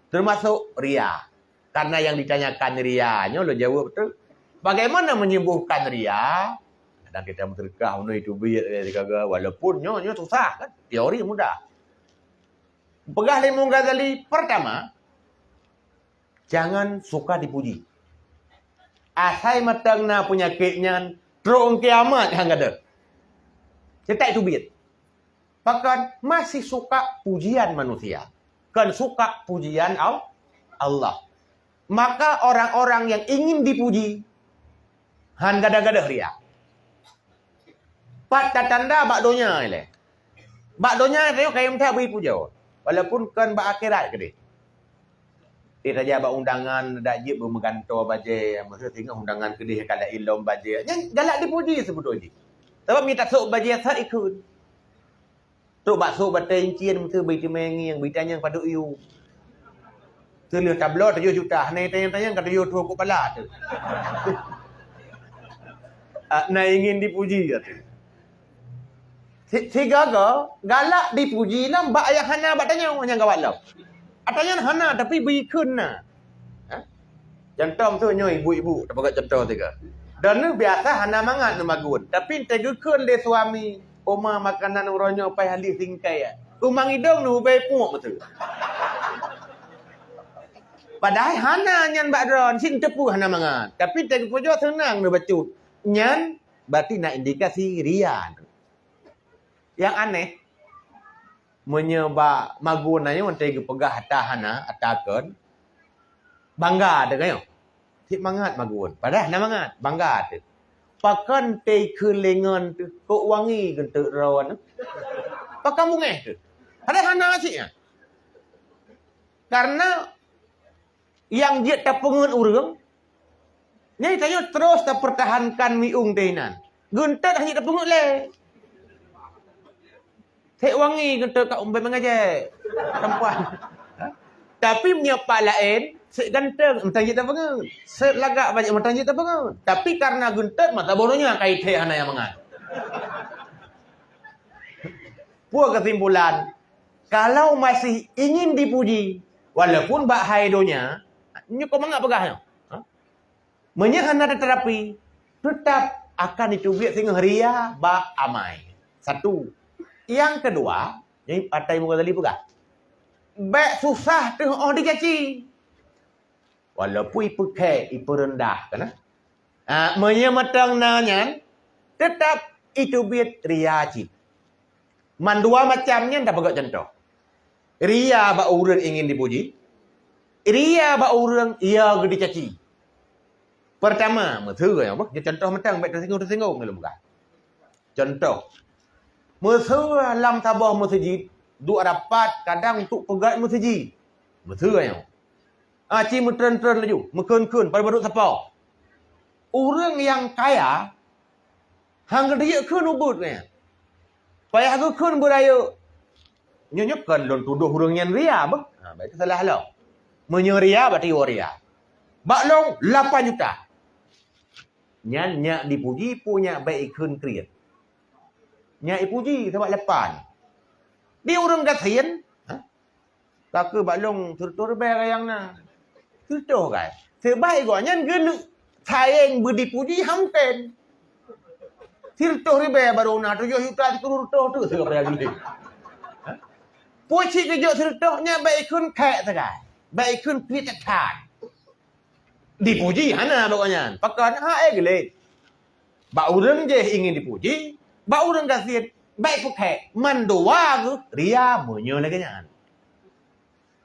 Termasuk ria. Karena yang ditanyakan ria nyoe lôn jaweueb tu. Bagaimana menyembuhkan ria? Kadang kita meuseudeukah meunuri teubiet, eh, sigaga. Walaupun nyoe, nyoe susah kan. Teori mudah. Peugah lé Imam Ghazali, pertama, jangan suka dipuji. Asai mantong na peunyakét nyan, trok kiamat han gadôh. Cetak teubiet. Pakon masih suka pujian manusia, kon suka pujian Al-, Allah. Maka orang-orang yang ingin dipuji, han gadôh-gadôh ria. Pat tatanda bak donya ilée. Bak donya ilée kayém that bri pujoe, walaupun kon bak akhirat keudeh. Di raja bak undangan dak jeuet beumeugantoe bajée, maksud singoh undangan keudeh ka laén lom bajée. Nyan galak dipuji seubeutôi jih. Sabab mita sok bajée that ikheun. Trok bak sôk batée incien, meuteubri teumé ngieng, bri tanyong padub yue. Teulheueh tabloe tujoh juta, hana tanyong-tanyong ka tujoh thôn keu pala teuh. Ah, na ingin dipuji, ya. Si-, sigaga galak dipuji lom bak ayah hana bak tanyoe nyang gawat lom. Ata nyan hana, tapi bri kheun na. Ha? Contoh tu nyoe ibu-ibu, tapeugah contoh tiga. Dan ni biasa hana mangat neumagun, tapi teugeukheun lé suami, "Oma, makanan uroe nyoe pai halih singkai, ya." Umang idong ni ubé puek beutôi. Padahai hana nyan bak droe, sit teupeu hana mangat. Tapi teugeupeujoe seunang neubacut. Nyan berarti na indikasi ria. Yang aneh, meunyoe bak magun nyoe watée geupeugah ata hana, ata kon, bangga teuh nyoe. Sit mangat magun, padahai hana mangat, bangga teuh. Pakon teuh kheun lé ngon teuh, kok wangi geunteuk droe nyoe. Pakon bungéh teuh. Padahai hana cit nyan. Karena nyang jeuet tapeungeut ureuëng, nyan tanyoe terus tapertahankan miueng teuh inan. Geunteuk hana jeuet tapeungeut lé. Sek wangi geunteuk ka umbé meungajé. Perempuan. Tapi meunyoe pat laén, sek ganteng, mantong jeuet tapeungeut. Sek lagak banyak, mantong jeuet tapeungeut. Tapi karena geunteuk, mata boh donya ka ithée hana nyang mangat. Peue kesimpulan? Kalau masih ingin dipuji, walaupun bak hai donya, nyoe kok mangat peugah nyoe. Ha? Meunyoe hana tatarapi, tetap akan jiteubiet singoh ria bak amai. Satu. Nyang keudua, nyang ata Imam Ghazali peugah, bék susah teuh óh dicaci. Walaupun ipeukhée, ipeureundah, kan? Ah, meunyoe mantong na nyan, tetap jiteubiet ria cit. Mandua macam nyan tapeugah contoh. Ria bak ureuëng ingin dipuji, ria bak ureuëng ia geudicaci. Pertama, meuseue nyang bah, contoh mantong bék teusinggung-teusinggung lôn peugah. Contoh, meuseue lam saboh meuseujid, duek rapat kadang untuk peugét meuseujid. Meuseue nyoe. Ah, ci meutreun-treun laju, meukheun-kheun, padub-padub sapo. Ureuëng nyang kaya, han geudiyek kheun ubeuet nyan. Payah geukheun beurayeuk. Nyoe, nyoe kon lôn tudoh ureuëng nyan ria, beuh. Ha, berarti salah lom. Meunyoe ria, berarti woe ria. Bak lôn lapan juta. Nyan nyak dipuji, peue nyak bék ikheun kriet. Nyak ipuji sabab lapan. Di ureuëng gasien, ha? Ka keuh bak lôn sireutôh ribée ka nyang na. Sireutôh kan? Sebaik gobnyan geuneuk sayang beudipuji han mungken. Sireutôh ribée barô na tujoh juta sikureueng reutôh tu sigoe payah geuneuk. Ha? Peue cit geujok sireutôh nyan bék ikheun khék sagai. Bék ikheun kriet that. Dipuji hana bak gobnyan. Pakon? Ha, eh, gleh. Bak ureuëng jéh ingin dipuji, bak ureuëng gasien bék peukhée, mandua geuh ria meunyoe lagée nyan.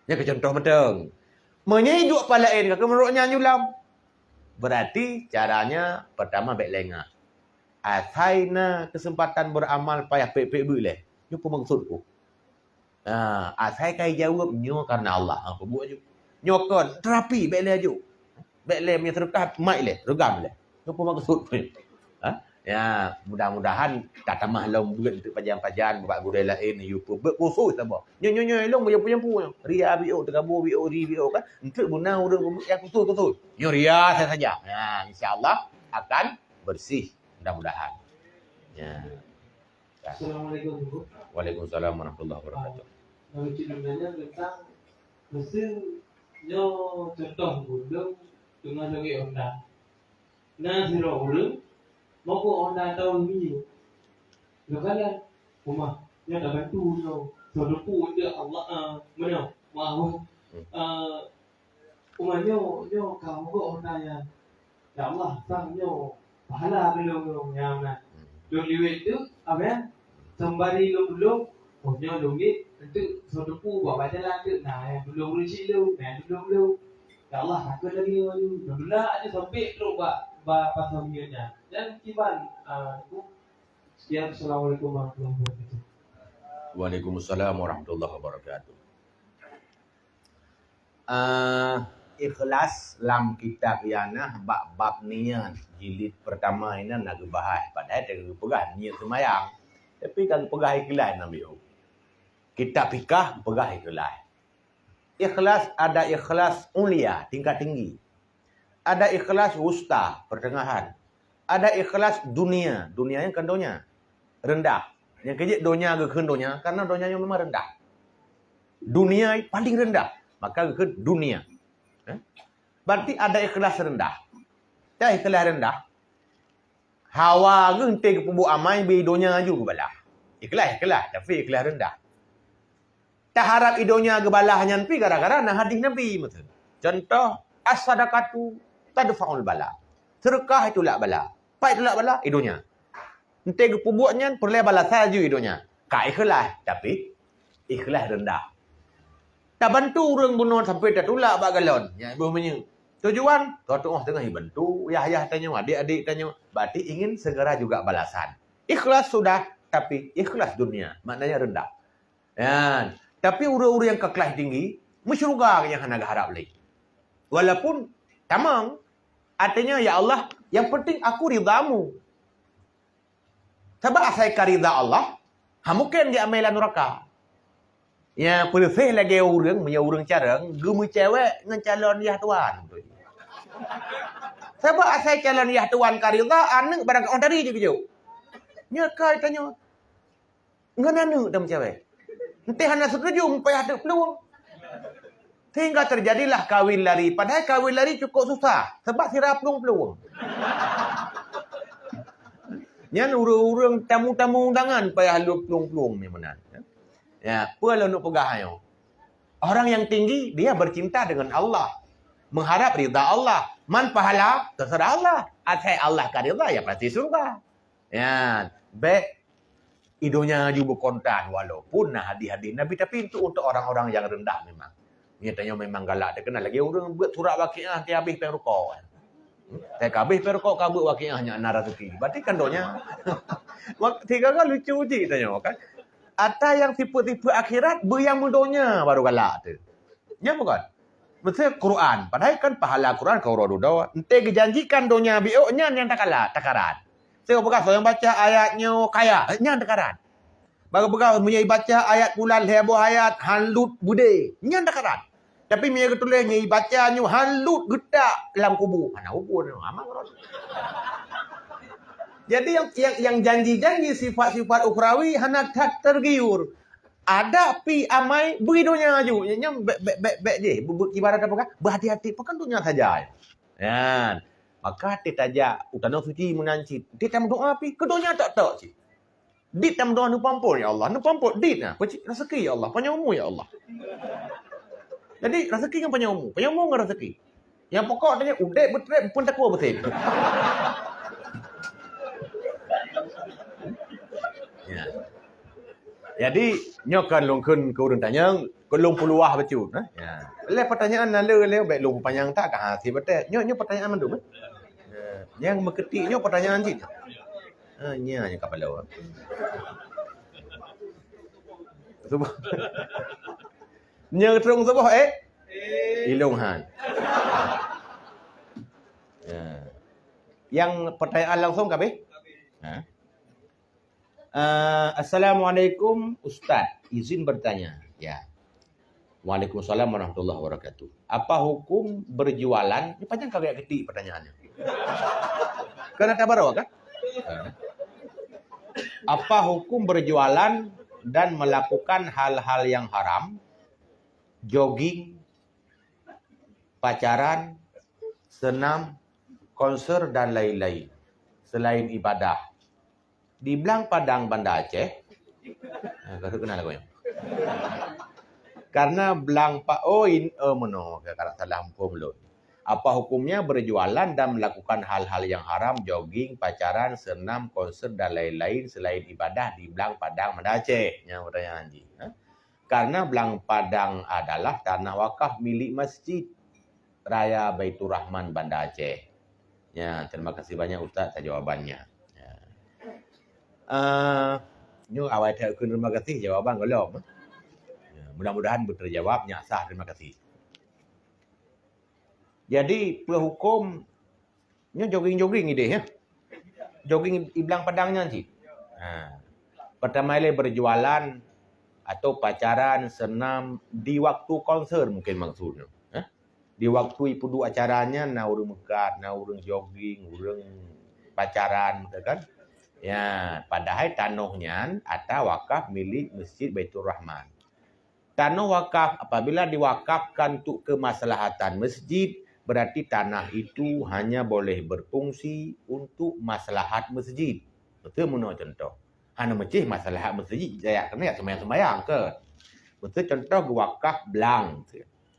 Nyan keu contoh mantong. Meunyoe duek pat laén ka keuh meunurot nyan julam, berarti caranya pertama bék lengah. Asai na kesempatan beramal payah pék-pék buet lé. Nyoe peue maksud ku? Ah, asai ka jaweueb nyoe karena Allah. Ah, peubuet aju. Nyoe kon terapi bék lé aju. Bèk lé meunyoe seudeukah, mat lé, reugam lé. Nyoe peue maksud? Ha? Ya, mudah-mudahan tatamah lom beuet untuk pajan-pajan bak gurèe laén, yue peubeuet khusus saboh. Nyoe, nyoe, nyoe, ilong meujampu-jampu nyoe. Ria biôk, teukabô biôk, ri biôk kan. Untuk beuna ureueng peubuet nyang khusus-khusus. Nyoe ria saja. Ya, insya Allah akan bersih. Mudah-mudahan. Ya. Assalamualaikum, Guru. Waalaikumsalam warahmatullahi wabarakatuh. Kami cuma nanya tentang mesin nyoe contoh gulung dengan lagi Honda. Nah, sira ureueng mokok Honda tahun ni. Lepas lah, rumah, nyoe dah bantu nyoe. Sodoku untuk Allah, ah, mana? Maaf. Hmm. Ah, Uma nyoe, nyoe ka meugoe Honda nyan. Ya Allah, sang nyoe pahala keu lôn nyoe nyang na. Lôn liwet teuk, abang, sembari lôn tulông, oh nyoe lôn gét, enteuk soe teupeu bak jalan teuk na nyang tulông ureueng chik lôn, na nyang tulông lôn. Ya Allah, takheun lagèe nyoe laju. Lôn tulak laju sampai trok bak, bak pasar minyeuk nyan. Nyan kiban, ah, Teungku. Sekian, Assalamualaikum warahmatullahi wabarakatuh. Waalaikumsalam warahmatullahi wabarakatuh. Ah, ikhlas lam kitab Ianah bak bab niat jilid pertama inan na geubahas, padahai teuka geupeugah niat seumayang. Tapi ka geupeugah ikhlas namiet. Kitab fikah geupeugah ikhlas. Ikhlas, ada ikhlas ulia, tingkat tinggi. Ada ikhlas wusta, pertengahan. Ada ikhlas dunia, dunia nyan kon donya. Rendah. Nyang keujeuet donya geukheun donya, karena donya nyoe memang rendah. Dunia paling rendah, maka geukheun dunia. Eh? Berarti ada ikhlas rendah. Dah ikhlas rendah. Hawa geuh enteuk geupeubuet amai beu donya laju geubalah. Ikhlas, ikhlas, tapi ikhlas rendah. Taharab i donya geubalah nyan pi gara-gara na hadis Nabi meuteun. Contoh, "As-sadaqatu tadfa'ul bala." Seudeukah itulak bala. Pat itulak bala? I donya. Enteuk geupeubuet nyan peureulèe balasan laju i donya. Ka ikhlas, tapi ikhlas rendah. Tabantu ureueng bunoe sampai tatulak bak galon, nyan boh minyeuk. Tujuan, tuha tuoh teungoh ibantu yah-yah tanyoe, adik-adik tanyoe. Berarti ingin segera juga balasan. Ikhlas sudah, tapi ikhlas dunia, maknanya rendah. Kan? Tapi ureueng-ureueng nyang ka kelas tinggi, meusyeuruga nyang hana geuharab lé. Walaupun tamong, artinya, "Ya Allah, yang penting aku ridha-Mu." Sabab asai ka ridha Allah, ha mungken jiamai lam nuraka. Ya, peuleuséh lagèe ureueng, meunyoe ureueng carông, geumeucewek ngon calon yah tuan. Sabab asai calon yah tuan ka ridha, aneuk barangkapeue tadi jih geujok. Nyoe ka tanyoe. Ngon aneuk dan cewek. Enteh hana setuju, mupayah teuk peulueng. Sehingga terjadilah kawin lari. Padahai kawin lari cukup susah. Sebab sira peulueng-peulueng. Nyan ureueng-ureueng tamu-tamu undangan payah lheueh peulueng-peulueng ni meunan. Ya, peue lôn peugah nyoe? Orang yang tinggi, dia bercinta dengan Allah. Mengharap ridha Allah. Man pahala, terserah Allah. Asai Allah ka ridha, ya pasti surga. Ya, bèk i donya laju beukontan, walaupun na hadis-hadis Nabi, tapi itu untuk orang-orang yang rendah memang. Nyoe tanyoe memang galak teukeunal lagi ureueng beuet surat Waqiah ti habéh péng rukok. Hmm? Teuka habéh péng rukok ka beuet Waqiah nyan na raseuki. Berarti kan donya. Wak-, tiga kan lucu jih tanyoe kan. Ata nyang sifeuet-sifeuet akhirat beu nyang meudonya baru galak teuh. Nyan bukan? Meusti Quran. Padahai kan pahala Quran ka uroe dudoe. Enteh geujanjikan donya biôk nyan nyang takala, takarat. Saya peugah, soe nyang baca ayat nyoe kaya, nyan takarat. Baru peugah, meunyoe ibaca ayat pulan lhèe boh ayat, han lut beudé, nyan takarat. Tapi meunyoe geutuléh nyoe ibaca nyoe han lut geutak lam kubu, hana hubungan nyoe, aman rot. Jadi yang, yang, yang janji-janji sifat-sifat ukhrawi hana that tergiur. Ada pi amai bui donya laju. Nyan bèk, bèk, bèk, bèk jih. Be-, be-, ibarat apa kah? Berhati-hati, pakon donya saja. Nyan. Maka teuh tajak u tanoh suci meunan cit. Teuh tameudoa pi, keu donya tok-tok cit. Dit tameudoa neupampôh, "Ya Allah, neupampôh dit nah. Peucit raseuki, ya Allah. Panyang umu, ya Allah." Jadi, raseuki ngon panyang umu. Panyang umu ngon raseuki. Nyang pokok tanyoe udép beutrép pun takue beutém. Ya. Jadi, nyoe kan lôn kheun keu ureueng tanyong, keu lôn peuluwah bacut, eh. Ya. Lé pertanyaan na le, lé bèk lôn peupanyang that ka hasé batèe. Nyoe, nyoe pertanyaan mandum, eh. Ya. Nyang meuketik nyoe pertanyaan cit. Ha, nya nyang kapala. Suboh. Nyoe trong suboh, eh? Ilong han. Nyang pertanyaan langsung ka habéh? Ha? Eh, Assalamualaikum Ustaz, izin bertanya. Ya. Waalaikumsalam warahmatullahi wabarakatuh. Apa hukum berjualan? Ini panjang kali ketik pertanyaannya. Kan ada baru kan? Ha. Apa hukum berjualan dan melakukan hal-hal yang haram? Jogging, pacaran, senam, konser dan lain-lain selain ibadah. Di Blang Padang Banda Aceh. Ha, ka kenal lagu nyan. Karena Blang Pa-, oh, in-, oh, meunoe, ka, ka salah muphom lôn. Apa hukumnya berjualan dan melakukan hal-hal yang haram, jogging, pacaran, senam, konser dan lain-lain selain ibadah di Blang Padang Banda Aceh? Nyan pertanyaan jih. Ha? Karena Blang Padang adalah tanah wakaf milik Masjid Raya Baiturrahman Banda Aceh. Ya, terima kasih banyak Ustaz atas jawabannya. Ya. Eh, nyoe awai that kheun terima kasih, jawaban gohlom. Ya, mudah-mudahan beuteurijawab nyak sah terima kasih. Jadi, peue huköm nyoe jogging-jogging idéh, ya? Jogging i Blang Padang nyan cit. Ha. Pertama ilée berjualan atau pacaran, senam di waktu konser mungkin maksudnya. Ha? Di waktu ipeuduek acara nyan na ureuëng meukat, na ureuëng jogging, ureuëng pacaran, betul kan? Ya, padahai tanoh nyan ata wakaf milik Masjid Baiturrahman. Tanoh wakaf apabila diwakafkan untuk kemaslahatan masjid, berarti tanah itu hanya boleh berfungsi untuk maslahat masjid. Betul meunoe contoh. Hana meucih maslahat masjid, jaya keuneuk seumayang-seumayang ke. Betul contoh geuwakaf blang,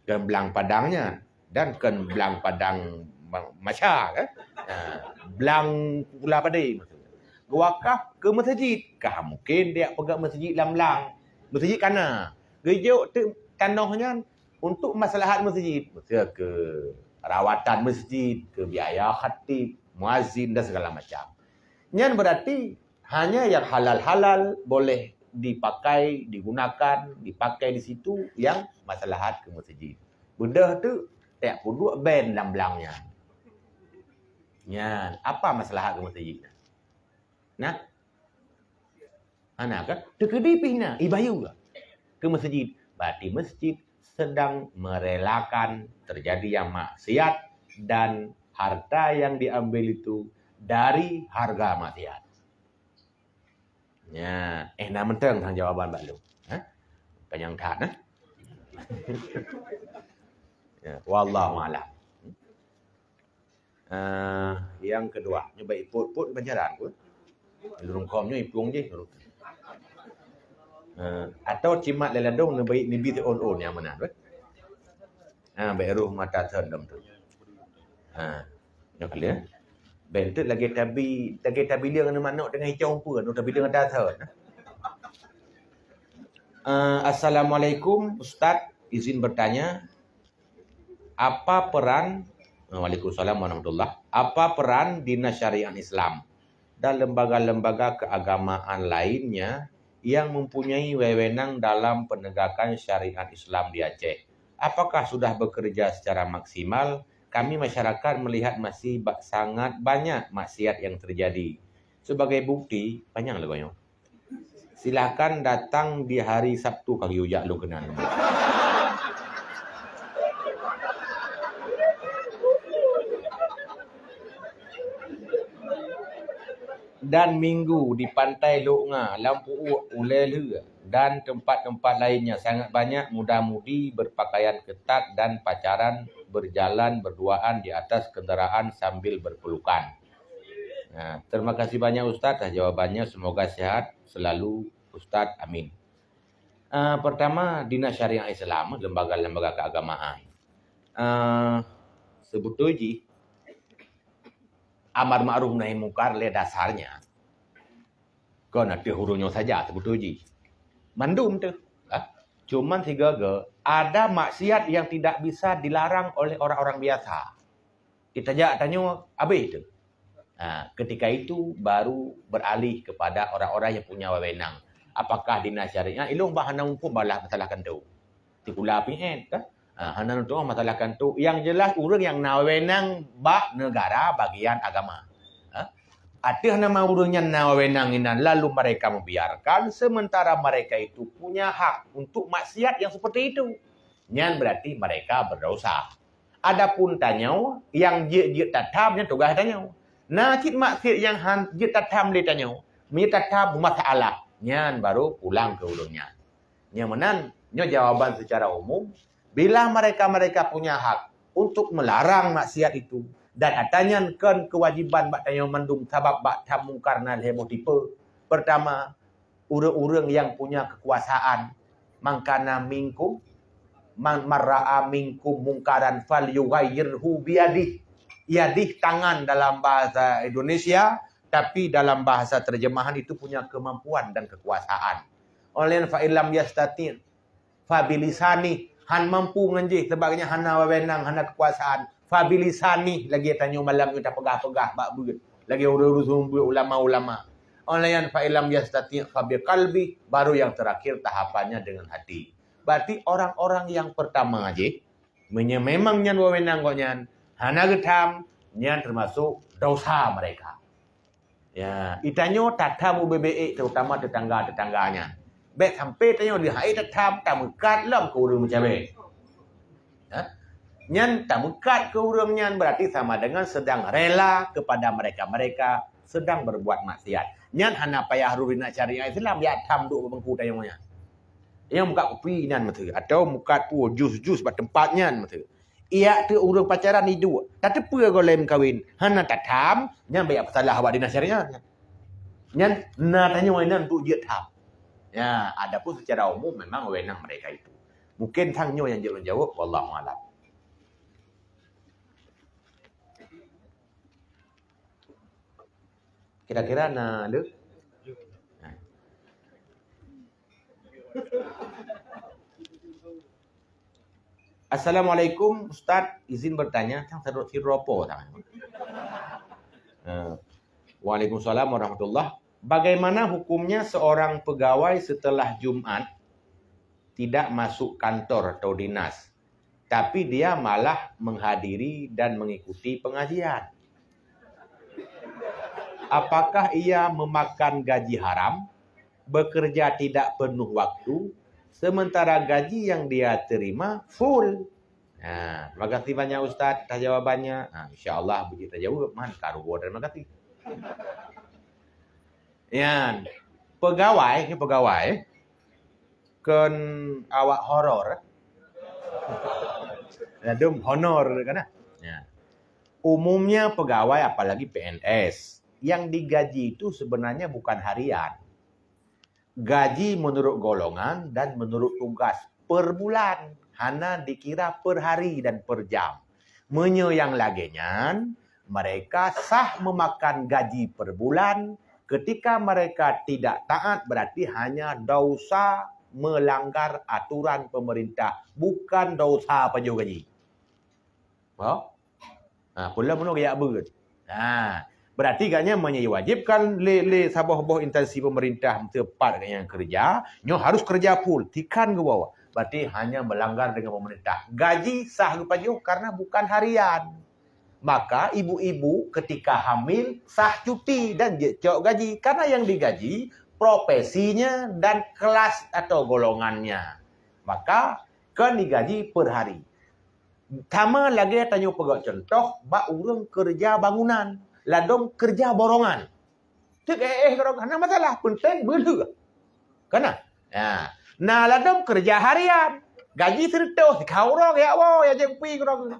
kan blang Padang nyan dan kan blang Padang ma-, Masya kan. Ha, blang Pula Padé maksudnya. Geuwakaf ke masjid, kah mungkin dia peugah masjid lam blang. Masjid kana. Geujok teuk tanoh nyan untuk maslahat masjid, maksudnya ke rawatan masjid, ke biaya khatib, muazin dan segala macam. Nyan berarti hanya yang halal-halal boleh dipakai, digunakan, dipakai di situ yang maslahat ke masjid. Beudôh tu tak puduk ben lam blang nyan. Nyan, apa maslahat ke masjid? Nah, Hana kan? Teukeudi pih na, ibayu ke masjid. Berarti masjid sedang merelakan terjadi yang maksiat dan harta yang diambil itu dari harga maksiat. Ya, eh, na mantong sang jawaban bak lôn. Ha? Panyang that, nah. Ya, wallahu a'lam. Eh, yang kedua, nyoe bak ipot-pot bancaran pun. Lurung kom nyoe ipung jih. Eh, atau cimat lé ladong neubi neubi on-on nyang meunan, weh. Ha, bak roh mata thon dong tu. Ha, nyoe kali, eh. Bentuk lagi tabi, lagi tabi leng manok dengan hijau pun, tabi leng ada thon. Eh, Assalamualaikum Ustaz, izin bertanya, apa peran, Waalaikumsalam warahmatullah. Apa peran Dinas Syariat Islam dan lembaga-lembaga keagamaan lainnya yang mempunyai wewenang dalam penegakan syariat Islam di Aceh? Apakah sudah bekerja secara maksimal? Kami masyarakat melihat masih ba-, sangat banyak maksiat yang terjadi. Sebagai bukti, panjang lagu nyoe. Silakan datang di hari Sabtu, ka geuyue jak lôn keunan. Dan Minggu di Pantai Lhok Nga, Lam Pu'uek, Ulée Lheue, dan tempat-tempat lainnya sangat banyak muda-mudi berpakaian ketat dan pacaran berjalan berduaan di atas kendaraan sambil berpelukan. Nah, terima kasih banyak Ustaz atas jawabannya. Semoga sehat selalu Ustaz. Amin. Ah, pertama, Dinas Syariah Islam, lembaga-lembaga keagamaan. Ah, sebetul jih, amar ma'ruf nahi mungkar lé dasarnya kon ateueh ureuëng nyoe saja sebetul jih. Mandum teuh. Ah, cuman sigoe-goe ada maksiat yang tidak bisa dilarang oleh orang-orang biasa. Itajak tanyoe habéh teuh. Ha, ketika itu baru beralih kepada orang-orang yang punya wewenang. Apakah Dinas Syariah? Ilôn bah hana muphom bak masalah kantô. Sikula pih kan? Ha, hana neutu'oh masalah kantô. Yang jelas ureuëng nyang na wewenang bak negara bagian agama. Ateueh nama ureuëng nyan na wewenang inan, lalu mereka membiarkan, sementara mereka itu punya hak untuk maksiat yang seperti itu. Nyan berarti mereka berdosa. Adapun tanyoe nyang jeuet-jeuet tatham, nyan tugaih tanyoe. Na cit maksiat nyang han jeuet tatham lé tanyoe. Meunyoe tatham masalah, nyan baru pulang keu ureuëng nyan. Nyang meunan, nyoe jawaban secara umum, bila mereka-mereka punya hak untuk melarang maksiat itu, dan ata nyan kon kewajiban bak tanyoe mandum, sabab bak tham mungkar na lhée boh tipe. Pertama, ureuëng-ureuëng nyang punya kekuasaan, "Man kana minkum, man, man ra'a minkum mungkaran falyughayyirhu biyadih." Yadih tangan dalam bahasa Indonesia, tapi dalam bahasa terjemahan itu punya kemampuan dan kekuasaan. Oleh fa illam yastati, fabilisani, han mampu ngon jih, sebab gobnyan hana wewenang, hana kekuasaan. Fabilisani, lagée tanyoe malam nyoe tapeugah-peugah bak beuet. Lagée ureuëng-ureuëng seumeubeuet, ulama-ulama. Oleh nyan, fa illam yastati, fabiqalbi, baru yang terakhir tahapannya dengan hati. Berarti orang-orang yang pertama jih, meunyoe memang nyan wewenang gobnyan, hana geutham, nyan termasuk dosa mereka. Ya, geutanyoe tatham ubé-bé ék, terutama tetangga-tetangga nyan. Bék sampai tanyoe lheueh han ék tatham, tameukat lom keu ureuëng meucabée. Ha? Nyan tameukat keu ureuëng nyan berarti sama dengan sedang rela kepada mereka-mereka sedang berbuat maksiat. Nyan hana payah rhot rinat syariat Islam, jak tham duek bak bangku tanyoe nyan. Nyang meukat kupi nyan meuteue, atau meukat peue jus-jus bak teumpat nyan meuteue. Iyak teuk ureuëng pacaran iduek, tateupeue goh lom kawen, hana tatham, nyan baya peusalah awak dinas syariat nyan. Nyan na tanyoe inan untuk jeuet tham. Ya, adapun secara umum memang wewenang mereka itu. Mungkin sang nyoe nyang jeuet lôn jaweueb, wallahu alam. Kira-kira na le? Nah. Assalamualaikum Ustaz, izin bertanya, tang sadok sidroe po tang. Eh, Waalaikumsalam warahmatullah. Bagaimana hukumnya seorang pegawai setelah Jumat tidak masuk kantor atau dinas, tapi dia malah menghadiri dan mengikuti pengajian? Apakah ia memakan gaji haram, bekerja tidak penuh waktu, sementara gaji yang dia terima full? Ha, terima kasih banyak Ustaz atas jawabannya. Ha, insya-Allah beujeuet tajaweueb, man karu terima kasih. Nyan, pegawai, ni pegawai, kon awak horor. Ladum honor kan? Ya. Umumnya pegawai, apalagi P N S, yang digaji itu sebenarnya bukan harian. Gaji menurut golongan dan menurut tugas per bulan, hana dikira per hari dan per jam. Meunyoe nyang lagée nyan, mereka sah memakan gaji per bulan. Ketika mereka tidak taat, berarti hanya dosa melanggar aturan pemerintah, bukan dosa pajoh gaji. Ho? Ha, peulom meunoe geujak beuet. Ha, berarti gobnyan meunyoe diwajibkan lé, lé saboh boh instansi pemerintah teumpat gobnyan keureuja, nyoe harus keureuja full, tikan geuwoe. Berarti hanya melanggar dengan pemerintah. Gaji sah geupajoh karena bukan harian. Maka ibu-ibu ketika hamil sah cuti dan jeuet cok gaji karena yang digaji profesinya dan kelas atau golongannya. Maka kon digaji per hari. Sama lagée tanyoe peugah contoh bak ureuëng keureuja bangunan, ladom keureuja borongan. Teuk éh-éh keudroe hana masalah, peunteng beulheueh. Kana? Ya. Na ladom keureuja harian, gaji sireutoh, sikha uroe ya woe ya jeuet kupi keudroe.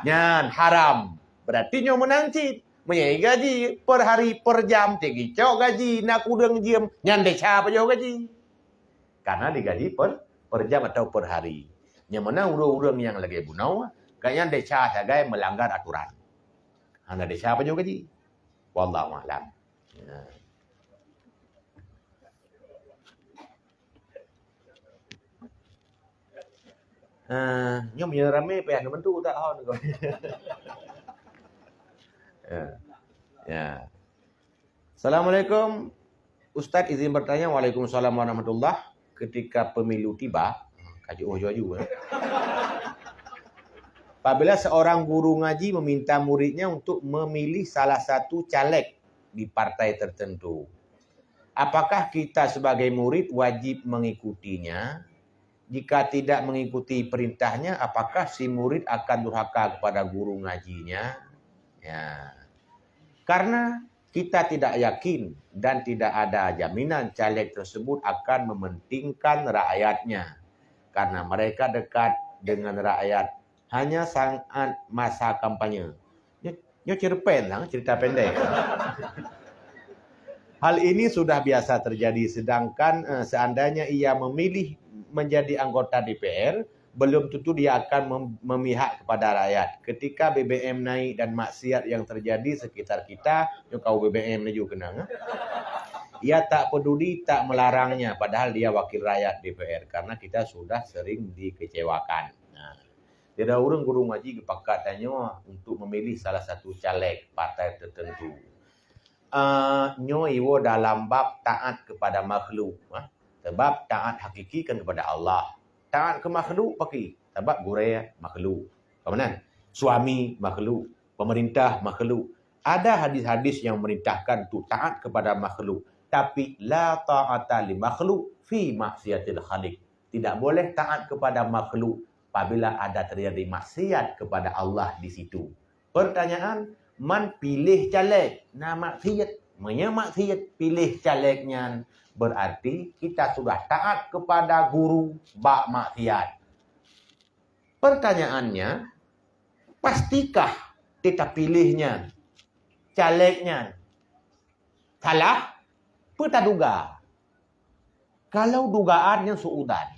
Nyan haram. Berarti nyoe meunan cit. Meunyoe gaji per hari, per jam, teuk geucok gaji, na kudeueng jeuem, nyan desya pajoh gaji. Karena digaji per, per jam atau per hari. Nyang mana ureuëng-ureuëng nyang lagée bunoe, gobnyan desya sagai melanggar aturan. Hana desya pajoh gaji. Wallahu a'lam. Ya. Ah, nyoe meunyoe ramé payah neumeuntu tak hon. Ya. Ya. Assalamualaikum. Ustaz izin bertanya. Waalaikumsalam warahmatullah. Ketika pemilu tiba, kaju oh jaju eh. Apabila seorang guru ngaji meminta muridnya untuk memilih salah satu caleg di partai tertentu. Apakah kita sebagai murid wajib mengikutinya? Jika tidak mengikuti perintahnya, apakah si murid akan durhaka kepada guru ngajinya? Ya. Karena kita tidak yakin dan tidak ada jaminan caleg tersebut akan mementingkan rakyatnya. Karena mereka dekat dengan rakyat hanya saat masa kampanye. Nyoe, nyoe cerpen lah, cerita pendek. Hal ini sudah biasa terjadi, sedangkan, eh, seandainya ia memilih menjadi anggota D P R, belum tentu dia akan mem-, memihak kepada rakyat. Ketika B B M naik dan maksiat yang terjadi sekitar kita, nyoe kau B B M laju keunong, eh. Ia tak peduli, tak melarangnya, padahal dia wakil rakyat D P R, karena kita sudah sering dikecewakan. Nah, Sidroe ureuëng guru ngaji geupakat tanyoe untuk memilih salah satu caleg partai tertentu. Ah, nyoe iwoe dalam bab taat kepada makhluk, ah. Sebab taat hakiki kan kepada Allah. Taat ke makhluk pakri? Sebab gurée makhluk. Apa meunan? Suami makhluk, pemerintah makhluk. Ada hadis-hadis yang memerintahkan untuk taat kepada makhluk, tapi la ta'ata li makhluk fi maksiatil khaliq. Tidak boleh taat kepada makhluk apabila ada terjadi maksiat kepada Allah di situ. Pertanyaan, man piléh caleg na maksiat? Meunyoe maksiat piléh caleg nyan, berarti kita sudah taat kepada guru bak maksiat. Pertanyaannya, pastikah teuka piléh nyan, caleg nyan, salah? Peue taduga? Kalau dugaan nyan suudan,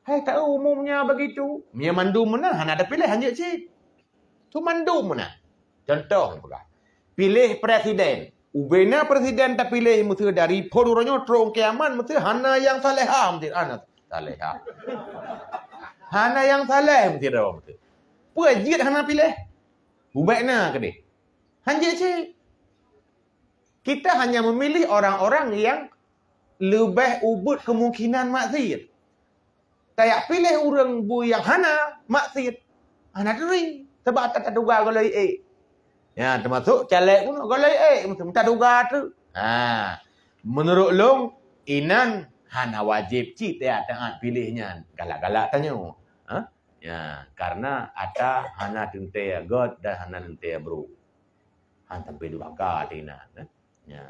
hai tahu umumnya begitu. Meunyoe mandum meunan hana tapiléh hanjeuet cit. Tu mandum meunan. Contoh peugah, piléh presiden. Ubena presiden tapiléh meuseu dari phon uroe nyoe trok kiamat meuseu hana nyang salehah meuseu hana salehah. Hana nyang saleh meuseu droe meuseu. Peue jeuet hana piléh? Ubek na keudeh. Hanjeuet cit. Kita hanya memilih orang-orang yang leubeh ubit kemungkinan maksiat. Tajak piléh ureuëng bui nyang hana maksiat, hana turi, sebab ta-, taduga gohlom ék. Ya, termasuk caleg pun gohlom ék, meusta duga tu. Ha, menurut lôn, inan hana wajib cit tajak taat piléh nyan. Galak-galak tanyoe. Ha? Ya, karena ata hana teuntée gét dan hana teuntée brok. Han sampai durhaka ata inan, eh. Ya.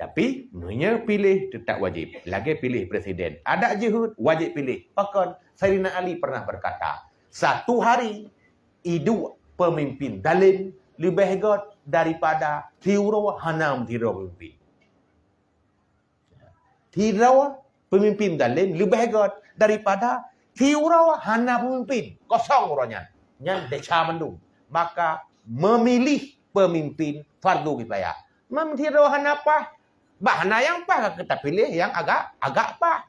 Tapi, meunyoe piléh tetap wajib. Lagée piléh presiden. Adak jeuhet, wajib piléh. Pakon? Saidina Ali pernah berkata, satu hari iduek pemimpin zalim leubeh gét daripada siuroe hana meusidroe pemimpin. Sidroe pemimpin zalim leubeh gét daripada siuroe hana pemimpin, kosong uroe nyan. Nyan desya mandum. Maka memilih pemimpin fardu kifayah. Meunyoe sidroe hana paih, bah hana nyang paih ka tapiléh nyang agak, agak paih.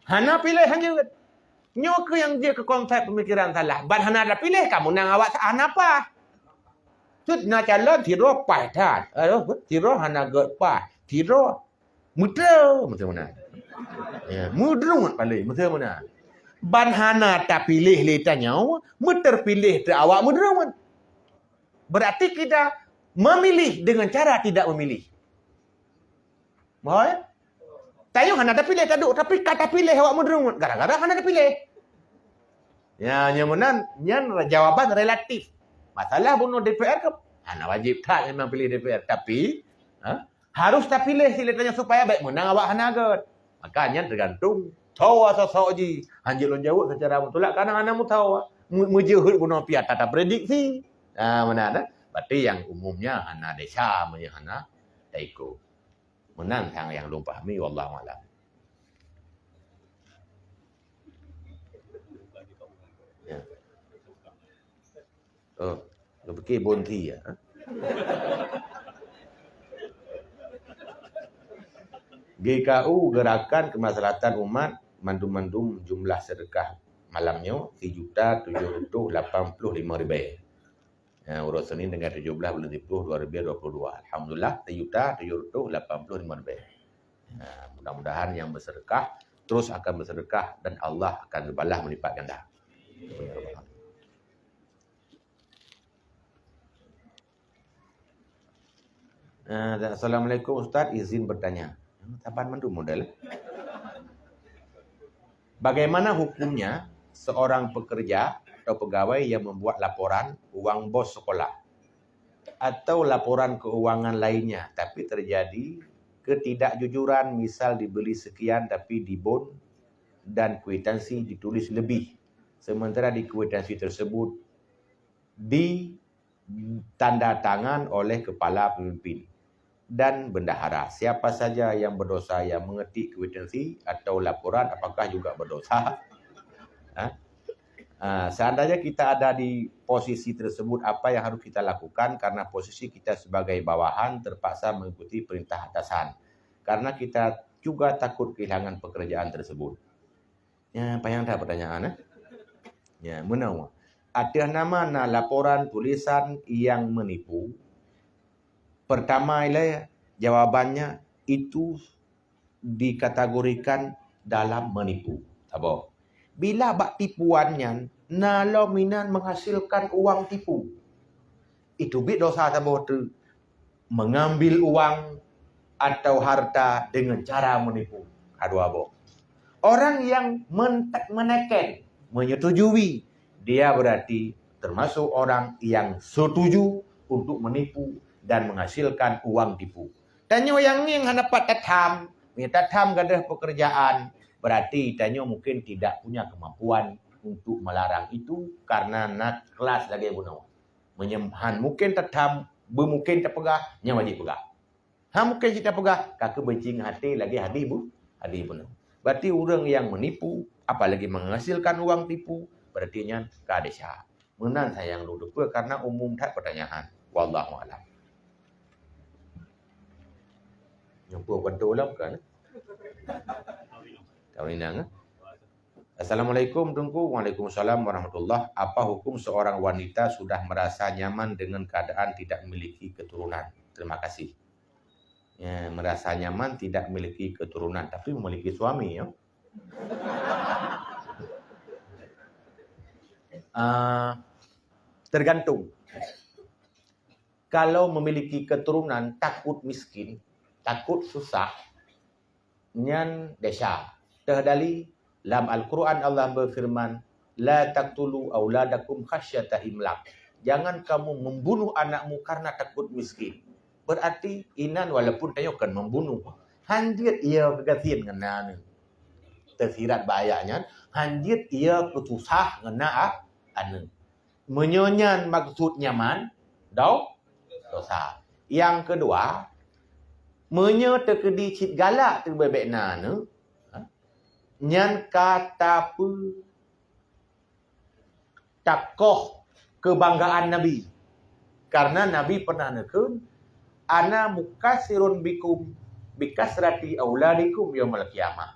Hana piléh hanjeuet. Nyoe keuh nyang jeuet keu konsep pemikiran salah. Ban hana tapiléh ka meunang awak hana paih. Cit na calon sidroe paih that. Aduh, sidroe hana gét paih. Sidroe meuteureu meuteumeunan. Ya, meudruet paléng meuteumeunan. Ban hana tapiléh lé tanyoe, meuteurpiléh teu awak meudruet. Berarti kita memilih dengan cara tidak memilih. Boh, ya? Tanyoe hana tapiléh taduek, tapi ka tapiléh awak meudruet gara-gara hana tapiléh. Ya, nyang meunan, nyan jawaban relatif. Masalah bunoe D P R ke, hana wajib that memang piléh D P R, tapi, ha, harus tapiléh silée tanyoe supaya bék meunang awak hana gét. Maka nyan teugantung toh sosok jih. Hanjeuet lôn jaweueb secara mutlak karena hana meutoh. Mu-, meujeuhet bunoe pih ata taprediksi. Ha, meunan, eh? Berarti nyang umumnya hana desya meunyoe hana taikot. Meunan nyang, nyang lôn pahami, wallahu a'lam. Ya. Oh, lôn pikir bonti ya. G K U, Gerakan Kemaslahatan Umat, mandum-mandum jumlah sedekah malam nyoe sijuta tujoh reutôh lapan ploh limong ribée. Ya, uroe Senin tanggai tujoh blaih buleuen siploh dua ribu dua puluh dua. Alhamdulillah, sijuta tujoh reutôh lapan ploh limong ribée. Ya, mudah-mudahan yang bersedekah terus akan bersedekah dan Allah akan balas melipat ganda. Amin ya rabbal alamin. Eh, Assalamualaikum Ustaz, izin bertanya. Saban mandum model. Bagaimana hukumnya seorang pekerja atau pegawai yang membuat laporan uang bos sekolah atau laporan keuangan lainnya, tapi terjadi ketidakjujuran, misal dibeli sekian tapi dibon dan kwitansi ditulis lebih, sementara di kwitansi tersebut di tanda tangan oleh kepala pemimpin dan bendahara. Siapa saja yang berdosa yang mengetik kwitansi atau laporan, apakah juga berdosa? Ha? Ah, seandainya kita ada di posisi tersebut, apa yang harus kita lakukan? Karena posisi kita sebagai bawahan terpaksa mengikuti perintah atasan. Karena kita juga takut kehilangan pekerjaan tersebut. Ya, payah that pertanyaan, eh? Ya, meunoe. Ateueh nama na laporan tulisan yang menipu. Pertama ilée jawabannya itu dikategorikan dalam menipu. Saboh. Bila bak tipuan nyan na lom inan menghasilkan uang tipu. Itu bit dosa saboh teuk, mengambil uang atau harta dengan cara menipu. Ka dua boh. Orang yang men-, menekan, menyetujui, dia berarti termasuk orang yang setuju untuk menipu dan menghasilkan uang tipu. Tanyoe nyang ngieng hana pat tatham, meunyoe tatham gadoh pekerjaan, berarti tanyoe mungkin tidak punya kemampuan untuk melarang itu karena na kelas lagée bunoe. Meunyoe han mungkin tatham, beumungkin tapeugah, nyan wajéb peugah. Han mungkin cit tapeugah, ka keubenci ngon até lagée hadih bu-, hadih bunoe. Berarti ureuëng nyang meunipu, apalagi menghasilkan uang tipu, berarti nyan ka desya. Meunan sayang lôn teupeue karena umum that pertanyaan. Wallahu a'lam. Nyoe peue bantu lom kan? Tahu inang, eh? Assalamualaikum Teungku. Waalaikumsalam warahmatullah. Apa hukum seorang wanita sudah merasa nyaman dengan keadaan tidak memiliki keturunan? Terima kasih. Ya, merasa nyaman tidak memiliki keturunan, tapi memiliki suami, ya. Ah, tergantung. Kalau memiliki keturunan takut miskin, takut susah, nyan desya. Teuh dali, lam Al-Quran Allah berfirman, "La taqtulu auladakum khasyata imlaq." Jangan kamu membunuh anakmu karena takut miskin. Berarti inan walaupun tanyoe kon membunuh, hanjeuet ia keugasien ngon aneuëk. Teusirat bak ayat nyan, hanjeuet ia keususah ngon a-, aneuëk. Meunyoe nyan maksud nyaman, do-, dosa. Nyang keudua, meunyoe teukeudi cit galak teubek-bek na aneuëk, ha, nyan ka tapeu-, takoh keubanggaan Nabi. Karena Nabi pernah neukheun, "Ana mukatsirun bikum bikasrati auladikum yaumal qiyamah."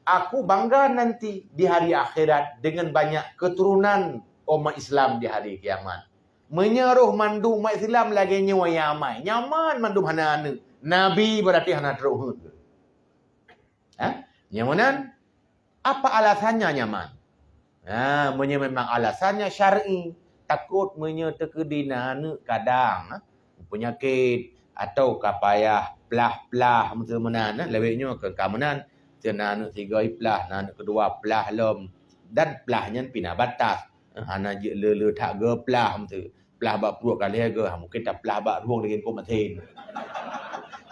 Aku bangga nanti di hari akhirat dengan banyak keturunan umat Islam di hari kiamat. Meunyoe roh mandum umat Islam lagée nyoe nyang amai, nyaman mandum hana aneuëk. Nabi berarti hana trok heuet. Ha? Nyang meunan, apa alasannya nyaman? Ha, meunyoe memang alasannya syar'i, takot meunyoe teukeudi na aneuëk kadang, ha, peunyakét atau ka payah plah-plah meuteumeunan, ha, lawét nyoe keu ka meunan, teu na aneuëk sigoe plah, na aneuëk keudua plah lom, dan plah nyan pih na batas. Ha, hana jeuet le-le that geuplah meuteumeunan. Plah bak pruet ka lhée geuh, ha, mungkin taplah bak rueng lagée kok maté.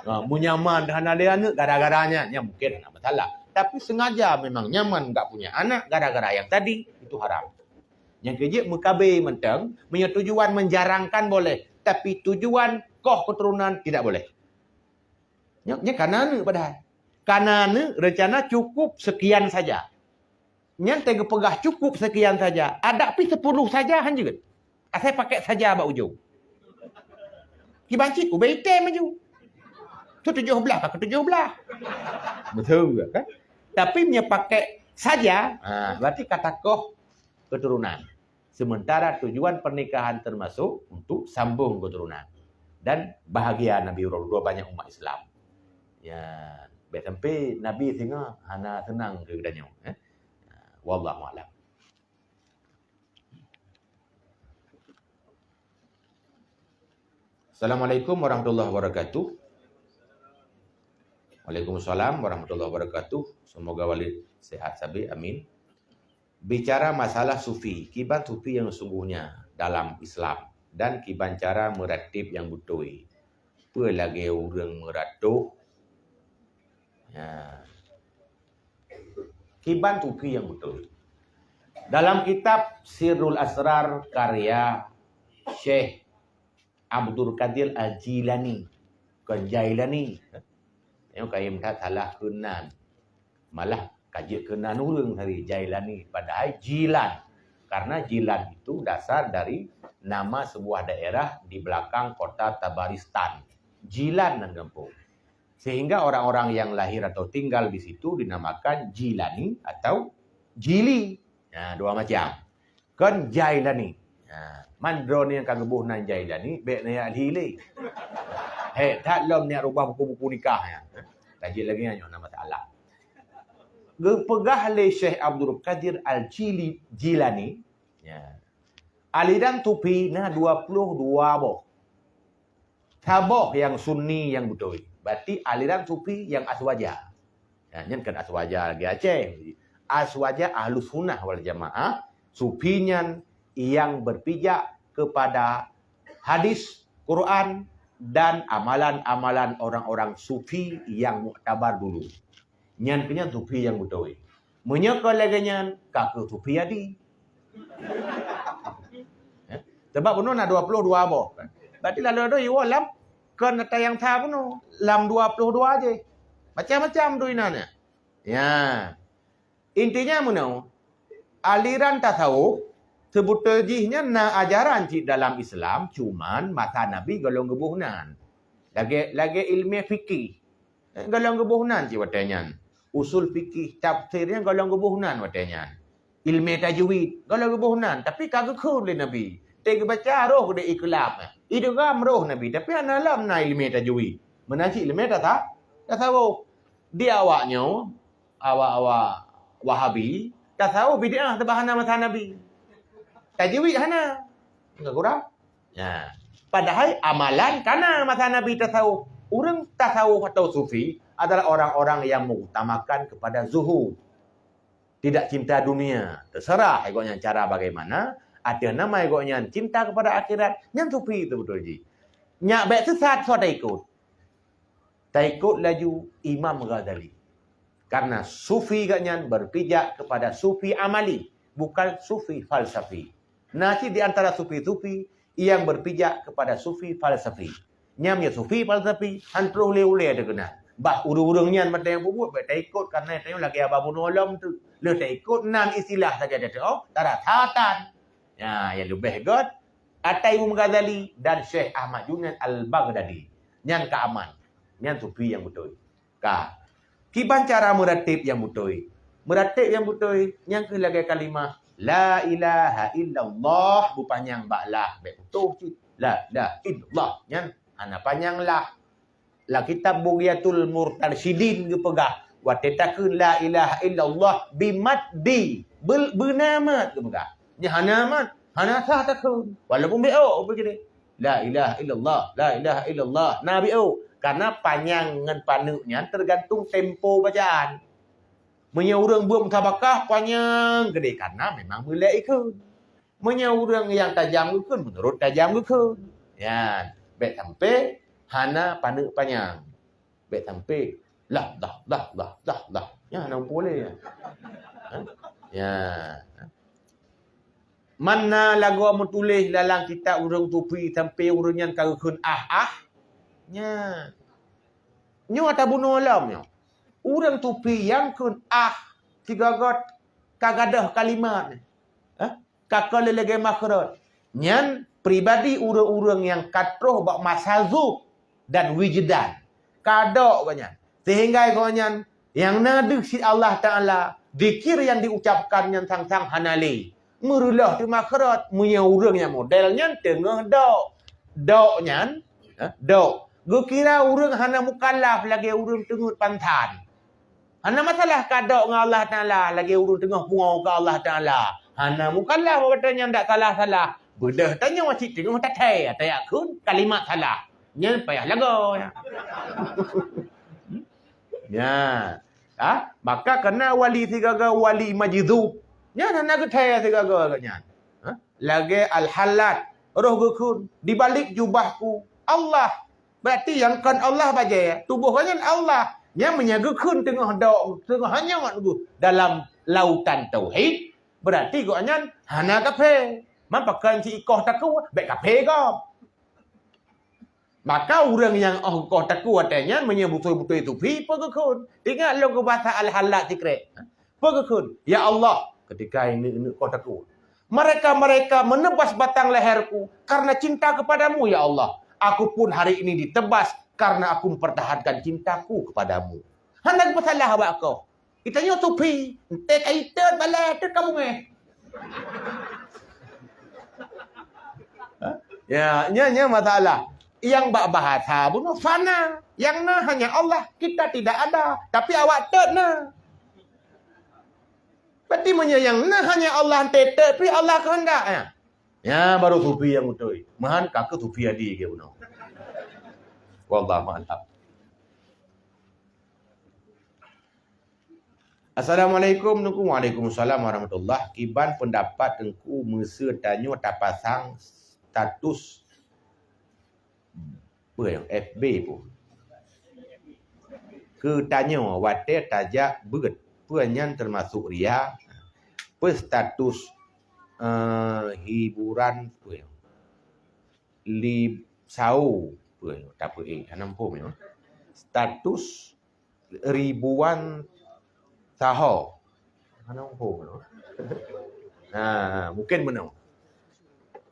Ha, meunyaman hana lé aneuëk gara-gara nyan, nyan mungkin hana masalah. Tapi sengaja memang nyaman enggak punya anak gara-gara yang tadi, itu haram. Nyang keujeuet meukabe mantong, meunyoe tujuan menjarangkan boleh, tapi tujuan koh keturunan tidak boleh. Nyan, nyan kana aneuëk padahai. Kana aneuëk rencana cukup sekian saja. Nyan teuh geupeugah cukup sekian saja. Adak pih sepuluh saja hanjeuet. Asai pakai saja bak ujong. Kiban cit ubé item maju. Tu tujuh belas ka tujuh belas. Betul kan? Tapi meunyoe pakai saja, ha, berarti ka takoh keturunan. Sementara tujuan pernikahan termasuk untuk sambung keturunan. Dan bahagia Nabi uroe dua banyak umat Islam. Ya, bèk sampai Nabi singoh hana seunang keu geutanyoe, eh. Wallahu a'lam. Assalamualaikum warahmatullahi wabarakatuh. Waalaikumsalam warahmatullahi wabarakatuh. Semoga Walid sehat sabe. Amin. Bicara masalah sufi, kiban sufi yang sesungguhnya dalam Islam dan kiban cara meratib yang beutôi. Peue lagée ureuëng meuratok? Ya. Kiban sufi yang beutôi. Dalam kitab Sirrul Asrar karya Syekh Abdul Qadir Al-Jilani, bukan Jailani. Nyoe kayém that salah keunan. Malah ka jeuet keunan ureuëng hari Jailani, padahai Jilan. Karena Jilan itu dasar dari nama sebuah daerah di belakang kota Tabaristan. Jilan nan gampông. Sehingga orang-orang yang lahir atau tinggal di situ dinamakan Jilani atau Jili. Ya, dua macam. Kon Jailani. Ha, man droeneuh nyang ka geuboh nan Jailani, bék neuyak lhi lé. Hék that lom niyak rubah buku-buku nikah nyan. Tajeuet lagée nyan nyoe na masalah. Geupeugah lé Syekh Abdul Qadir Al-Jili, Jilani, ya. Aliran sufi na dua puluh dua boh. Saboh nyang Sunni nyang beutôi, berarti aliran sufi nyang Aswaja. Ya, nyan kan Aswaja lagée Aceh. Aswaja Ahlus Sunnah wal Jamaah, sufi nyan nyang berpijak kepada hadis, Quran, dan amalan-amalan orang-orang sufi yang muktabar dulu. Nyan keuh nyan sufi nyang beutôi. Meunyoe kon lagée nyan, ka keuh sufi adi. Eh? Sebab bunoe na dua puluh dua boh. Berarti lalu ada iwoe lam kon ata nyang sa bunoe. Lam dua puluh dua jih. Macam-macam tu inan nyan. Ya. Intinya meunoe, aliran tasawuf, sebeutôi jih nyan na ajaran cit dalam Islam, cuman masa Nabi golom geuboh nan. Lagée, lagée ilmu fikih. Eh, golom geuboh nan cit watée nyan. Usul fikih, tafsir nyan golom geuboh nan watée nyan. Ilmu tajwid, golom geuboh nan, tapi ka geukheun lé Nabi. Teuh geubaca roh di ikhlam. Idgham roh Nabi, tapi hana lom na ilmu tajwid. Meunan cit ilmu tasa-, tasawuf. Di awak nyoe, awak-awak Wahabi, tasawuf bid'ah teubahana masa Nabi. Tajwid hana. Enggak kurang. Ya. Padahai amalan kana masa Nabi tasawuf. Ureuëng tasawuf atau sufi adalah orang-orang yang mengutamakan kepada zuhud. Tidak cinta dunia. Terserah gobnyan cara bagaimana, atas nama gobnyan cinta kepada akhirat, nyan sufi tu beutôi jih. Nyak bék sesat soe taikot. Taikot laju Imam Ghazali. Karena sufi gobnyan berpijak kepada sufi amali, bukan sufi falsafi. Na cit di antara sufi-sufi nyang berpijak kepada sufi falsafi. Nyan ya sufi falsafi, han troh lé ulée teukeuna. Bah ureuëng-ureuëng nyan mata nyang peubuet, bék taikot karena tanyoe lagée haba bunoe lom tu. Lheueh taikot nan istilah sagai teuh, oh, tarasatan. Ya, yang leubeh göt, Atai Imam Ghazali dan Syekh Ahmad Junaid Al-Baghdadi. Nyan ka aman. Nyan sufi nyang beutôi. Ka. Kiban cara meuratéb nyang beutôi. Meuratéb nyang beutôi, nyan keuh lagée kalimah, "La ilaha illallah," beupanyang bak lah, bék putôh cit. "La ilaha illallah," nyan hana panyang lah. Lam kitab Bughyatul Murtasyidin geupeugah, watée takheun la ilaha illallah bimaddi, bel-, beuna mat geupeugah. Nyan hana mat, hana sah takheun. Walaupun B O, apa jadi? La ilaha illallah, la ilaha illallah. Na B O. Karena panyang ngon paneuk nyan tergantung tempo bacaan. Meunyoe ureuëng beuet musabakah panyang geude karena memang meulée ikheun. Meunyoe ureuëng nyang tajam geukheun, meunurot tajam geukheun. Nyan, bék sampai hana paneuk panyang. Bék sampai lah, lah, lah, lah, lah, lah. Nyan hana muphom lé. Ha? Nyan. Mana lagoe meutuléh dalam kitab ureuëng sufi sampai ureuëng nyan ka geukheun ah, ah? Nyan. Nyoe ata bunoe lom nyoe. Ureuëng sufi nyang kheun ah, sigoe-goe ka gadôh kalimat. Ha? Ka keu lé lagée makhraj. Nyan pribadi ureuëng-ureuëng nyang ka troh bak masa zuk dan wijdan. Ka dok gobnyan. Sehingga gobnyan nyang na deuh cit Allah Taala, zikir nyang diucapkan nyan sang-sang hana lé. Meureuloh teuma kheurot, meunyoe ureuëng nyang model nyan teungoh dok. Dok nyan, eh, dok. Geukira ureuëng hana mukallaf lagée ureuëng teungeut pansan. Hana masalah ka dok ngon Allah Taala lagée ureuëng teungoh pungo keu Allah Taala. Hana mukallaf watée nyan dak salah-salah. Beudôh tanyoe cit teungoh tathée, tajak kheun kalimat salah. Nyan payah lagoe. Ya. Ha? Maka kena wali sigaga wali majzub. Nyan hana geuthèe sigaga geuh nyan. Ha? Lagèe Al-Hallaj, roh geukheun, "Di balik jubahku Allah." Berarti nyang kon Allah bajèe, tuboh geuh nyan Allah. Nyan meunyo geukheun teungoh dok, teungoh hanyot geuh dalam lautan tauhid, berarti gobnyan hana kafé. Man pakon si ikoh takue, bèk kafé gob. Maka ureueng nyang óh koh takue watèe nyan meunyoe beutôi-beutôi sufi, peue geukheun? Ingat lôn keu basa Al-Hallaj sikrek. Peue geukheun? "Ya Allah," ketika ini, ini koh takue, "mereka-mereka menebas batang leherku karena cinta kepadamu, ya Allah. Aku pun hari ini ditebas karena aku mempertahankan cintaku kepadamu." Hana masalah awak koh. Geutanyoe sufi, enteuk ka itot balai, enteuk ka beungéh. Ha? Ya, nya, nya masalah. Nyang bak bahasa bunoe fana. Nyang na hanya Allah, kita tidak ada. Tapi awak tot na. Berarti meunyoe nyang na hanya Allah enteuk tot, pih Allah keuheundak, ya. Ya, baru sufi nyang beutôi. Meuhan ka keu sufi adi ke bunoe. Wallahu a'lam. Assalamualaikum, Teungku. Waalaikumsalam warahmatullah. Kiban pendapat Teungku, meuseu tanyoe tapasang status, peue nyang, F B peue, keu tanyoe watèe tajak beuet, peue nyan teumasok ria? Peue status, eh, hiburan, peue nyang, li, sao, peue nyang, tapeuék, hana muphom nyoe. Status ribuan saho. Hana muphom nyoe. Ha, mungkin meunoe.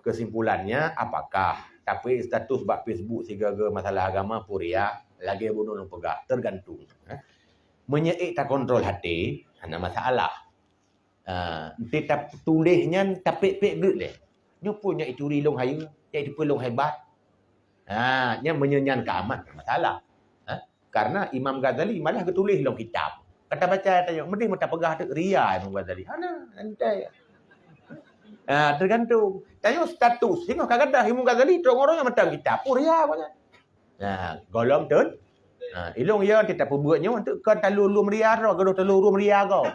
Kesimpulannya, apakah tapeuék status bak Facebook sigaga masalah agama peue ria? Lagèe bunoe lôn peugah, tergantung. Ha? Meunyoe ék takontrol até, hana masalah. Ha, enteuk tatuléh nyan tapék-pék geuh lé. Nyoe peue nyang ituri lôn hayeue, nyang ituri lôn hebat. Ha, nyan meunyoe nyan ka aman, hana masalah. Ha? Karena Imam Ghazali malah geutuléh lom kitab. Ka tabaca tanyoe, meudeh meuta peugah teuk ria Imam Ghazali. Hana, santai. Ha, tergantung. Tanyoe status, singoh ka gadoh Imam Ghazali, trok ngon ureueng nyang mantong kitab, peue ria awaknyan. Ha, gohlom tun. Ha, ilôn ya kita peubuet nyoe untuk kon talu lom ria droe, gadoh talu lom ria gob.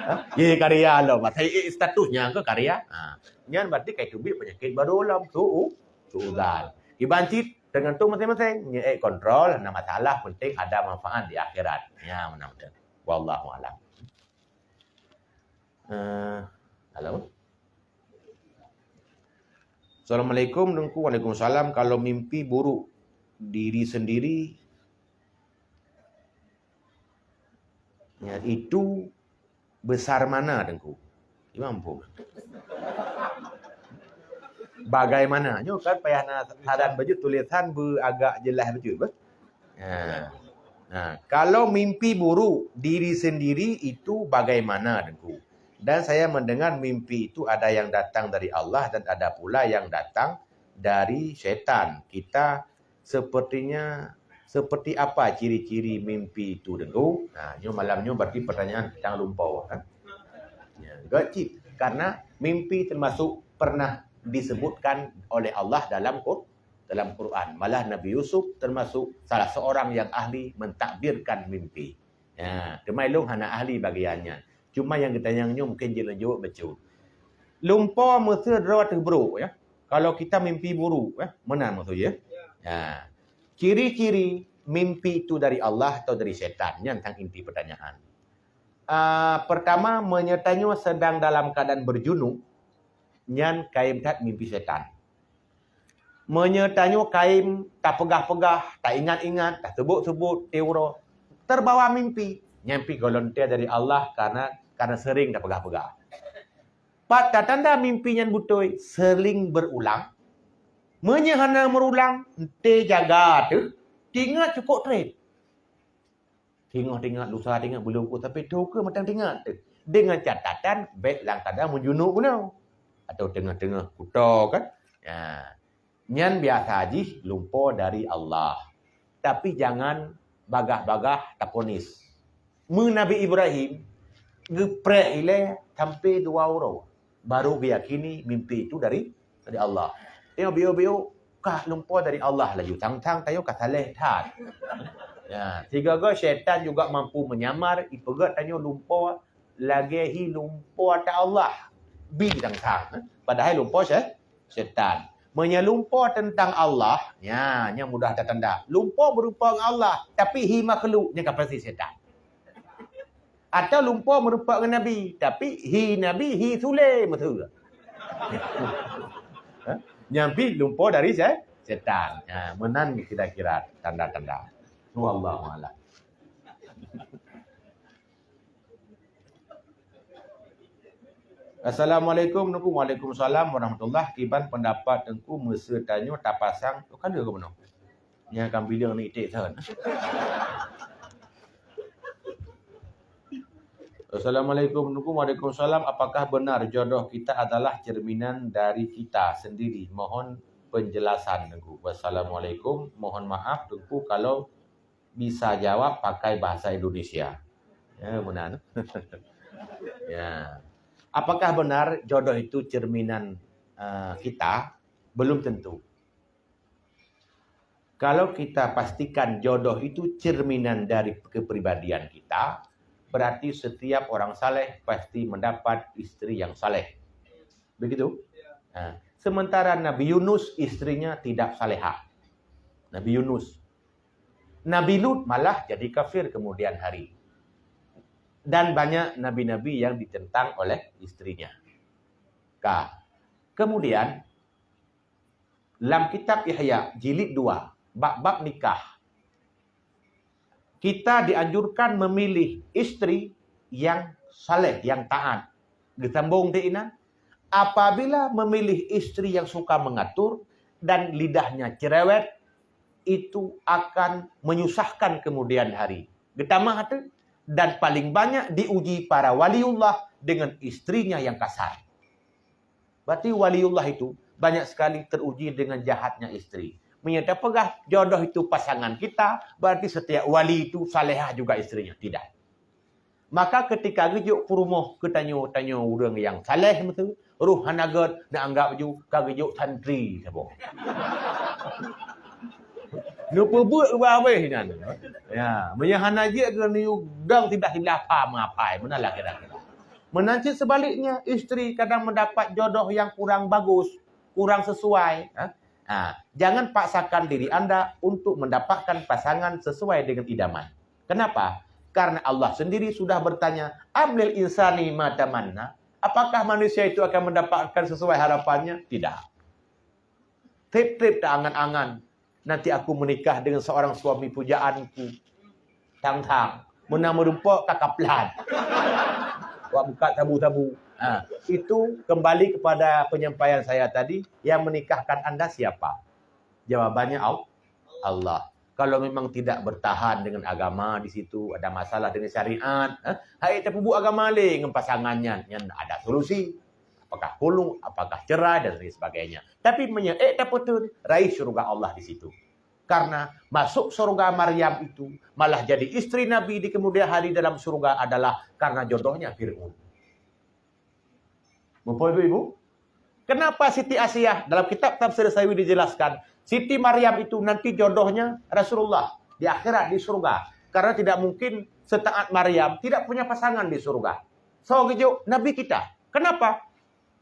Ha? Ye karya lom, masa status nyan ke karya. Ha. Nyan berarti kai teubiet penyakit baru lom, su'u, su'udzan. Kiban cit tergantung masing-masing. Nyeuk ék kontrol, hana masalah, penting ada manfaat di akhirat. Ya, meunan. Wallahu a'lam. Eh, halo. Assalamualaikum, Teungku. Waalaikumsalam. Kalau mimpi buruk diri sendiri, ya, itu besar mana, Teungku? Imam pun. Bagaimana? Nyoe kan payah na saran bacut, tulisan beu agak jelas bacut, bah. Ha. Ha, kalau mimpi buruk diri sendiri itu bagaimana, Teungku? Dan saya mendengar mimpi itu ada yang datang dari Allah dan ada pula yang datang dari setan. Kita sepertinya, seperti apa ciri-ciri mimpi itu, Teungku? Ha, nyoe malam nyoe berarti pertanyaan tang lumpoe, kan? Ya, geucit. Karena mimpi termasuk pernah disebutkan oleh Allah dalam Qur-, dalam Quran. Malah Nabi Yusuf termasuk salah seorang yang ahli mentakbirkan mimpi. Ya, cuma ilôn hana ahli bagian nyan. Cuma nyang geutanyong nyoe mungkin jeuet lôn jaweueb bacut. Lumpoe meuseu droe teuh brok, ya. Kalau kita mimpi buruk, ya, meunan maksud, ya. Ya. Ciri-ciri mimpi itu dari Allah atau dari setan, nyan tang inti pertanyaan. Ah, pertama, meunyoe tanyoe sedang dalam keadaan berjunub, nyan kayém that mimpi setan. Meunyoe tanyoe kayém tapeugah-peugah, taingat-ingat, tasebut-sebut, tiep uroe, terbawa mimpi, nyan pih golom teuh dari Allah karena, karena sering tapeugah-peugah. Pat tatanda mimpi nyan beutôi, sering berulang. Meunyoe hana meurulang, enté jaga teuh, tingat cukôp treb. Tingat-tingat, lusa tingat, buleuen ku, tapi toh keuh mantong tingat teuh. Dengan catatan, bèk lam keadaan meujunub bunoe. Atau teungoh-teungoh kuto kan. Ya. Nyan biasa jih lumpoe dari Allah. Tapi jangan bagah-bagah taponis. Meu Nabi Ibrahim geupreh ilèe sampai dua uroe, baru geuyakini mimpi itu dari, dari Allah. Tengok biôk-biôk, Ka lumpoe dari Allah laju, tang-tang tanyoe ka saleh that. Ya, sigoe-goe syaitan juga mampu menyamar, ipeugét tanyoe lumpoe lagée hi lumpoe ata Allah. Bi tang-tang, eh. Padahai lumpoe sy-, syaitan. Meunyoe lumpoe teuntang Allah, nya, nya mudah tatanda. Lumpoe meurupa ngon Allah, tapi hi makhluk, nyan ka pasti syaitan. Atau lumpoe meurupa ngon Nabi, tapi hi Nabi, hi Sule meuteue. Ha? Nyan pih lumpoe dari sy-, syaitan. Ha, meunan kira-kira tanda-tanda. Wallahu a'lam. Assalamualaikum, Teungku. Waalaikumsalam warahmatullah. Kiban pendapat Teungku, meuseu tanyoe tapasang, oh, ka lheueh keuh bunoe. Nyang ka bileung ni iték thon. Assalamualaikum, Teungku. Waalaikumsalam. Apakah benar jodoh kita adalah cerminan dari kita sendiri? Mohon penjelasan, Teungku. Wassalamualaikum. Mohon maaf, Teungku, kalau bisa jawab pakai bahasa Indonesia. Ya, meunan. Ya. Apakah benar jodoh itu cerminan, eh, kita? Belum tentu. Kalau kita pastikan jodoh itu cerminan dari kepribadian kita, berarti setiap orang saleh pasti mendapat istri yang saleh. Begitu? Nah, sementara Nabi Yunus istrinya tidak salehah. Nabi Yunus. Nabi Lut malah jadi kafir kemudian hari. Dan banyak nabi-nabi yang ditentang oleh istrinya. Ka. Kemudian, lam kitab Ihya jilid dua, bab-bab nikah, kita dianjurkan memilih istri yang saleh, yang taat. Geusambong di inan, apabila memilih istri yang suka mengatur dan lidahnya cerewet, itu akan menyusahkan kemudian hari. Geutamah teuh, dan paling banyak diuji para waliullah dengan istrinya yang kasar. Berarti waliullah itu banyak sekali teruji dengan jahatnya istri. Meunyoe tapeugah jodoh itu pasangan kita, berarti setiap wali itu salehah juga istrinya. Tidak. Maka ketika geujok peurumoh keu tanyoe, tanyoe ureuëng nyang saleh meutu, roh hana gét, neuanggap ju ka geujok santri saboh. Neupeubuet ubah habéh nyan. Ya, meunyoe hana jeuet keu neuyue dong tidak hilaf paham apai, meunan lah kira-kira. Meunan cit sebaliknya, istri kadang mendapat jodoh yang kurang bagus, kurang sesuai, ha? Ha, jangan paksakan diri anda untuk mendapatkan pasangan sesuai dengan idaman. Kenapa? Karena Allah sendiri sudah bertanya, "Am lil insani ma tamanna?" Apakah manusia itu akan mendapatkan sesuai harapannya? Tidak. Treb-treb ta angan-angan, "Nanti aku menikah dengan seorang suami pujaanku." Tang-tang. Meunan meurumpok ka kaplan. Wak buka tabu-tabu. Ha, itu kembali kepada penyampaian saya tadi, yang menikahkan anda siapa? Jawabannya Al-, Allah. Kalau memang tidak bertahan dengan agama di situ, ada masalah dengan syariat, ha, hai tapeubuet agama lé ngon pasangan nyan, nyan ada solusi. Apakah khulu, apakah cerai dan lain sebagainya. Tapi meunyoe ék tapeuteun, raih syurga Allah di situ. Karena masuk syurga Maryam itu malah jadi istri Nabi di kemudian hari dalam syurga adalah karena jodohnya Fir'aun. Bapak Ibu, Ibu? Kenapa Siti Asiah? Dalam kitab Tafsir Sawi dijelaskan, Siti Maryam itu nanti jodohnya Rasulullah di akhirat, di syurga. Karena tidak mungkin setaat Maryam tidak punya pasangan di syurga. So, geujok Nabi kita. Kenapa?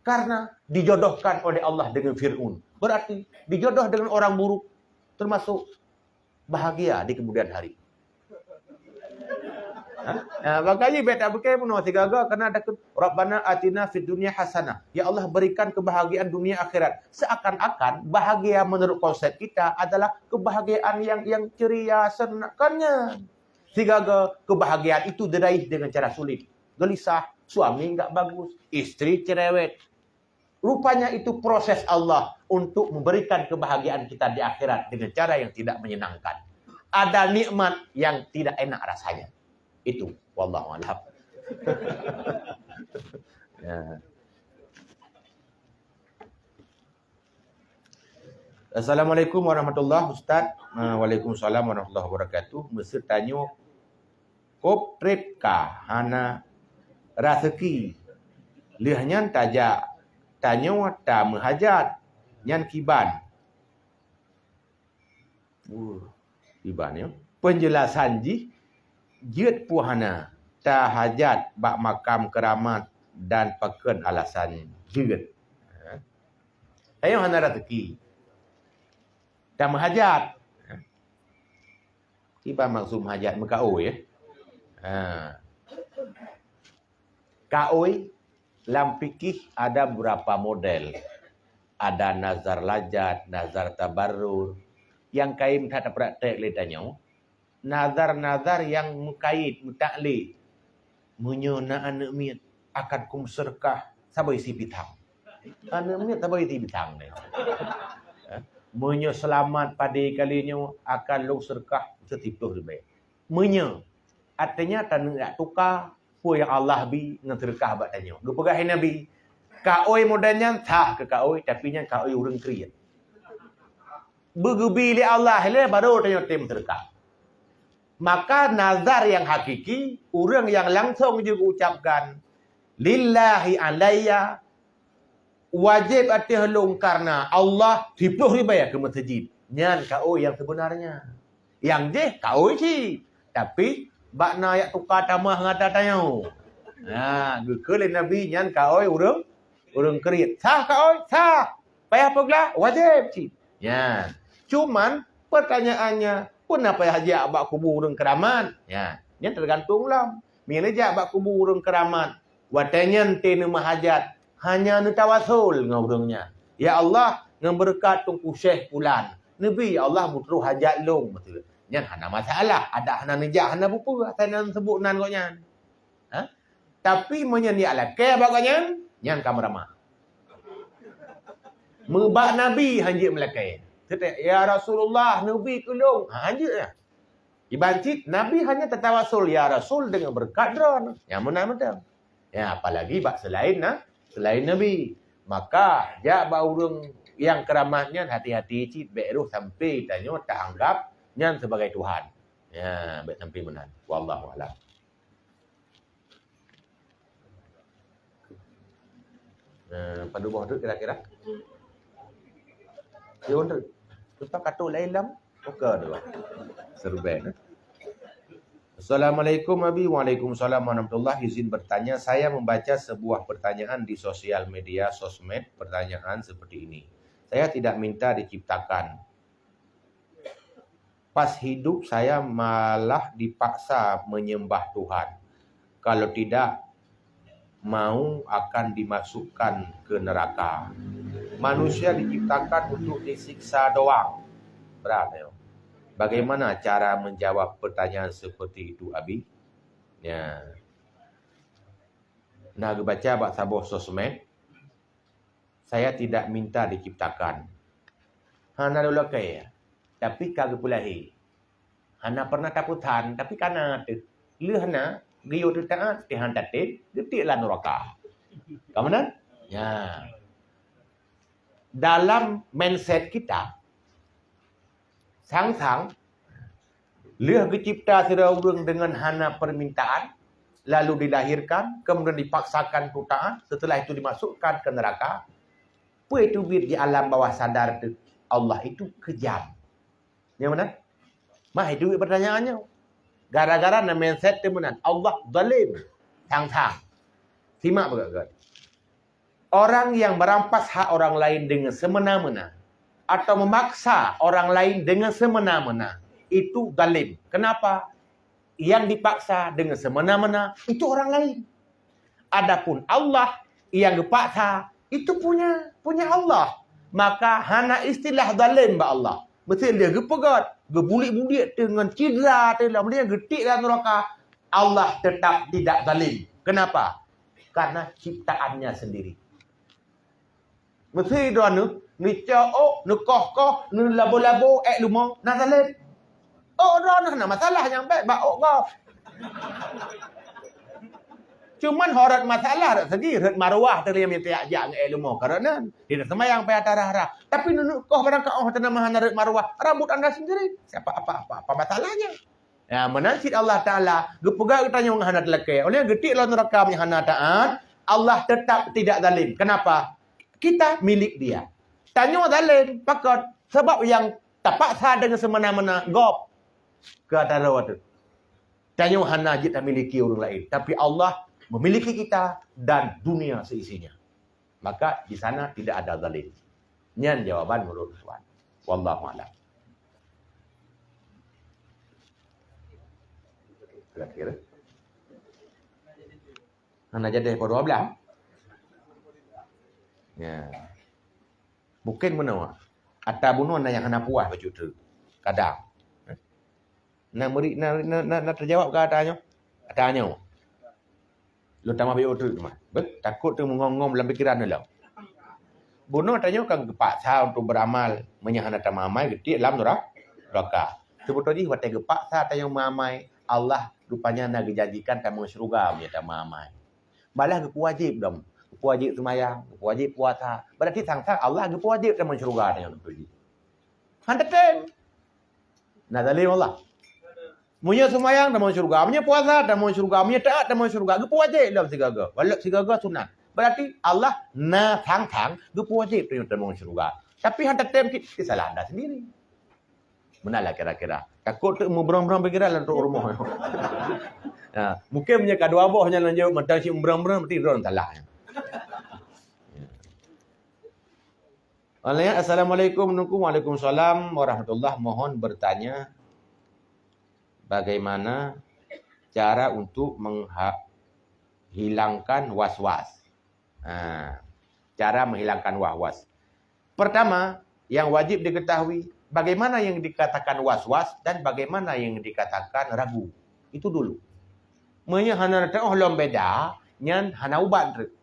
Karena dijodohkan oleh Allah dengan Fir'aun. Berarti dijodoh dengan orang buruk termasuk bahagia di kemudian hari. Ha? Ha, makanya beta bukai bunoe sigaga kena takut, "Rabbana atina fid dunya hasanah." Ya Allah, berikan kebahagiaan dunia akhirat. Seakan-akan bahagia menurut konsep kita adalah kebahagiaan yang, yang ceria, senang. Kan nyan. Sigaga kebahagiaan itu diraih dengan cara sulit. Gelisah, suami enggak bagus, istri cerewet. Rupanya itu proses Allah untuk memberikan kebahagiaan kita di akhirat dengan cara yang tidak menyenangkan. Ada nikmat yang tidak enak rasanya. Itu, wallahu a'lam. Ya. Assalamualaikum warahmatullahi, Ustaz. Ah, waalaikumsalam warahmatullahi wabarakatuh. Meuseu tanyoe kop treb ka hana raseuki. Lheueh nyan tajak tanyoe tameuhajat nyan kiban. Iban nyoe, penjelasan jih jeuet peue hana tahajat bak makam keuramat dan pakon alasan jeuet. Ha? Tanyoe hana raseuki. Dan meuhajat. Kiban maksud meuhajat, meukaôi, ya. Ha. Kaôi lam fikih ada beberapa model. Ada nazar lajat, nazar tabarrur. Nyang kayém that tapraktek lé tanyoe, nazar-nazar nyang meukait, meutaklek. Meunyoe na aneuëk miet, akan kumeuseudeukah saboh isi pisang. Aneuëk miet saboh isi pisang nyoe. Eh, meunyoe seulamat padé kali nyoe, akan lôn seudeukah siploh ribèe. Meunyoe, artinya, taneuk jak tuka peue nyang Allah bi ngon seudeukah bak tanyoe. Geupeugah lé Nabi, kaôi model nyan sah keu kaôi, tapi nyan kaôi ureuëng kriet. Beugeubi lé Allah lé baru tanyoe tem seudeukah. Maka nazar nyang hakiki, ureuëng nyang langsong jeuet geuucapkan, "Lillahi alayya," wajéb ateueh lôn kareuna Allah siploh ribèe keu meuseujid. Nyan kaôi nyang seubeunarnya. Nyang jih kaôi cit, tapi bak na jak tuka tamah ngon ata tanyoe. Nah, geukheun lé Nabi nyan kaôi ureuëng, ureuëng kriet. Sah kaôi? Sah. Payah peuglah? Wajéb cit. Nyan. Cuman, pertanyaannya, peue na payah jak bak kubu ureuëng keuramat? Nyan, nyan teugantung lom. Meunyoe jak bak kubu ureuëng keuramat, watée nyan teuh neumeuhajat, hanya neutawasul ngon ureuëng nyan. "Ya Allah, ngon beureukat Teungku Syekh Pulan, neubi, ya Allah, meutroh hajat lôn," beutôi. Nyan hana masalah, adak hana neujak, hana peue-peue, asai na neuseubuet nan gobnyan. Ha? Tapi meunyoe neujak lakée bak gobnyan, nyan ka meuramah. Meubak Nabi hanjeuet meulakée. Teutek, "Ya Rasulullah, neubi keu lôn." Ha, hanjeuet nyan. Iban cit, Nabi hanya teutawasul, "Ya Rasul, deungon beureukat droeneuh." Nyan meunan mantong. Ya, apalagi bak seulaén na, seulaén Nabi. Maka, jak bak ureuëng nyang keuramat nyan hati-hati cit, bék roh sampai tanyoe taanggab nyan sebagai Tuhan. Ya, bék sampai meunan. Wallahu a'lam. Eh, padub boh treuk kira-kira? Siôn treuk. Teuma ka trok laén lam muka tu. Seureuben, eh. Assalamualaikum, Abi. Waalaikumsalam warahmatullah. Izin bertanya, saya membaca sebuah pertanyaan di sosial media, sosmed, pertanyaan seperti ini. Saya tidak minta diciptakan. Pas hidup saya malah dipaksa menyembah Tuhan. Kalau tidak mau akan dimasukkan ke neraka. Manusia diciptakan untuk disiksa doang. Berat ya. Bagaimana cara menjawab pertanyaan seperti itu, Abi? Ya. Nah, geubaca bak saboh sosmed. Saya tidak minta diciptakan. Hana lôn lakée, tapi ka geupeulahé. Hana pernah tapeusan, tapi ka na teuh. Lheueh na, geuyue teu taát, teuhan tatem, geutiek lam nuraka. Ka meunan? Ya. Dalam mindset kita, sang-sang, lheueh geucipta sidroe ureuëng deungon hana permintaan, lalu dilahirkan, kemudian dipaksakan untuk taat, setelah itu dimasukkan ke neraka, peue teubiet di alam bawah sadar teuh, Allah itu kejam. Nyang meunan? Mah itu pertanyaannya. Gara-gara na mindset teuh meunan, Allah zalim. Sang-sang. Simak beugét-gét. Orang yang merampas hak orang lain dengan semena-mena atau memaksa orang lain dengan semena-mena, itu zalim. Kenapa? Yang dipaksa dengan semena-mena itu orang lain. Adapun Allah yang gepaksa, itu punya, punya Allah. Maka hana istilah zalim bak Allah. Mesti dia geupeugét, geubulik-bulik teuh ngon cidra teuh lam dia geutik lam neraka. Allah tetap tidak zalim. Kenapa? Karena ciptaannya sendiri. Meusi droeneuh neucok ôk, neukoh-koh, neulabo-labo ék leumo, na saleb. Ôk droeneuh na masalah nyang bék bak ôk gob. Cuman ho rot masalah rot segi, rot maruah teuh lé mita jak ngon ék leumo karena dia seumayang payah tarah-rah. Tapi neuneuk koh barang kaôh teuh nama hana rot maruah, rambut anda sendiri. Siapa apa apa apa masalahnya? Ya, meunan cit Allah Taala geupeugah geutanyoe ngon hana teulakée. Oleh geutik lom neraka meunyo hana taat, Allah tetap tidak zalim. Kenapa? Kita milik Dia. Tanyoe zalim, pakon? Sabab nyang Tapaksa deungon seumena-mena gob keu ata droe teuh. Tanyoe hana jeuet tamiliki ureuëng laén, tapi Allah memiliki kita dan dunia seisinya. Maka di sana tidak ada zalim. Nyan jawaban menurut Tuhan. Wallahu a'lam. Kira-kira. Hana jadi pukul dua belas. Ya. Mungkin meunoe. Ata bunoe na nyang hana puas bacut tu. Kadang. Na meuri na na na, na terjawab ke ata nyoe? Ata nyoe. Lôn tamah bacut tu mah. Beh, takot tu mengong-ngong lam pikiran lom. Bunoe tanyoe kan geupaksa untuk beramal, meunyoe hana tameuamai geutiek lam nura-, neraka. Seubeutôi jih watée geupaksa tanyoe meuamai, Allah rupanya na geujanjikan tamong syeuruga meunyoe tameuamai. Malah geupeuwajéb dong, geupeuwajéb seumayang, geupeuwajéb puasa. Berarti sang-sang Allah geupeuwajéb tamong syeuruga tanyoe seubeutôi jih. Han teutem. Na zalim Allah. Meunyoe seumayang tamong syeuruga, meunyoe puasa tamong syeuruga, meunyoe taat tamong syeuruga, geupeuwajéb lom sigaga. Walau sigaga sunat. Berarti Allah na sang-sang geupeuwajéb tanyoe tamong syeuruga. Tapi han teutem cit, salah anda sendiri. Meunalah kira-kira. Takot tu meubrong-brong pikiran lam rumoh. Ha, mungkin meunyoe ka dua boh nyan lanjut mantong cit meubrong-brong berarti droe salah. Assalamualaikum, Assalamualaikum. Waalaikumsalam warahmatullah. Mohon bertanya, bagaimana cara untuk menghilangkan was-was? Ha, cara menghilangkan was-was. Pertama, yang wajib diketahui, bagaimana yang dikatakan was-was dan bagaimana yang dikatakan ragu. Itu dulu. Meunyoe hana teuoh lom beda, nyan hana ubat treuk.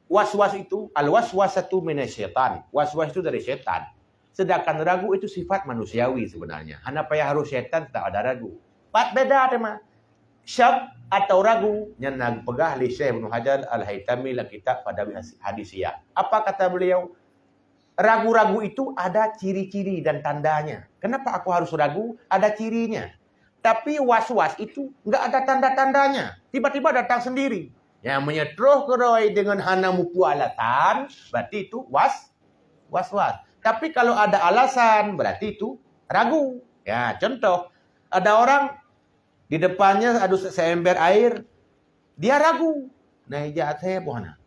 Was-was itu, al-waswasatu minasyaitan. Was-was itu dari setan. Sedangkan ragu itu sifat manusiawi sebenarnya. Hana payah harus setan tetap ada ragu. Pat beda tema. Syak atau ragu, nyan na geupeugah lé Syekh Ibnu Hajar Al-Haitami lam kitab Fadawi Hadisiyah. Apa kata beliau? Ragu-ragu itu ada ciri-ciri dan tandanya. Kenapa aku harus ragu? Ada cirinya. Tapi was-was itu enggak ada tanda-tandanya. Tiba-tiba datang sendiri. Yang menyetroh keroy dengan hana mupu alasan, berarti itu was was-was. Tapi kalau ada alasan, berarti itu ragu. Ya, contoh, ada orang di depannya ada se-, seember air, dia ragu. Nah, ija asai boh na.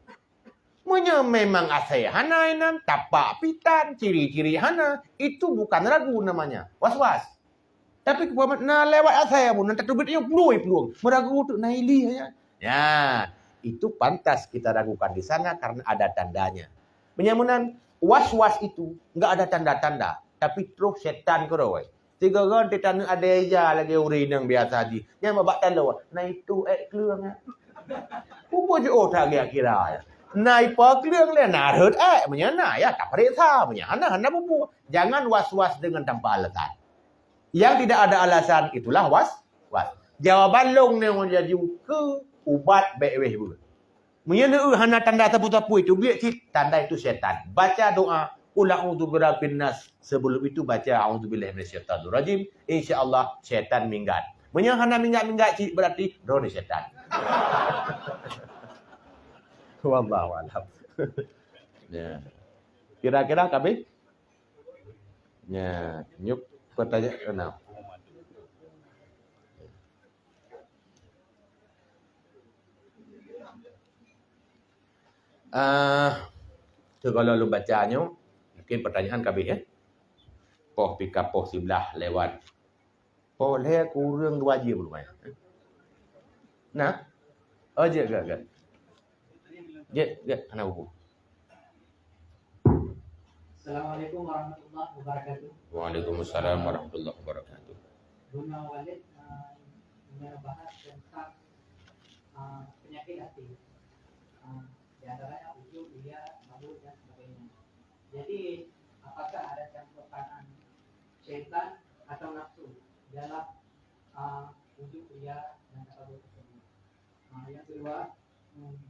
Meunyoe memang asai hana inan, tapak pitan, ciri-ciri hana, itu bukan ragu namanya, was-was. Tapi kupeugah na lewat asai pun, na tateubiet nyoe plueng, plueng. Meuragu tu na ilih ya. Ya, itu pantas kita ragukan di sana karena ada tandanya. Meunyoe meunan, was-was itu enggak ada tanda-tanda, tapi troh setan keroe. Tiga gon teutaneuh ada ija lagée ureuëng inong biasa jih. Nyang bak taloe, na itu ék kleueng ya. Upo jiôh that geukira ya. Na ipa kleueng lé na rhot ék, meunyoe na ya tapareksa, meunyoe hana hana bubu. Jangan was-was dengan tanpa alasan. Yang tidak ada alasan itulah was-was. Jawaban lôn nyoe jadi keu ubat bék wéh beuet. Meunyoe neueu hana tanda sapeue-sapeue itu, biek cit tanda itu setan. Baca doa, "Qul a'udzu birabbin nas." Sebelum itu baca, "A'udzubillahi minasyaitonirrajim." Insya Allah setan minggat. Meunyoe hana minggat-minggat cit, berarti droeneuh setan. Wallahu a'lam. Ya. Kira-kira ka habéh? Ya, nyup pertanyaan keenam. Ah, sigohlom lôn baca nyoe, mungkin pertanyaan ka habéh, ya. Poh pih ka poh siblaih lewat. Poh lhée kureueng dua jeuem lumayan. Nah? Oh, jeuet, jeuet, jeuet. Jeuet, jeuet, hana bubu. Assalamualaikum warahmatullahi wabarakatuh. Waalaikumsalam warahmatullahi wabarakatuh. Guna Walid, eh, membahas tentang, eh, penyakit hati. Eh, di antaranya ujub, ria, malu dan sebagainya. Jadi, apakah ada campur tangan syaitan atau nafsu dalam, eh, ujub, ria dan takabur tersebut? Eh, yang kedua, hmm,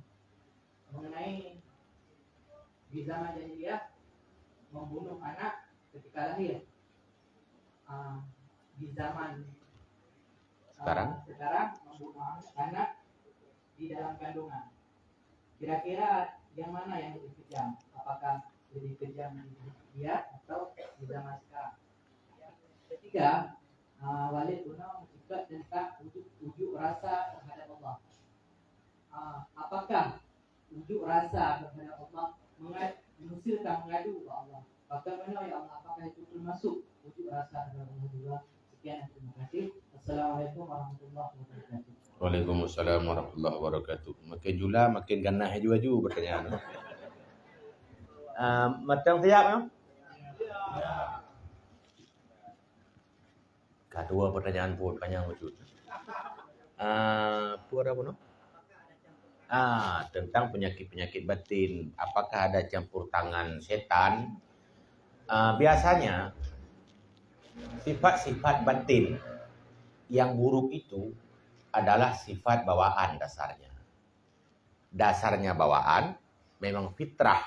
mengenai di zaman jahiliyah membunuh anak ketika lahir. Ah, di zaman, ah, sekarang? Sekarang membunuh anak di dalam kandungan. Kira-kira yang mana yang lebih kejam? Apakah lebih kejam di jahiliyah atau di zaman sekarang? Ketiga, ah, Walid Bono juga tentang ujuk, ujuk rasa terhadap Allah. Ah, apakah ujuk rasa terhadap Allah menga-, manusia ka mengadu bak Allah? Bagaimana, ya Allah, apakah itu termasuk ujuk rasa terhadap Allah juga? Sekian dan terima kasih. Assalamualaikum warahmatullahi wabarakatuh. Waalaikumsalam warahmatullahi wabarakatuh. Makin jula, makin ganas laju-laju pertanyaan. Ah, mantong siap, ya? Ka dua pertanyaan pun panjang bacut. Ah, apa dah bunoe? Ah, tentang penyakit-penyakit batin. Apakah ada campur tangan setan? Ah, biasanya sifat-sifat batin yang buruk itu adalah sifat bawaan dasarnya. Dasarnya bawaan, memang fitrah.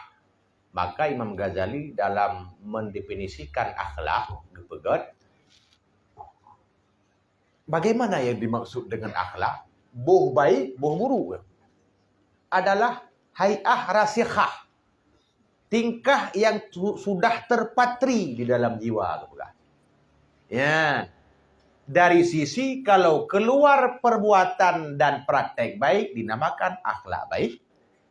Maka Imam Ghazali dalam mendefinisikan akhlak, geupeugét, bagaimana yang dimaksud dengan akhlak? Boh baik, boh buruk. Adalah hai'ah rasikhah. Tingkah yang su-, sudah terpatri di dalam jiwa, geupeugah. Ya. Dari sisi kalau keluar perbuatan dan praktek baik dinamakan akhlak baik.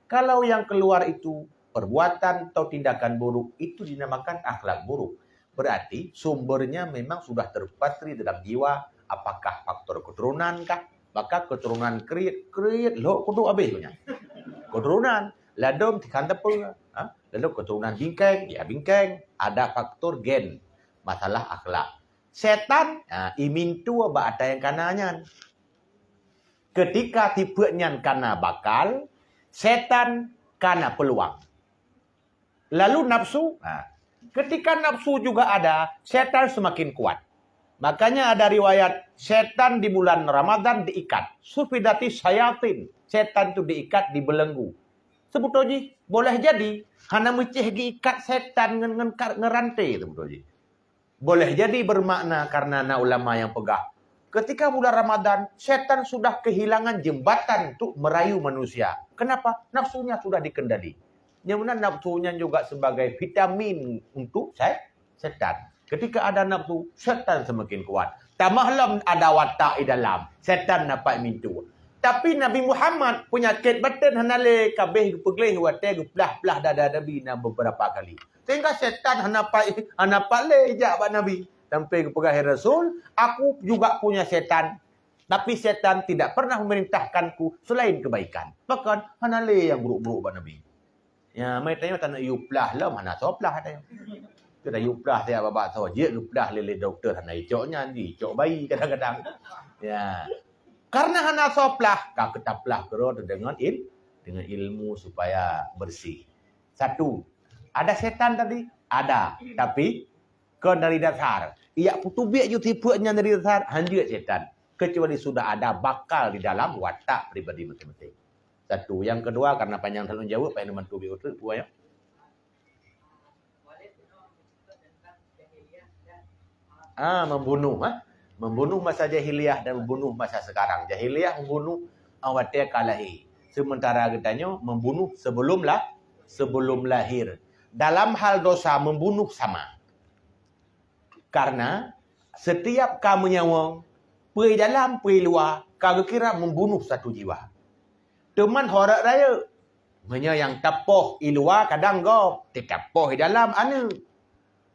Kalau yang keluar itu perbuatan atau tindakan buruk, itu dinamakan akhlak buruk. Berarti sumbernya memang sudah terpatri dalam jiwa, apakah faktor keturunan kah? Maka keturunan kriet, kriet lhok kuduk habéh nyan. Keturunan, ladôm tikhan teupeu, ha? Lalu keturunan bingkeng, ya bingkeng, ada faktor gen, masalah akhlak. Setan, ha, imintu bak ata nyang kana nyan. Ketika tipe nyan kana bakal, setan kana peluang. Lalu nafsu, ha, ketika nafsu juga ada, setan semakin kuat. Makanya ada riwayat setan di bulan Ramadan diikat. Sufidati syayatin, setan tu diikat, dibelenggu. Sebetulnya boleh jadi hana meucéh diikat setan ngon, ngon kar-, ngon ranté sebetulnya. Boleh jadi bermakna karena na ulama yang peugah, ketika bulan Ramadan, setan sudah kehilangan jembatan untuk merayu manusia. Kenapa? Nafsunya sudah dikendali. Yang mana nafsunya juga sebagai vitamin untuk se-, setan. Ketika ada nafsu, setan semakin kuat. Tamah lom ada watak di dalam, setan dapat mintu. Tapi Nabi Muhammad penyakit batin hana lé, kabeh geupeugleh watée geuplah-plah dada Nabi na beberapa kali. Sehingga setan hana pa-, hana pat lé jak bak Nabi. Sampai geupeugah, "Hai Rasul, aku juga punya setan. Tapi setan tidak pernah memerintahkanku selain kebaikan." Bahkan hana lé nyang buruk-buruk bak Nabi. Ya, mai tanyoe taneuk yue plah lom, hana soe plah tanyoe. Keu taneuk yue plah siat bak, bak soe jeuet geuplah lé, lé dokto, hana icok nyan, icok bayi kadang-kadang. Ya. Karena hana soe plah, ka keutaplah keudroe deungon il-, deungon ilmu supaya bersih. Satu, ada setan tadi? Ada, tapi kon dari dasar. Ijak peutubiek ju tipe nyan dari dasar, hanjeuet setan. Kecuali sudah ada bakal di dalam watak pribadi masing-masing. Satu. Yang kedua, karena panjang terlalu jauh, payah bantu bi uteuk, buah ya. Ah, membunuh, ha? Membunuh masa jahiliyah dan membunuh masa sekarang. Jahiliyah membunuh awak ka lahé. Sementara geutanyoe membunuh sebelum lah, sebelum lahir. Dalam hal dosa membunuh sama. Karena setiap ka meunyawa, peue dalam, peue luwa, ka geukira membunuh satu jiwa. Teuma horeuet rayeuk, meunyoe nyang tapoh i luwa kadang gob, teuka poh i dalam aneuk.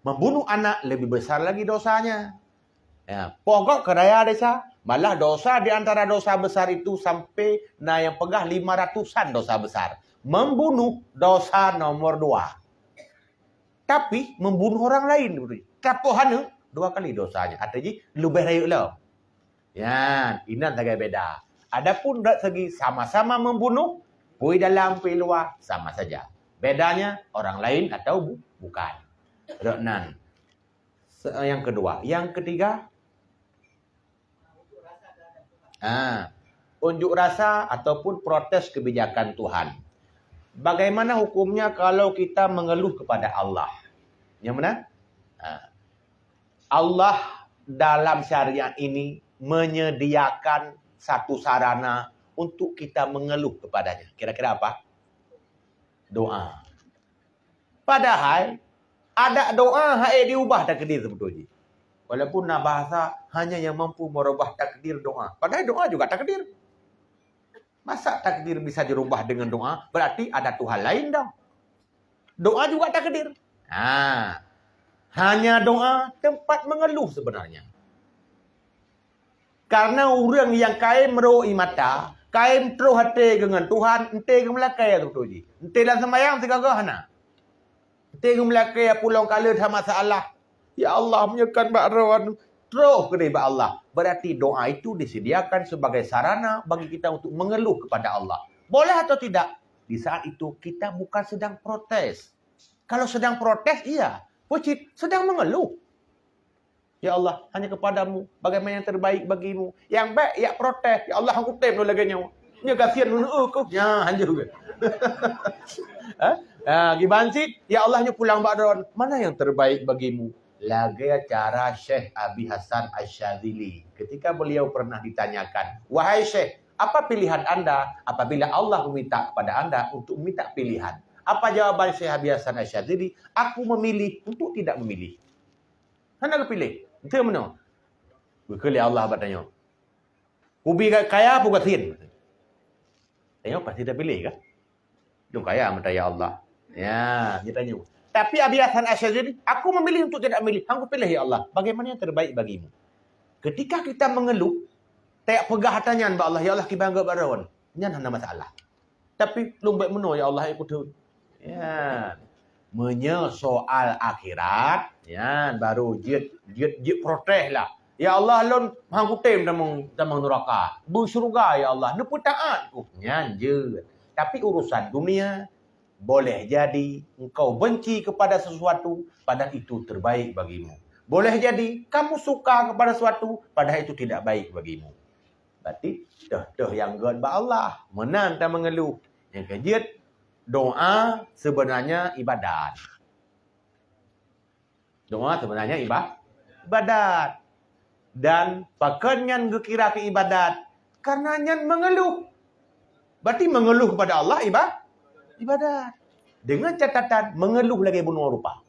Membunuh anak lebih besar lagi dosanya. Ya, poh gob keu raya desya, malah dosa di antara dosa besar itu sampai na nyang peugah lima ratusan dosa besar. Membunuh dosa nomor dua. Tapi membunuh orang lain, tapoh aneuk, dua kali dosanya. Arti jih leubeh rayeuk lom. Nyan, inan sagai beda. Adapun dari segi sama-sama membunuh, peue dalam, peue luwa, sama saja. Bedanya orang lain atau bu-, bukan. Rot nan. Se-, yang kedua. Yang ketiga, ah, unjuk rasa ataupun protes kebijakan Tuhan. Bagaimana hukumnya kalau kita mengeluh kepada Allah? Yang mana? Ah. Allah dalam syariat ini menyediakan satu sarana untuk kita mengeluh kepada-Nya. Kira-kira apa? Doa. Padahai, adak doa hana diubah takdir sebetulnya. Walaupun na bahasa hanya yang mampu merubah takdir doa. Padahal doa juga takdir. Masa takdir bisa dirubah dengan doa? Berarti ada Tuhan lain dong. Doa juga takdir. Ha. Hanya doa tempat mengeluh sebenarnya. Karena ureuëng nyang kayém rô ie mata, kayém troh até geuh ngon Tuhan, enté geumeulakée beutôi jih. Enté lam seumayang sigoe-goe hana. Enté geumeulakée pulong kaleut that masalah. Ya Allah, meunyoe kon bak droe, troh keudeh bak Allah. Berarti doa itu disediakan sebagai sarana bagi kita untuk mengeluh kepada Allah. Boleh atau tidak? Di saat itu kita bukan sedang protes. Kalau sedang protes, iya. Peucit sedang mengeluh. Ya Allah, hanya kepadamu, bagaimana yang terbaik bagimu. Yang baik, ya protes. Ya Allah, aku tem lagée nyoe. Nya kasihan nyoe, eh, kok. Ya, hanya juga. Ha? Ha, giban cit, ya Allah, nyoe pulang bak droe. Mana yang terbaik bagimu? Lagée cara Syekh Abi Hasan Asy-Syadzili. Ketika beliau pernah ditanyakan, "Wahai Syekh, apa pilihan Anda apabila Allah meminta kepada Anda untuk meminta pilihan?" Apa jawaban Syekh Abi Hasan Asy-Syadzili? "Aku memilih untuk tidak memilih." Hana geupiléh. Enteu meunoe. Geukheun lé Allah bak tanyoe. Kubi kaya peue gasien? Tanyoe pasti tapiléh kan? Dong kaya meuta ya Allah. Ya, dia tanyoe. Tapi Abi Hasan Asy-Syadzili, "Aku memilih untuk tidak memilih. Hang kupiléh ya Allah. Bagaimana yang terbaik bagimu?" Ketika kita mengeluh, tak peugah hata nyan bak Allah, "Ya Allah, kiban geuh bak droe." Nyan hana masalah. Tapi lôn bèk meunoe ya Allah, hai kutheun. Ya. Meunyoe soal akhirat, nyan baru jeuet, jeuet, jeuet protes lah. Ya Allah, lôn hang kutem tamong, tamong nuraka. Beu syurga ya Allah, neupeutaat ku. Nyan jeuet. Tapi urusan dunia, boleh jadi engkau benci kepada sesuatu, padahal itu terbaik bagimu. Boleh jadi kamu suka kepada sesuatu, padahal itu tidak baik bagimu. Berarti toh-toh nyang gèt bak Allah. Meunan ta mengeluh. Nyang keujeuet, doa sebenarnya ibadat. Doa sebenarnya iba-, ibadat. Dan pakon nyan geukira keu ibadat? Karena nyan mengeluh. Berarti mengeluh kepada Allah iba-, ibadat. Dengan catatan mengeluh lagèe bunoe rupa.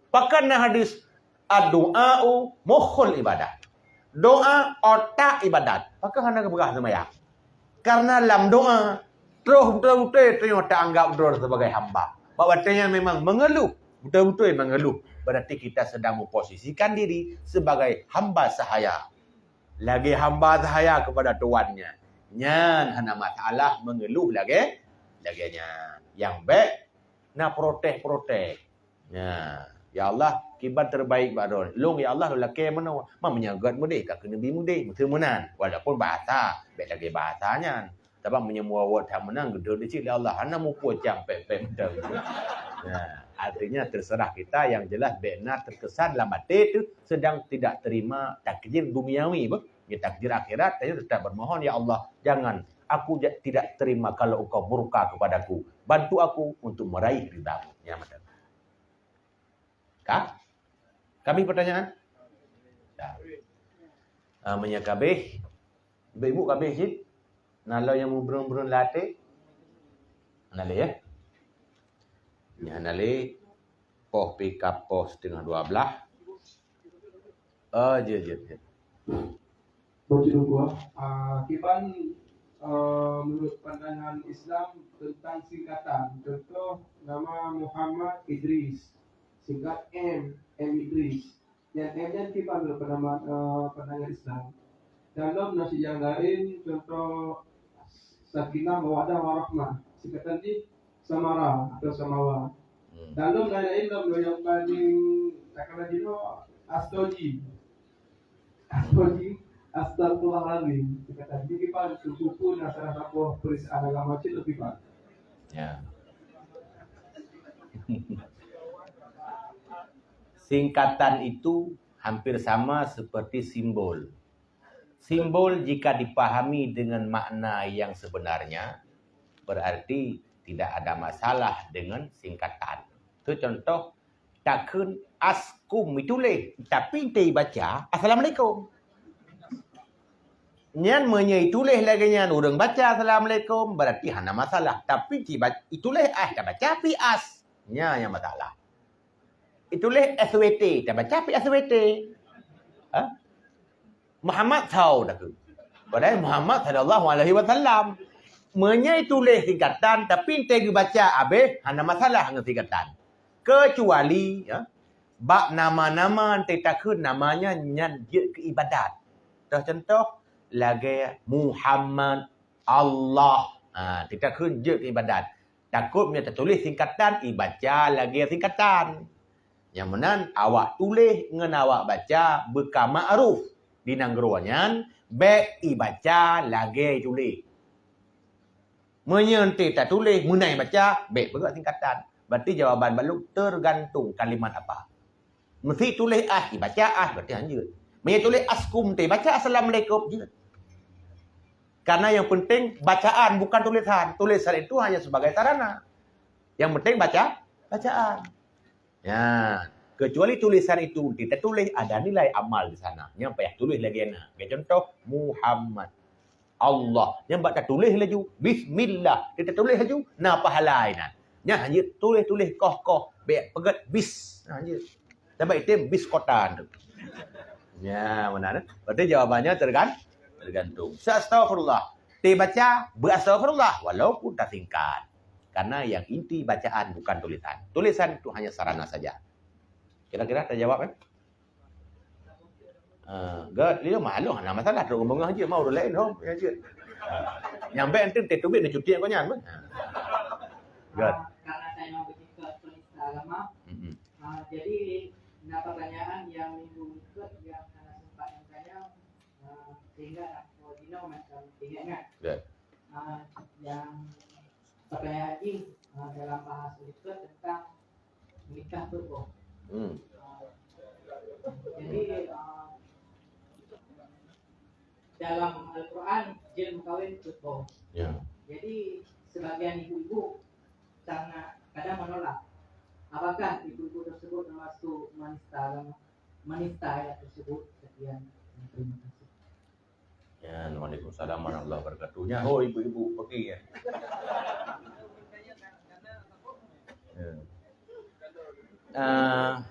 Pakon na hadis, "Ad-du'a'u mukhul ibadah." Doa otak ibadat. Pakon hana geupeugah seumayang? Karena lam doa, troh beutôi-beutôi tanyoe taanggap droe sebagai hamba. Bak watèe nyan memang mengeluh, beutôi-beutôi mengeluh. Berarti kita sedang memposisikan diri sebagai hamba sahaya. Lagèe hamba sahaya kepada tuannya. Nyan hana masalah mengeluh lagèe, lagèe nyan. Nyang bèk na protes-protes. Ya, ya Allah, kiban terbaik bak droe. Lôn, ya Allah, lôn lakèe meunoe. Ma meunyoe gèt meudeh, ka keuneuk bi meudeh. Meuteumeunan. Walaupun bahasa, bèk lagèe bahasa nyan. Sabab meunyoe muwot that meunan, geudeuh di cit lé Allah. Hana muphom cang pèk-pèk meuteumeunan. Ya, artinya terserah kita, yang jelas bèk na terkesan lam até teuh sedang tidak terima takdir duniawi, beuh. Ya, takdir akhirat, tapi tetap bermohon, "Ya Allah, jangan, aku ja-, tidak terima kalau Engkau murka kepadaku. Bantu aku untuk meraih ridha-Mu." Ya, macam. Ka? Ka habéh pertanyaan? Dah. Ah, meunyoe ka habéh, ibu-ibu ka habéh cit? Na lom nyang mubrun-brun lam até? Hana lé, ya? Nyan hana lé. Poh pih ka poh setengah dua belas. Oh, jeuet, jeuet, jeuet. Bacaan dua, ah, kiban, ah, menurut pandangan Islam tentang singkatan. Contoh, nama Muhammad Idris, singkat M, M Idris. Nyan M nyan kiban menurut pandangan, ah, pandangan Islam. Dalam nasi yang lain, contoh, Sakinah, Mawadah, Warahmah. Singkatan jih Samara atau Samawa. Hmm. Dalam lain-lain lom nyang paling takana jinoe Astoji. Astoji, astagfirullahalazim. Singkatan jih kiban, suku pun asal saboh perisaan agama cit lebih pan. Ya. Singkatan itu hampir sama seperti simbol. Simbol jika dipahami dengan makna yang sebenarnya, berarti tidak ada masalah dengan singkatan. Tu contoh, takheun askum ituléh, tapi ente ibaca, "Assalamualaikum." Nyan meunyoe ituléh lagèe nyan, ureueng baca, "Assalamualaikum," berarti hana masalah. Tapi jiba-, ituléh as, tabaca pih as. Nyan nyang masalah. Ituléh S W T, tabaca pih S W T. Ha? Muhammad saw takheun. Padahai Muhammad sallallahu alaihi wasallam. Meunyoe tuléh singkatan, tapi teubaca abéh, hana masalah ngon singkatan. Kecuali, ya, bak nama-nama teutakheun namanya nyan jeuet keu ibadat. Toh contoh, lagée Muhammad, Allah. Ha, teutakheun jeuet keu ibadat. Takot meunyoe tatuléh singkatan, ibaca lagée singkatan. Nyang meunan awak tuléh ngon awak baca beuka ma'ruf di nanggroe nyan, bék ibaca lagée tuléh. Meunyoe ente tatuléh, meunan ibaca, bék peugah singkatan. Berarti jawaban balu tergantung kalimat apa. Meusi tuléh ah, ibaca ah, berarti hanjeuet. Meunyoe tuléh askum teubaca assalamualaikum, jeuet. Karena yang penting bacaan bukan tulisan. Tulisan itu hanya sebagai sarana. Yang penting baca, bacaan. Ya, kecuali tulisan itu kita tulis ada nilai amal di sana. Nyang payah tulis lagi na. Bagi contoh Muhammad. Allah. Nyang bak tatuléh laju, bismillah. Tatuléh laju, na pahala inan. Nyan hanya tuléh-tuléh koh-koh, bék peugét bis. Nah, hanya. Sabab item bis kota tu. Ya, mana tu? Berarti jawabannya tergan-, tergantung. Sa-, astagfirullah. Dibaca, beastagfirullah, walaupun tersingkat. Karena yang inti bacaan bukan tulisan. Tulisan itu hanya sarana saja. Kira-kira terjawab, kan? Ah, gét, dia maklum, hana masalah, trok beungoh je, mau ureueng laén, hom, ya je. Ah. Nyang bék nanti teubiet neucuti kau nyan, beuh. Ah. Gét. Ah, karena saya mau bercerita penista agama, mm-mm, ah, jadi, ada pertanyaan yang minggu ikut yang hana sempat saya tanya, ah, sehingga nak mau jinoe macam ingat-ingat. Gét. Ah, yang Pertanyaan jih, ah, dalam bahasa Islam tentang nikah turbo. Hmm. Ah, jadi, ah, dalam Al-Quran, jin mengkawin turbo. Ya. Jadi, sebagian ibu-ibu sangat kadang menolak. Apakah ibu-ibu tersebut termasuk menista agama? Menista ayat tersebut? Sekian. Terima kasih. Ya, waalaikumsalam warahmatullahi wabarakatuh. Nyaho ibu-ibu pergi ya. Ya. Ah,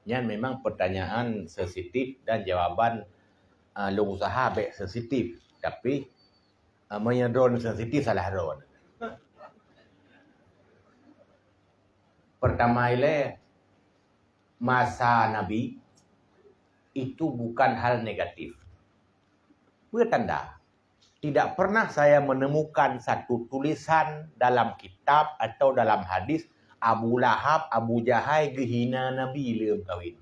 nyan memang pertanyaan sensitif dan jawaban, ah, lôn usaha bék sensitif. Tapi, ah, meunyoe droen sensitif, salah droen. Pertama ilée, masa Nabi itu bukan hal negatif. Peue tanda? Tidak pernah saya menemukan satu tulisan dalam kitab atau dalam hadis Abu Lahab, Abu Jahai geuhina Nabi lé meukawen.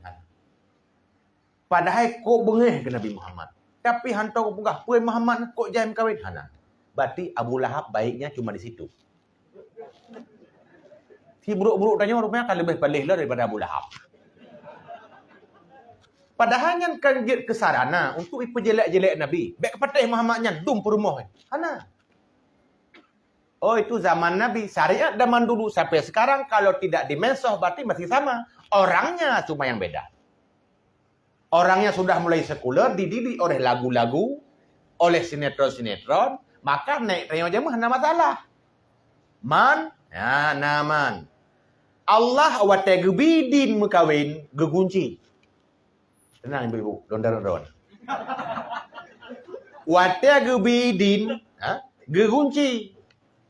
Padahai kok beungéh keu Nabi Muhammad. Tapi hantom geupeugah, "Peue Muhammad kok jai meukawen?" Hana. Berarti Abu Lahab baiknya cuma di situ. Si buruk-buruk tanyoe rupanya ka leubeh paléh lom daripada Abu Lahab. Padahai nyan kan jeuet keu sarana untuk ipeujelek-jelek Nabi. Bék kapatéh Muhammad nyan dum peurumoh. Hana. Oh, itu zaman Nabi. Syariat zaman dulu sampai sekarang kalau tidak dimensoh berarti masih sama. Orangnya cuma yang beda. Orang yang sudah mulai sekuler dididik oleh lagu-lagu, oleh sinetron-sinetron, maka naik tanyoe jameun hana masalah. Man, ya, na man. Allah watée geubi din meukawen geugunci. Tenang ibu-ibu, lôn daron-daron. Watée geubi din, ha, geugunci.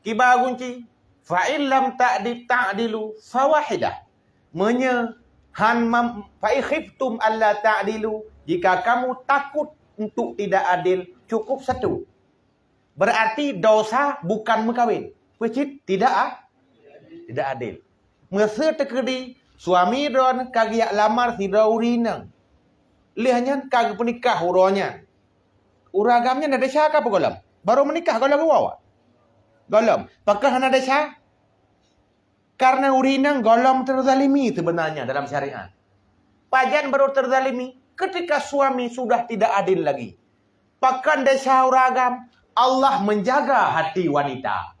Kiban gunci, "Fa in lam ta'di-, ta'dilu fawahidah." Meunyoe han mam-, "Fa in khiftum alla ta'dilu," jika kamu takut untuk tidak adil, cukup satu. Berarti dosa bukan meukawen. Peucit tidak a-, tidak adil. Meusé teukeudi suami droen ka geujak lamar sidroe ureueng inong. Lheueh nyan ka geupeunikah uroe nyan. Ureueng agam nyan na desya ka peu gohlom? Barô meunikah gohlom geuwoe? Gohlom. Pakon hana desya? Karena ureueng inong gohlom teuzalimi seubeunanya dalam syariat. Pajan barô teuzalimi? Ketika suami sudah tidak adil lagi. Pakon desya ureueng agam? Allah menjaga hati wanita.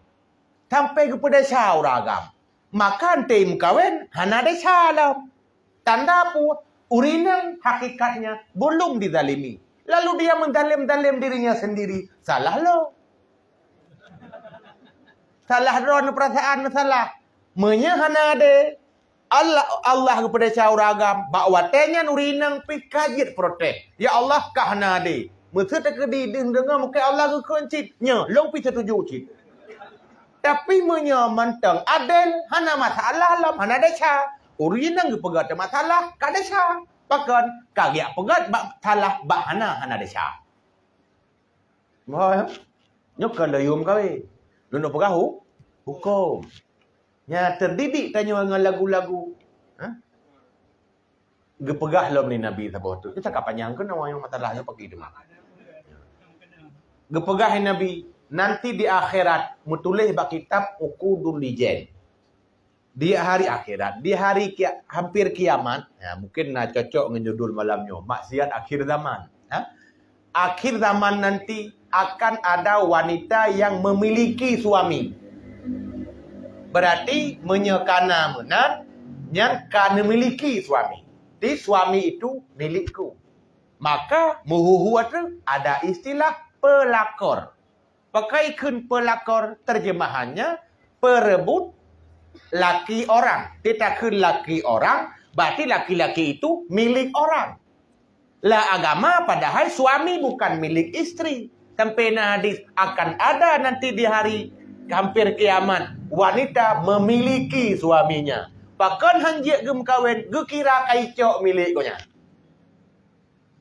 Sampai geupeudesya ureueng agam. Maka teuh meukawen hana desya lom. Tanda peue? Ureueng inong hakikatnya belum dizalimi. Lalu dia menzalem-zalem dirinya sendiri. Salah lom. Salah droen, perasaan salah. Meunyoe hana adé, Allah, Allah geupeudesya ureueng agam, bak watée nyan ureueng inong pih ka jeuet protes. "Ya Allah, ka hana adé." Meuseu teukeudi deuh deungoe mungken Allah geukheun cit. Nyoe, lôn pih seutuju cit. Tapi meunyoe mantong adé, hana masalah lom, hana desya. Ureueng inong geupeugah teumasalah, ka desya. Pakon? Ka geujak peugah bak salah, bak hana, hana desya. Boh, ya? Nyoe kon lôn yum kawé. Lôn peugah hu-, huköm. Nya teudidik tanyoe ngon lagu-lagu. Ha? Geupeugah lom lé Nabi saboh teuk. Kita ka panyang keunoe nyang masalah nyoe pagi teuma. Geupeugah lé Nabi, nanti di akhirat meutuléh bak kitab Uqudul Lijan. Di hari akhirat, di hari kia-, hampir kiamat, ya, mungkin na cocok ngon judul malam nyoe, maksiat akhir zaman. Ha? Akhir zaman nanti akan ada wanita yang memiliki suami. Berarti, meunyoe ka na meunan, nyan ka neumiliki suami. Di suami itu milikku. Maka, meuhu-hu ateueh ada istilah pelakor. Pakon kheun pelakor, terjemahannya perebut laki orang. Kita kheun laki orang, berarti laki-laki itu milik orang. Lam agama padahai suami bukan milik istri. Sampai na hadis, akan ada nanti di hari hampir kiamat, wanita memiliki suaminya. Pakon han jeuet geumeukawen, geukira ka icok milik gobnyan.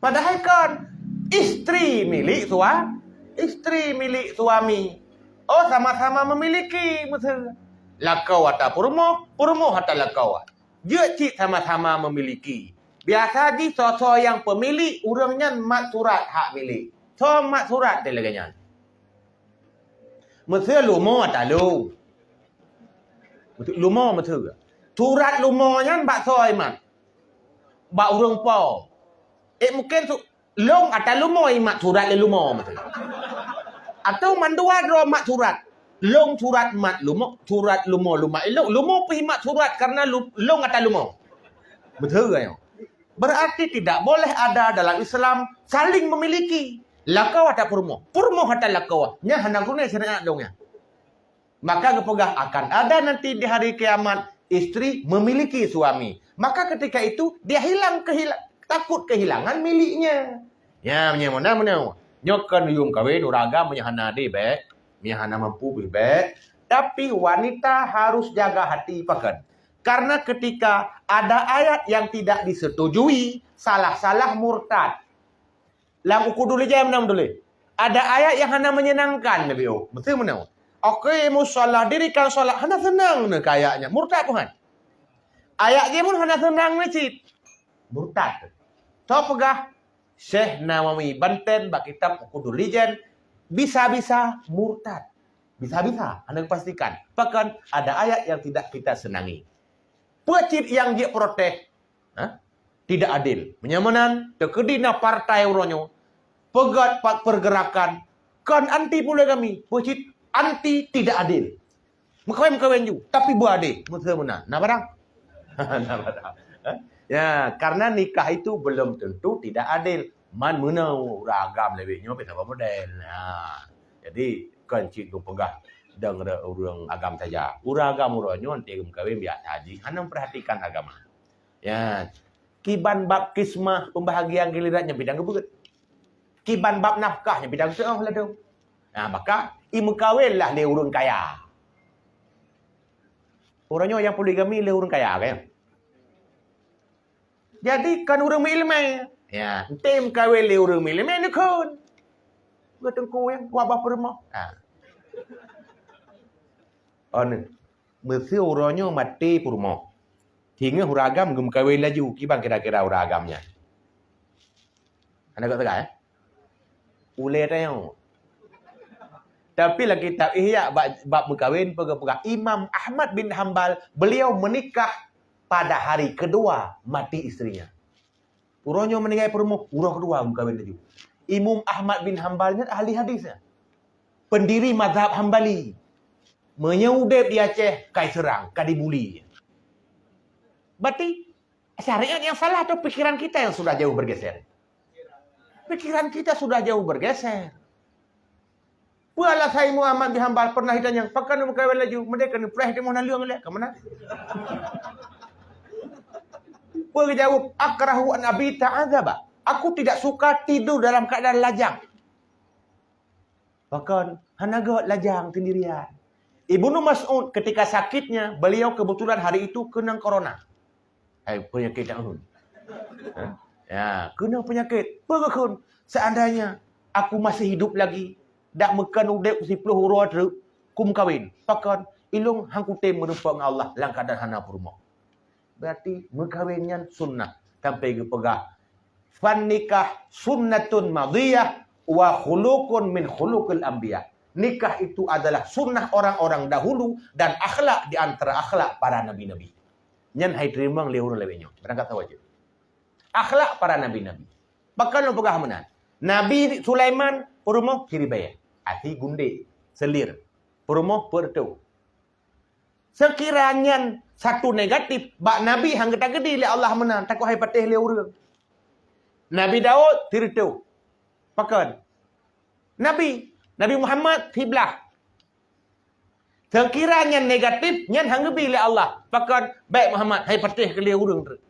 Padahai kon, istri milik sua-, istri milik suami. Oh, sama-sama memiliki, meuseu. Lakoe ata peurumoh, peurumoh ata lakoe. Jeuet cit sama-sama memiliki. Biasa jih soe-soe nyang pemilik, ureueng nyan mat surat hak milik. Soe mat surat teuh lagée nyan? Meuseu lumoe ata lôn. Lumoe meuseu. Surat lumoe nyan bak soe imat? Bak ureueng po. Eh, mungken su-, lôn ata lumoe imat surat lé lumoe meuseu. Atau mandua droe mat surat. Lôn surat mat lumoe, surat lumoe lumat ilok, lumoe pih imat surat karena lu-, lôn ata lumoe. Beutôi nyoe. Berarti tidak boleh ada dalam Islam saling memiliki. Lakoe ata peurumoh, peurumoh ata lakoe. Nyan hana guna syariat dong nyan. Maka geupeugah akan ada nanti di hari kiamat istri memiliki suami. Maka ketika itu dia hilang kehila-, takut kehilangan miliknya. Ya, meunyoe meunan, meunan. Nyoe kon yum kawin ureueng agam meunyoe hana adé bék, meunyoe hana mampu pih bék. Tapi wanita harus jaga hati pakon. Karena ketika ada ayat yang tidak disetujui, salah-salah murtad. Lam Uqudul Lijan meunan tuléh. Ada ayat yang hana menyenangkan, Nabi, oh. Beutôi meunan. Aqimus shalah, dirikan salat. Hana seunang na keu ayat nyan. Murtad Tuhan. Ayat jih pun hana seunang na cit. Murtad. Soe peugah? Syekh Nawawi Banten bak kitab Uqudul Lijan, bisa-bisa murtad. Bisa-bisa, hana geupastikan. Pakon ada ayat yang tidak kita senangi. Peue cit nyang jeuet protes? Ha? Tidak adil. Meunyoe meunan, teukeudi na partai uroe nyoe, peugét pa-, pergerakan, kon anti poligami, peue cit anti tidak adil. Meukawen-meukawen ju, tapi beu adé, meuseu meunan. Na barang? Na barang. Ha? Ya, karena nikah itu belum tentu tidak adil. Man meunoe ureueng agam leubeh nyoe pih saboh model. Ha. Jadi, kon cit geupeugah dong re-, ureueng agam saja. Ureueng agam uroe nyoe enteuk geumeukawen biasa jih, hana memperhatikan agama. Ya. Kiban bab kismah pembahagian giliran nyan pih dang geubeuet. Kiban bab nafkah nyan pih dang geuteu'oh ladôm. Nah, maka, imeukawen lah lé ureueng kaya. Uroe nyoe nyang poligami lé ureueng kaya, kan? Jadi, kon ureueng meuileumé. Ya, enteuk meukawen lé ureueng meuileumé neukheun. Geuteungku nyang wabah peurumoh. Ha. Oh, ni. Meuseu uroe nyoe maté peurumoh. Singoh ureueng agam geumeukawen laju, kiban kira-kira ureueng agam nyan. Hana geupeugah, eh? Ulée tanyoe. Tapi lam kitab Ihya bab, bab meukawen peugah-peugah, Imam Ahmad bin Hambal, beliau menikah pada hari kedua mati istrinya. Uroe nyoe meuninggai peurumoh, uroe keudua meukawen laju. Imam Ahmad bin Hambal nyan ahli hadis nyan. Pendiri mazhab Hambali. Meunyoe udeb di Aceh, ka iseurang, ka dibuli. Berarti, syariat yang salah atau pikiran kita yang sudah jauh bergeser? Pikiran kita sudah jauh bergeser. Peue alasan Imam Ahmad bin Hambal pernah ditanya, "Pakon meukawen laju?" Meudeh keuneuk preh timoh naleueng lé, ka meunan. Peue geujaweueb, "Akrahu an abita azaba." Aku tidak suka tidur dalam keadaan lajang. Pakon, hana göt lajang sendirian. Ibnu Mas'ud ketika sakitnya, beliau kebetulan hari itu keunong corona. Hai, penyakit dak ulôn. Ha? Ya, keunong penyakit. Peue geukheun, "Seandainya aku masih hidup lagi, dak meukon udeb siploh uroe treuk, kum kawin." Pakon, "Ilôn han kutem meurumpok ngon Allah lam keadaan hana peurumoh." Berarti meukawen nyan sunnah. Sampai geupeugah, "Fan nikah sunnatun madiyah wa khuluqun min khuluqil anbiya." Nikah itu adalah sunnah orang-orang dahulu dan akhlak di antara akhlak para nabi-nabi. Nyan hai teurimong lé ureuëng lawét nyoe. Barangkata wajib. Akhlak para nabi-nabi. Bahkan lôn peugah meunan. Nabi Sulaiman peurumoh siribèe, até gundek, selir. Peurumoh peureutôh. Seukira nyan satu negatif, bak Nabi han geutagedi lé Allah meunan, takot hai patéh lé ureuëng. Nabi Daud, sireutoh. Pakon? Nabi, Nabi Muhammad, siblah. Seukira nyan negatif, nyan han geubi lé Allah. Pakon? Bèk Muhammad, hai patéh keu lé ureuëng treuk.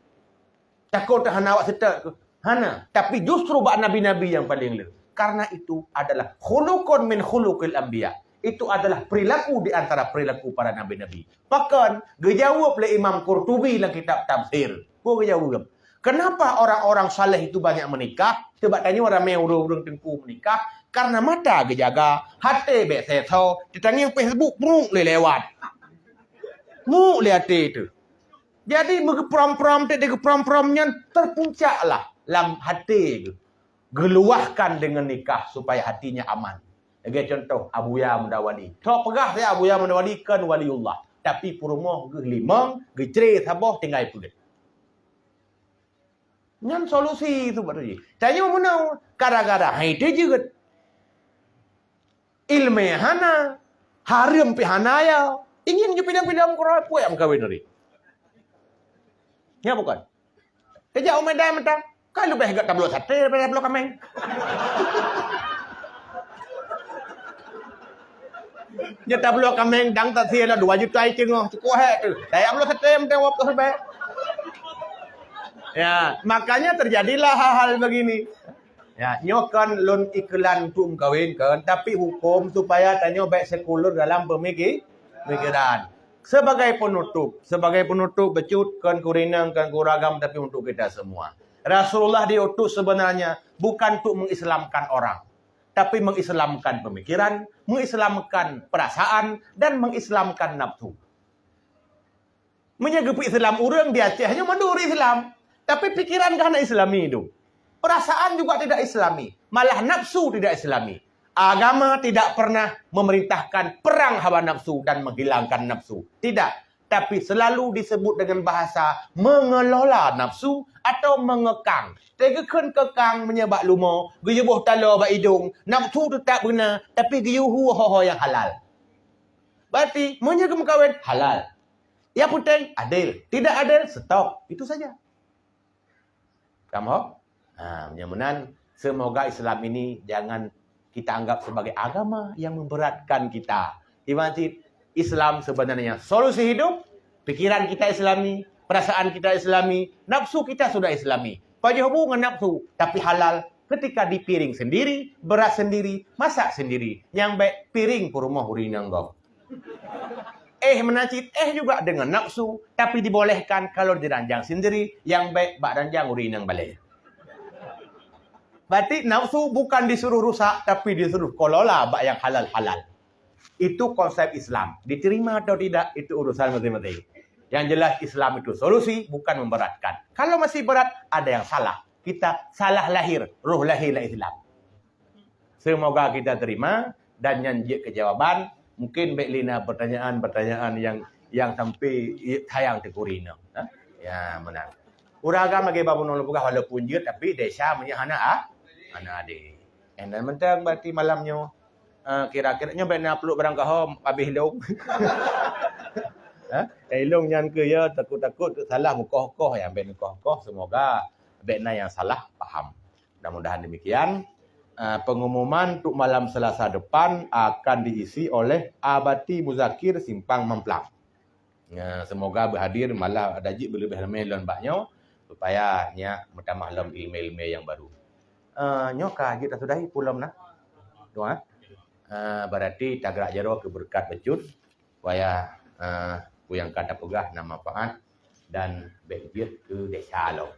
Takot hana awak seutôt keuh. Hana. Tapi justru bak nabi-nabi nyang paleng le. Karena itu adalah khuluqun min khuluqil anbiya. Itu adalah perilaku di antara perilaku para nabi-nabi. Pakon geujaweueb lé Imam Qurtubi lam kitab tafsir. Peue geujaweueb? Kenapa orang-orang saleh itu banyak menikah? Sebab tanyoe ramé ureuëng-ureuëng teungku menikah. Karena mata geujaga, até bèk seutôt, teutangieng Facebook pruk lé lewat. Muk lé até teuh. Jadi, meugeuprom-prom, teuk geuprom-prom nyan terpuncaklah lam até geuh. Geuluahkan dengan nikah supaya hatinya aman. Lagèe contoh, Abuya Muda Wali. Tho peugah saja Abuya Muda Wali kon waliullah. Tapi peurumoh geuh limong, geucré saboh tinggai peue. Nyan solusi tu, Pak Tuji. Tanyoe meunoe, gara-gara hai teuh jeuet. Ileumèe hana, hareuem pih hana ya. Ingin jipidang-pidang keurau puék meukawen tadi. Ya bukan? Kejak u Medan mantong, ka leubeh gèt tabloe saté daripada tabloe kaméng. Nyoe tabloe kaméng dang tasie lah dua juta i teungoh, cukup hek tu. Saya tabloe saté mantong wap ka leubeh. Ya, makanya terjadilah hal-hal begini. Ya, nyoe kon lôn iklan untuk meukawen kon, tapi huköm supaya tanyoe bèk sekuler dalam pemiki-, pemikiran. Sebagai penutup, sebagai penutup, bacut kon keu ureueng inong, kon keu ureueng agam, tapi untuk kita semua. Rasulullah diutus sebenarnya bukan untuk mengislamkan orang, tapi mengislamkan pemikiran, mengislamkan perasaan, dan mengislamkan nafsu. Meunyoe geupeu Islam ureueng di Aceh nyoe mandum ureueng Islam, tapi pikiran geuh hana Islami tu. Perasaan juga tidak Islami, malah nafsu tidak Islami. Agama tidak pernah memerintahkan perang hawa nafsu dan menghilangkan nafsu. Tidak. Tapi selalu disebut dengan bahasa mengelola nafsu atau mengekang. Teugeukheun kekang meunyoe bak leumo, geuyue boh taloe bak idong, nafsu teutap beuna, tapi geuyue hu ho-ho nyang halal. Berarti, meunyoe geumeukawen, halal. Yang penting adil. Tidak adil, stop. Itu saja. Paham ho? Ha, meunyoe meunan, semoga Islam ini jangan kita anggap sebagai agama yang memberatkan kita. Iban cit, Islam sebenarnya solusi hidup, pikiran kita Islami, perasaan kita Islami, nafsu kita sudah Islami. Pajoh bu ngon nafsu, tapi halal. Ketika dipiring sendiri, beras sendiri, masak sendiri, nyang bèk piring peurumoh ureueng inong gob. Eh meunan cit, eh juga dengan nafsu, tapi dibolehkan kalau diranjang sendiri, nyang bèk bak ranjang ureueng inong balè. Berarti nafsu bukan disuruh rusak, tapi disuruh kelola bak yang halal-halal. Itu konsep Islam. Diterima atau tidak, itu urusan masing-masing. Yang jelas Islam itu solusi, bukan memberatkan. Kalau masih berat, ada yang salah. Kita salah lahir, roh lahir lah Islam. Semoga kita terima dan nyan jeuet keu jawaban. Mungkin bèk lé na pertanyaan-pertanyaan yang, yang sampai sayang teukuri nyoe. Ha? Ya, meunan. Ureueng agam lagèe bak bunoe lôn peugah walaupun jeuet tapi desya meunyoe hana a-, hana adé. Nyang mantong berarti malam nyoe, eh, kira-kira nyoe bèk na pluek barang kaho habéh lôn. Ha? Eh, lôn nyan keu ya takot-takot salah mukoh-koh nyang bèk mukoh-koh, semoga bèk na nyang salah paham. Mudah-mudahan demikian. Ah, pengumuman untuk malam Selasa depan akan diisi oleh Abati Muzakir Simpang Mamplam. Ya, semoga berhadir, malah ada jih beuleubeh ramé lôn bak nyoe. supaya nyak meutamah lom ilmu-ilmu nyang baru. Eh, nyoe ka jeuet tasudahi peue lom na. Doa. Eh, berarti tagarak jaroe keu beureukat bacut, supaya, eh, peue nyang ka tapeugah na manfaat dan bék jeuet keu desya lom.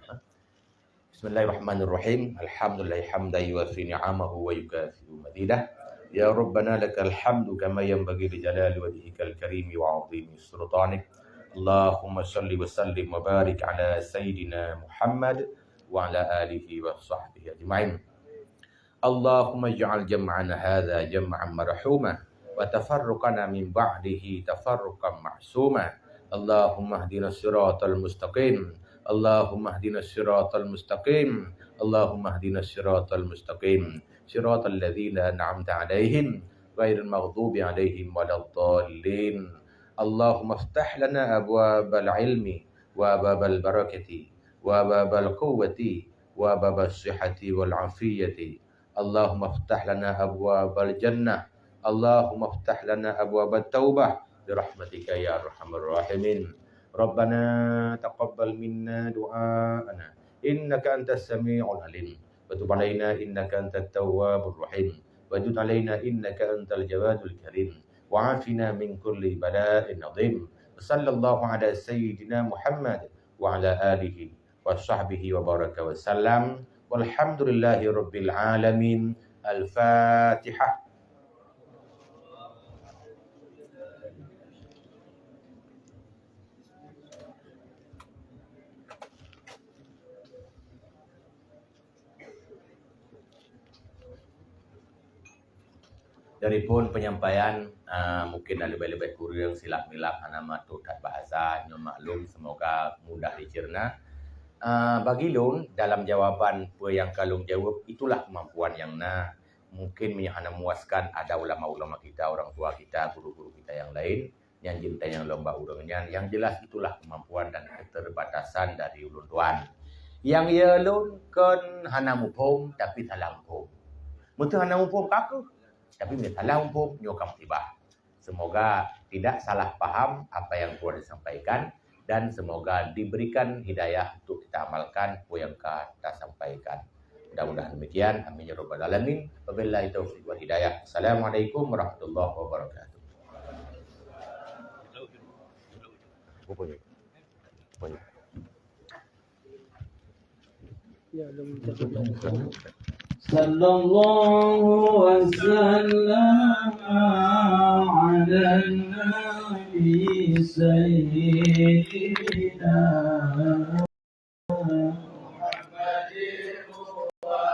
Bismillahirrahmanirrahim. Alhamdulillah hamdan yuwafi ni'amahu wa yukafi'u mazidah. Ya Rabbana lakal hamdu kama yanbaghi li jalali wajhikal karimi wa 'azimi sultanik. Allahumma shalli wa sallim wa barik ala sayyidina Muhammad wa ala alihi wa sahbihi ajma'in. Allahumma ij'al jam'ana hadza jam'an marhuma wa tafarruqana min ba'dihi tafarruqan ma'suma. Allahumma ihdinas siratal mustaqim. Allahumma ihdinas siratal mustaqim. Allahumma ihdinas siratal mustaqim. Siratal ladzina an'amta 'alaihim ghairil maghdubi 'alaihim waladdallin. Allahumma iftah lana abwabal ilmi wa babal barakati wa babal quwwati wa babas sihhati wal afiyati. Allahumma iftah lana abwabal jannah. Allahumma iftah lana abwabat taubah bi rahmatika ya arhamar rahimin. Rabbana taqabbal minna du'aana innaka antas samiul alim. Wa tub alaina innaka antat tawwabur rahim. Wa jud alaina innaka antal jawadul karim. Wa afina min kulli bala'in azim. Wa sallallahu ala sayyidina Muhammad wa ala alihi wa sahbihi wa baraka wa sallam. Walhamdulillahi rabbil alamin. Al-Fatihah. Dari phon penyampaian, ah, mungkin na leubeh-leubeh kureueng, silap-milap, hana mantong that bahasa, nyoe maklum, semoga mudah dicerna. Ah, bagi lôn, dalam jawaban peue nyang ka lôn jaweueb, itulah kemampuan nyang na. Mungkin meunyoe hana memuaskan, ada ulama-ulama kita, orang tua kita, guru-guru kita yang lain, nyang jeuet tanyong lom bak ureueng nyan. Yang jelas itulah kemampuan dan keterbatasan dari ulôn tuan. Nyang ya lôn kon hana muphom, tapi salah muphom. Meuteun hana muphom ka kheueh, tapi meunyoe salah muphom, nyoe ka musibah. Semoga tidak salah paham apa yang telah disampaikan dan semoga diberikan hidayah untuk kita amalkan apa yang ka tasampaikan. Mudah-mudahan demikian. Amin ya rabbal alamin. Wabillahi taufiq wal hidayah. Assalamualaikum warahmatullahi wabarakatuh. Sallallahu wasallam ala nabi sayyidina Muhammadin wa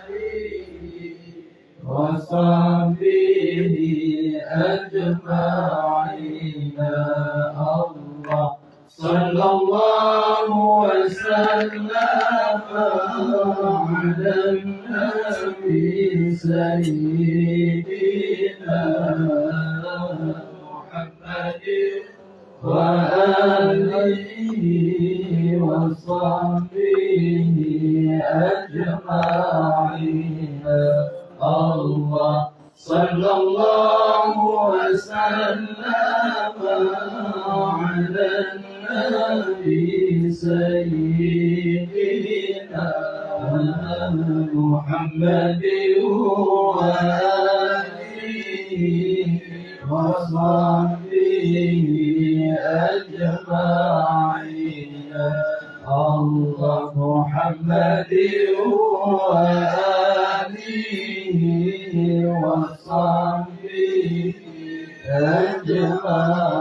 alihi wa sahbihi ajma'in. Allah. Sallallahu wasallam ala nabi sayyidina Muhammadin wa alihi wa sahbihi ajma'in. Allah. Sallallahu wasallam ala nabi sayyidina Muhammadin wa alihi wa sahbihi ajma'in. Allah Muhammadin wa alihi wa sahbihi ajma'in.